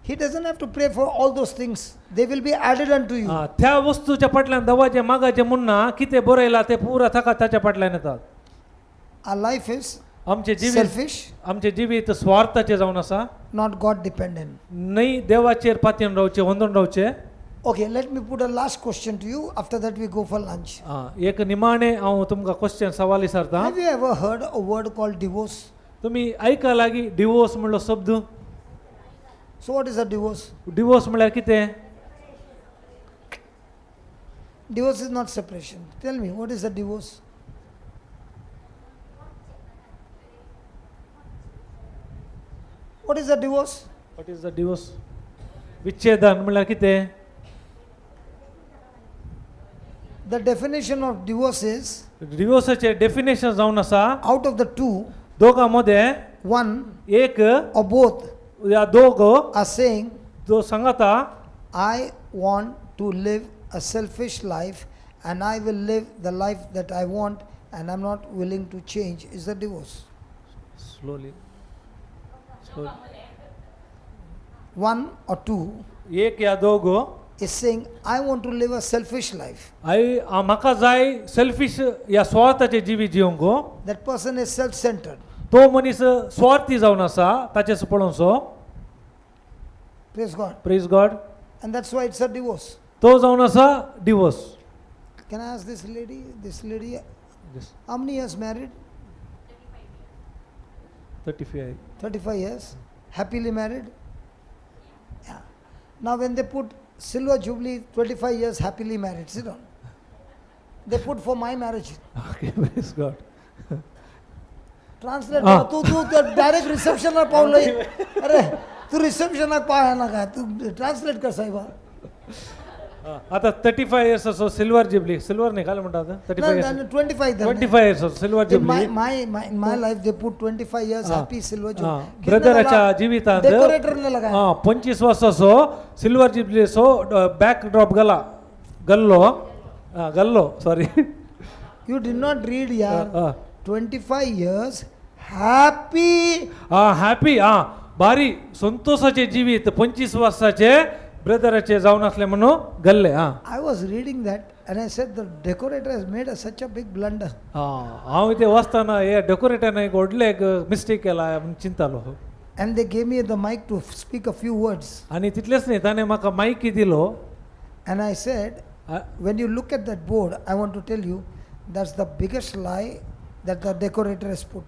he doesn't have to pray for all those things. They will be added unto you. त्या वस्तूच्या फाटल्यान देवाचे मागाचे म्हणना कितें बरयलां ते पुरा ताका ताच्या फाटल्यान येतात. Our life is आमचें जिवीत selfish, आमचें जिवीत स्वार्थाचें जावन आसा, not God dependent. न्हय देवाचेर पातयेवन रावचें, वंदून रावचें. Okay, let me put a last question to you. After that, we go for lunch. एक निमाणें हांव तुमकां क्वेश्चन सवाल विचारता. Have you ever heard a word called divorce? तुमी आयका लागीं डिवोर्स म्हणलो शब्द? So, what is a divorce? Divorce म्हळ्यार कितें? Divorce is not separation. Tell me, what is a divorce? What is a divorce? What is the divorce? विच्छेदन म्हळ्यार कितें? The definition of divorce is डिवोर्साचें definition जावन आसा, out of the two, दोगां मदें one एक or both या दोग are saying, जो सांगता, I want to live a selfish life and I will live the life that I want and I'm not willing to change, is the divorce. Slowly. One or two एक या दोग is saying, I want to live a selfish life. आई म्हाका जाय selfish या स्वार्थाचें जिवीत जिवंक. That person is self centered. तो मनीस स्वार्थी जावन आसा ताचें पळोवचो. Praise God. Praise God. And that's why it's a divorce. तो जावन आसा divorce. Can I ask this lady? This lady, how many years married? 35. 35 years. Happily married? Yeah. Now, when they put silver jubilee, 25 years happily married, sit down. They put for my marriage. Okay, praise God. Translate. हा. तू तू direct रिसेप्शनाक पावलंय. अरे, तू रिसेप्शनाक पावना काय? तू translate कर साहेबा. आता 35 इयर्स असो सिल्वर जुबली, सिल्वर न्ही काय म्हणटा 35 years? 25. 25 years silver jubilee. My in my life they put 25 years happy silver jubilee. ब्रदराच्या जिवितांत डेकोरेटरने लगाया. हा 25 वर्साचो सिल्वर जुबलीचो बॅक ड्रॉप गला गल्लो, हा, गल्लो, sorry. You did not read यार. 25 years happy. हा हॅपी, हा भारी संतोषाचे जिवीत 25 वर्साचे ब्रदराचे जावन आसले म्हणून गल्ले हा. I was reading that and I said the decorator has made such a big blunder. हा, हांव इथे वाचतना हे डेकोरेटरान एक व्हडलें एक मिस्टेक केला म्हणून चिंतालो. And they gave me the mic to speak a few words. आनी तितलेंच न्ही, ताणें म्हाका मायकी दिलो. And I said, when you look at that board, I want to tell you that's the biggest lie that the decorator has put.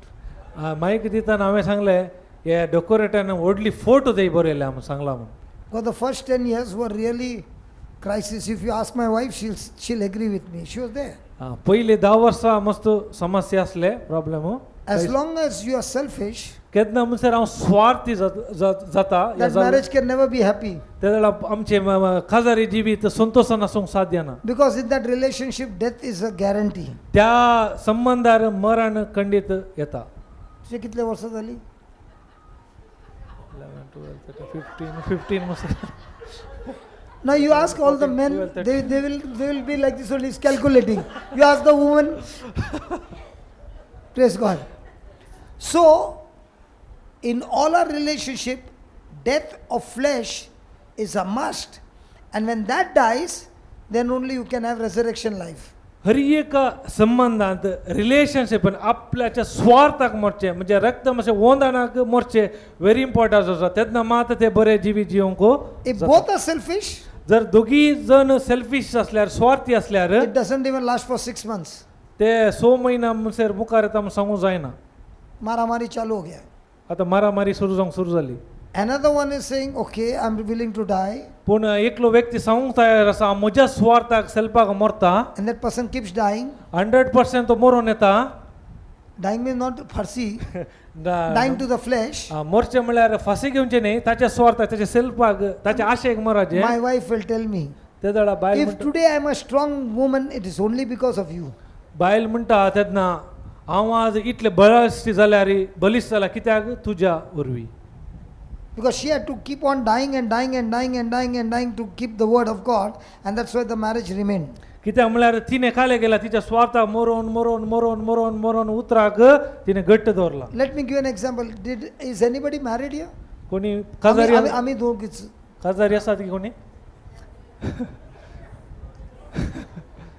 Mic दितना हांवें सांगलें, हे डेकोरेटरान व्हडली फोटो थंय बरयल्या म्हणून सांगला म्हणून. Because the first 10 years were really crisis. If you ask my wife, she'll agree with me. She was there. आ, पयलीं 10 वर्सां मस्त समस्या आसले, problem. As long as you are selfish, केन्ना म्हणसर हांव स्वार्थी जाता या that marriage can never be happy. त्या वेळार आमचें खाजारी जिवीत संतोशान आसूंक साध्य ना. Because in that relationship, death is a guarantee. त्या संबंदार मरण खंडीत येता. तुझे कितले वर्ष झाली? 11, 12, 13, 15, 15 मस्त. Now you ask all the men, 12, 13. they will be like this only, is calculating. You ask the woman, praise God. So, in all our relationship, death of flesh is a must. And when that dies, then only you can have resurrection life. हर एका संबंदांत रिलेशनशिपान आपल्याच्या स्वार्थाक मोरचें म्हणजे रक्त मातशें वोंदानाक मोरचें very important आसा तेन्ना मात ते बरे जिवीत जिवंक If जाता. both are selfish, जर दोगी जण सेल्फीश असल्यार स्वार्थी असल्यार it doesn't even last for 6 months. ते स म्हयना म्हणसर मुखार येता म्हूण सांगूंक जायना. मारामारी चालू हो गया. आतां मारामारी सुरू जावंक सुरू जाली. Another one is saying, okay, I'm willing to die. पूण एकलो व्यक्ती सांगूंक तयार आसा म्हज्या स्वार्थाक सेल्पाक मरता. And that person keeps dying. 100% तो मरोन येता. Dying means not farsi, dying to the flesh. मोर्चे म्हळ्यार फांसी घेवचे न्ही ताच्या स्वार्थाक ताच्या सेल्पाक ताच्या Ashok मराचे. My wife will tell me, ते वेळार बायल if म्हणटा today I'm a strong woman, it is only because of you. बायल म्हणटा तेन्ना हांव आज इतले बळिश्ट जाल्यार बलिश्ट जाला कित्याक तुज्या वरवीं. Because she had to keep on dying and dying and dying and dying and dying to keep the word of God, and that's why the marriage remained. कित्याक म्हळ्यार तिणें काले गेला तिच्या स्वार्थाक मरोन मरोन मरोन मरोन मरोन उतराक तिणें घट्ट दवरला. Let me give an example. Did is anybody married here? कोणी आम्ही काजारी आम्ही- आम्ही दोघीच. काजारी आसात की कोणी?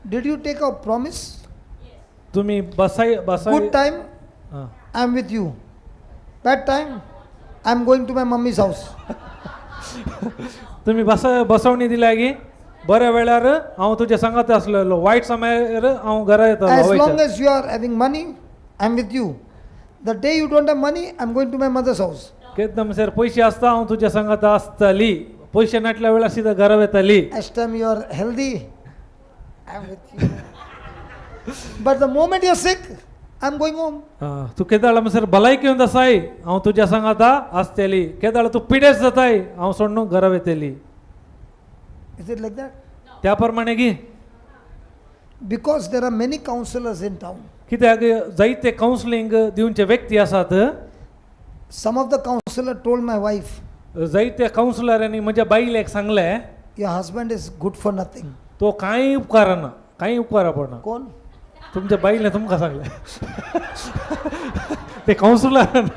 Did you take a promise? तुमी बसाय बसाय Good time, ah. I'm with you. Bad time, I'm going to my mummy's house. तुमी बसा बसवणी दिल्या की बऱ्या वेळार हांव तुज्या सांगात आसलेलो वायट समयार हांव घरा येतालो As long आवयच्या. as you are having money, I'm with you. The day you don't have money, I'm going to my mother's house. केन्ना म्हणसर पयशे आसता हांव तुज्या सांगात आसताली पयशे नाटल्या वेळार सिधा घरा वेताली. As time you are healthy, I'm with you. But the moment you're sick, I'm going home. आं, तूं केदाळ म्हणसर भलायकी येवन आसाय हांव तुज्या सांगाता आसतली केदाळ तूं पिडेस्त जाताय हांव सोडून घरा वेतली. Is it like that? त्या प्रमाणे की Because there are many counselors in town. कित्याक जायते कावन्सिलींग दिवचे व्यक्ती आसात. Some of the counselor told my wife, जायते कावन्सिलरांनी म्हज्या बायलेक सांगलें your husband is good for nothing. तो कांय उपकारना कांय उपकारा पडना. कोण? तुमच्या बाईने तुमकां सांगलें ते कावन्सिलरान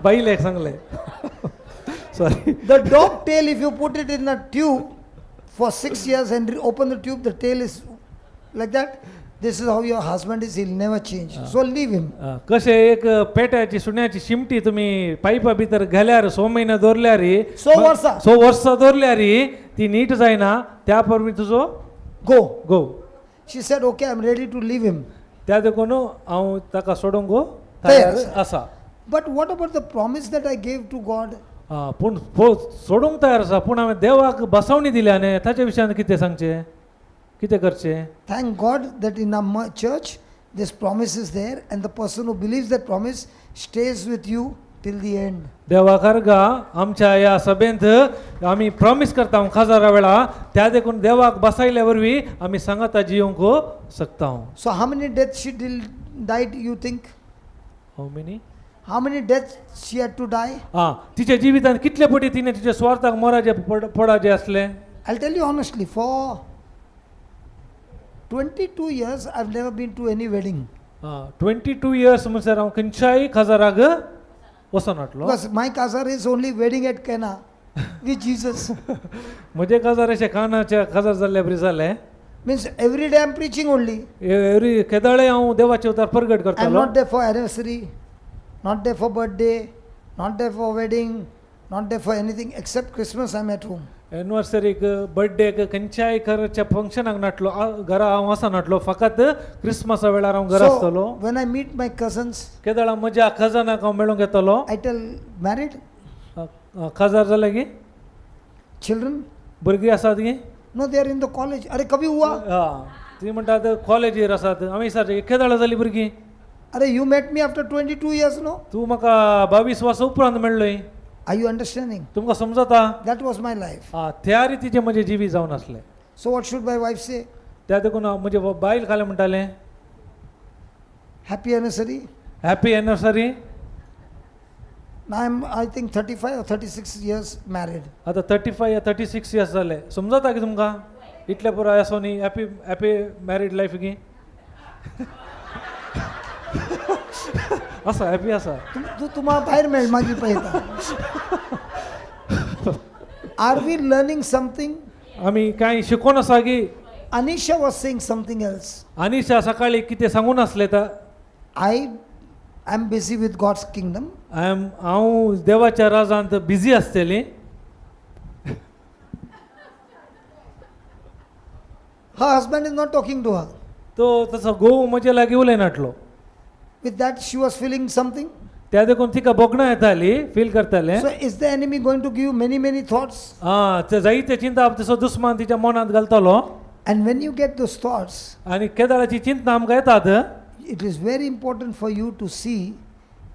बायलेक सांगलें sorry. The dog tail, if you put it in a tube for 6 years and open the tube, the tail is like that. This is how your husband is, he'll never change. So leave him. कशें एक पेट्याची सुण्याची शिमटी तुमी पायपा भितर घाल्यार स म्हयने दवरल्यार स वर्सां. स वर्सां दवरल्यार ती नीट जायना त्या परवी तुजो Go. Go. She said, okay, I'm ready to leave him. त्या देखून हांव ताका सोडूंक तयार तयार आसा. But what about the promise that I gave to God? आं, पूण सोडूंक तयार आसा पूण हांवें देवाक बसवणी दिल्या न्ही ताच्या विशयान कितें सांगचें कितें करचें? Thank God that in our church, this promise is there, and the person who believes that promise stays with you till the end. देवा karga आमच्या ह्या सभेंत आमी प्रॉमीस करता खाजारा वेळा त्या देखून देवाक बसायल्या वरवीं आमी सांगाता जिवंक शकता. So, how many deaths she died, you think? How many? How many deaths she had to die? आं तिच्या जिवितांत कितले पटी तिणें तिच्या स्वार्थाक मोराचे पडाचे आसलें? I'll tell you honestly, for 22 years, I've never been to any wedding. आं 22 इयर्स म्हणसर हांव खंयच्याय खाजाराक वचनाटलो. Because my kazar is only wedding at Cana with Jesus. म्हजे काजार अशें कानाच्या काजार जाल्ले बरी जालें. Means every day I'm preaching only. Every केदाळे हांव देवाचे उतार परगट I'm करतालो. not there for anniversary, not there for birthday, not there for wedding, not there for anything except Christmas. I'm at home. एनिवर्सरीक बर्थडेक खंयच्याय खरच्या फंक्शनाक नाटलो घरा हांव वचनाटलो फकत क्रिसमसा वेळार हांव घरा आसतलो. So when I meet my cousins, केदळा म्हज्या कजनाक हांव मेळूंक येतलो. I tell married काजार जालें की children. भुरगीं आसात की? No, they are in the college. अरे कभी हुआ? ती म्हणटात कॉलेजीर आसात आमी विचारचें केदळा जाली भुरगीं? अरे you met me after 22 years, no? तूं म्हाका 22 वर्सां उपरांत मेळ्ळोय. Are you understanding? तुमकां समजता? That was my life. आं, त्या रितीचें म्हजें जिवीत जावन आसलें. So what should my wife say? त्या देखून हांव म्हजें बायल खालें म्हणटालें Happy anniversary. Happy anniversary. Now I'm, I think, 35 or 36 years married. आतां 35 या 36 इयर्स जाले समजता की तुमकां इतले पुरो आसो न्ही हॅपी हॅपी मॅरीड लायफ की आसा हॅपी आसा. तू तुम्हाला बाहेर मेळ मागीर पळयता. Are we learning something? आमी कांय शिकोन आसा की? Anisha was saying something else. Anisha सकाळी कितें सांगून आसलें तर I am busy with God's kingdom. I am हांव देवाच्या राजांत बिजी आसतली. Her husband is not talking to her. तो तसो घोव म्हजे लागीं उलयनाटलो. With that, she was feeling something. त्या देखून तिका बोगणां येताली फील करतालें. So, is the enemy going to give you many, many thoughts? आं ते जायते चिंता तसो दुस्मान तिच्या मनांत घालतलो. And when you get those thoughts, आनी केदाळाची चिंतना आमकां येतात. It is very important for you to see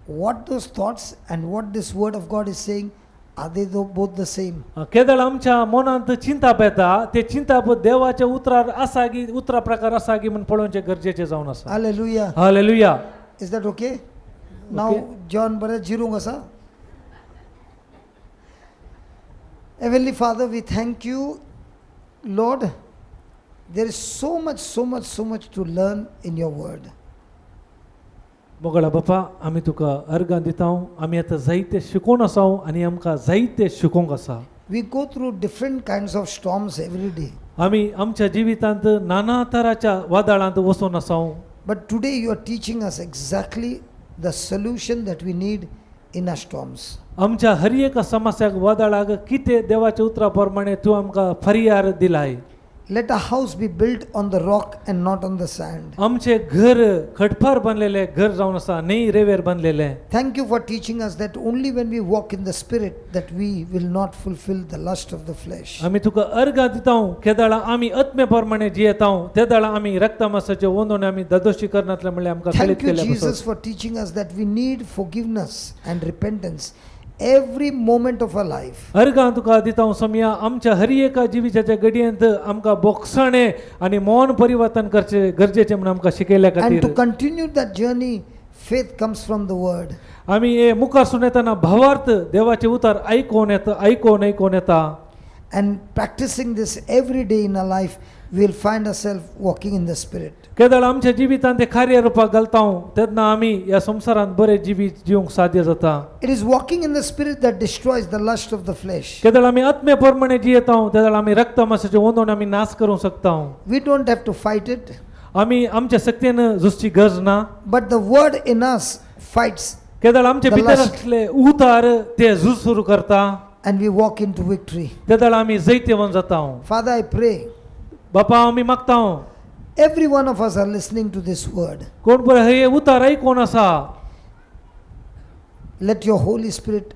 what those thoughts and what this word of God is saying, are they both the same? केदळ आमच्या मनांत चिंताप येता ते चिंताप देवाच्या उतरार आसा की उतरा प्रकार आसा की म्हूण पळोवचें गरजेचें जावन आसा. Hallelujah. Hallelujah. Is that okay? Now, Okay. John बरें जिरूंक आसा. Heavenly Father, we thank you, Lord. There is so much, so much, so much to learn in your word. मोगळा बापा आमी तुका अर्गां दिता. आमी आतां जायते शिकोवन आसा आनी आमकां जायते शिकोवंक आसा. We go through different kinds of storms every day. आमी आमच्या जिवितांत नाना तराच्या वादळांत वचून आसा. But today you are teaching us exactly the solution that we need in our storms. आमच्या हर एका समस्याक वादळाक कितें देवाच्या उतरा प्रमाणे तूं आमकां फरियार दिलाय. Let our house be built on the rock and not on the sand. आमचें घर खटपार बांदलेलें घर जावन आसा न्हय रेवेर बांदलेलें. Thank you for teaching us that only when we walk in the Spirit that we will not fulfill the lust of the flesh. आमी तुका अर्गां दिता केदाळा आमी आत्मे प्रमाणे जियेता तेदाळा आमी रक्तमासाचे ओंदोन आमी दादोशी करनातले म्हणल्यार आमकां कळीत Thank you, केल्या पासत. Jesus, for teaching us that we need forgiveness and repentance every moment of our life. अर्गां तुका दिता सोमया आमच्या हर एका जिविताच्या घडयेंत आमकां बोगसणें आनी मौन परिवर्तन करचें गरजेचें म्हूण आमकां शिकयल्या And to खातीर. Continue that journey, faith comes from the Word. आमी हे मुखार सून येतना भावार्थ देवाचें उतर आयकोन येता आयकोन आयकोन येता. And practicing this every day in our life, we'll find ourselves walking in the Spirit. केदळ आमच्या जिवितांत ते कार्य रुपाक घालता तेन्ना आमी ह्या संवसारांत बरें जिवीत जिवंक साध्य जाता. It is walking in the Spirit that destroys the lust of the flesh. केदळ आमी आत्मे प्रमाणे जियेता तेदळ आमी रक्तमासाचे ओंदोवन आमी नाश करूंक शकता. We don't have to fight it, आमी आमच्या शक्तीन झुजची गरज ना. But the Word in us fights केदळ आमचे The भितर lust. आसले उतार ते झूज सुरू करता. And we walk into victory. तेदळ आमी जैतेवन जाता. Father, I pray बापा आमी मागता every one of us are listening to this word. कोण पळय हे उतार आयकोन आसा. Let your Holy Spirit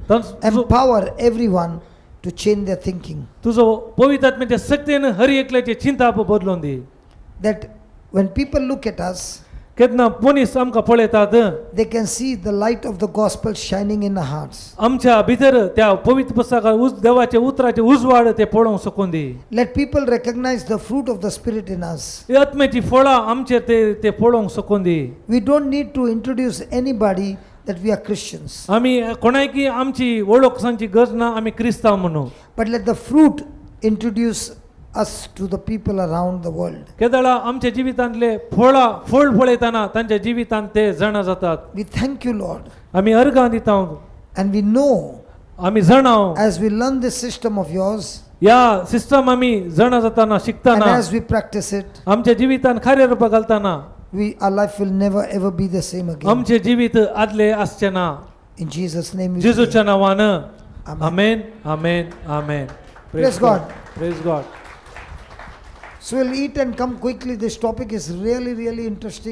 तुजो empower everyone to change their thinking. तुजो पवित्र आत्म्याच्या शक्तीन हर एकल्याचे चिंताप बदलून दी. That when people look at us, केन्ना मनीस आमकां पळयतात they can see the light of the gospel shining in our hearts. आमच्या भितर त्या पवित्र पुस्तका उज देवाचे उतराचे उजवाड ते पळोवंक शकून दी. Let people recognize the fruit of the Spirit in us. ही आत्म्याची फळां आमचे ते ते पळोवंक शकून दी. We don't need to introduce anybody that we are Christians, आमी कोणायकी आमची वळख सांगची गरज ना आमी क्रिस्तांव म्हणून. But let the fruit introduce us to the people around the world. केदळा आमच्या जिवितांतले फळां फळ पळयतना तांच्या जिवितांत ते जाणा जातात. We thank you, Lord, आमी अर्गां दिता. And we know आमी जाणा as we learn this system of yours ह्या सिस्टम आमी जाणा जाताना and शिकतना as we practice it, आमच्या जिवितांत खऱ्या रुपाक घालतना our life will never ever be the same again. आमचे जिवीत आदले आसचे ना. In Jesus' name we pray. जेजूच्या नांवान. Amen. Amen amen amen. Praise God. Praise God. So we'll eat and come quickly. This topic is really, really interesting.